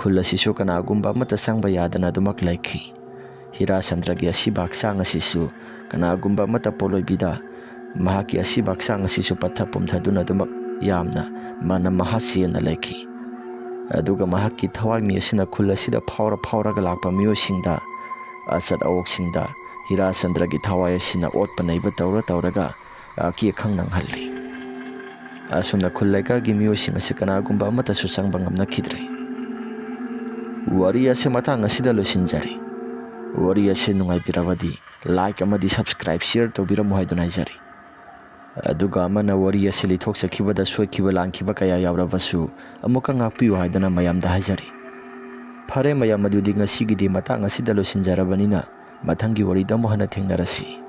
ꯈꯨꯜ ꯑꯁꯤꯁꯨ ꯀꯅꯥꯒꯨꯝꯕ ꯑꯃꯠꯇ ꯆꯪꯕ ꯌꯥꯗꯅ ꯑꯗꯨꯃꯛ ꯂꯩꯈꯤ꯫ ꯍꯤꯔꯥꯆꯟꯗ꯭ꯔꯒꯤ ꯑꯁꯤꯕ ꯍꯛꯆꯥꯡ ꯑꯁꯤꯁꯨ ꯀꯅꯥꯒꯨꯝꯕ ꯑꯃꯠꯇ ꯄꯣꯠꯂꯣꯏꯕꯤꯗ ꯃꯍꯥꯛꯀꯤ ꯑꯁꯤꯕ ꯍꯛꯆꯥꯡ ꯑꯁꯤꯁꯨ ꯄꯠꯊ ꯄꯨꯝꯊꯗꯨꯅ ꯑꯗꯨꯃꯛ ꯌꯥꯝꯅ ꯃꯅꯝ ꯃꯍꯥ ꯆꯦꯟꯅ ꯂꯩꯈꯤ꯫ ꯑꯗꯨꯒ ꯃꯍꯥꯛꯀꯤ ꯊꯋꯥꯏ ꯃꯤ ꯑꯁꯤꯅ ꯈꯨꯜ ꯑꯁꯤꯗ ꯐꯥꯎꯔ ꯐꯥꯎꯔꯒ ꯂꯥꯛꯄ ꯃꯤꯑꯣꯏꯁꯤꯡꯗ, ꯑꯆꯠ ꯑꯋꯣꯛꯁꯤꯡꯗ ꯍꯤꯔꯥꯆꯟꯗ꯭ꯔꯒꯤ ꯊꯋꯥꯏ ꯑꯁꯤꯅ ꯑꯣꯠꯄ ꯅꯩꯕ ꯇꯧꯔ ꯇꯧꯔꯒ ꯑꯀꯤ ꯑꯈꯪ ꯅꯪꯍꯜꯂꯤ꯫ ꯑꯁꯨꯝꯅ ꯈꯨꯜ ꯂꯩꯀꯥꯏꯒꯤ ꯃꯤꯑꯣꯏꯁꯤꯡ ꯑꯁꯤ ꯀꯅꯥꯒꯨꯝꯕ ꯑꯃꯠꯇꯁꯨ ꯆꯪꯕ ꯉꯝꯅꯈꯤꯗ꯭ꯔꯦ꯫ ꯋꯥꯔꯤ ꯑꯁꯤ ꯃꯇꯥꯡ ꯑꯁꯤꯗ ꯂꯣꯏꯁꯤꯟꯖꯔꯦ꯫ ꯋꯥꯔꯤ ꯑꯁꯤ ꯅꯨꯡꯉꯥꯏꯕꯤꯔꯕꯗꯤ like ꯑꯃꯗꯤ subscribe, share ꯇꯧꯕꯤꯔꯝꯃꯨ ꯍꯥꯏꯗꯨꯅ ꯍꯥꯏꯖꯔꯤ꯫ ꯑꯗꯨꯒ ꯑꯃꯅ ꯋꯥꯔꯤ ꯑꯁꯤ ꯂꯤꯊꯣꯛꯆꯈꯤꯕꯗ ꯁꯣꯏꯈꯤꯕ ꯂꯥꯟꯈꯤꯕ ꯀꯌꯥ ꯌꯥꯎꯔꯕꯁꯨ ꯑꯃꯨꯛꯀ ꯉꯥꯛꯄꯤꯌꯨ ꯍꯥꯏꯗꯨꯅ ꯃꯌꯥꯝꯗ ꯍꯥꯏꯖꯔꯤ꯫ ꯐꯔꯦ ꯃꯌꯥꯝ, ꯑꯗꯨꯗꯤ ꯉꯁꯤꯒꯤꯗꯤ ꯃꯇꯥꯡ ꯑꯁꯤꯗ ꯂꯣꯏꯁꯤꯟꯖꯔꯕꯅꯤꯅ ꯃꯊꯪꯒꯤ ꯋꯥꯔꯤꯗ ꯑꯃꯨꯛ ꯍꯟꯅ ꯊꯦꯡꯅꯔꯁꯤ꯫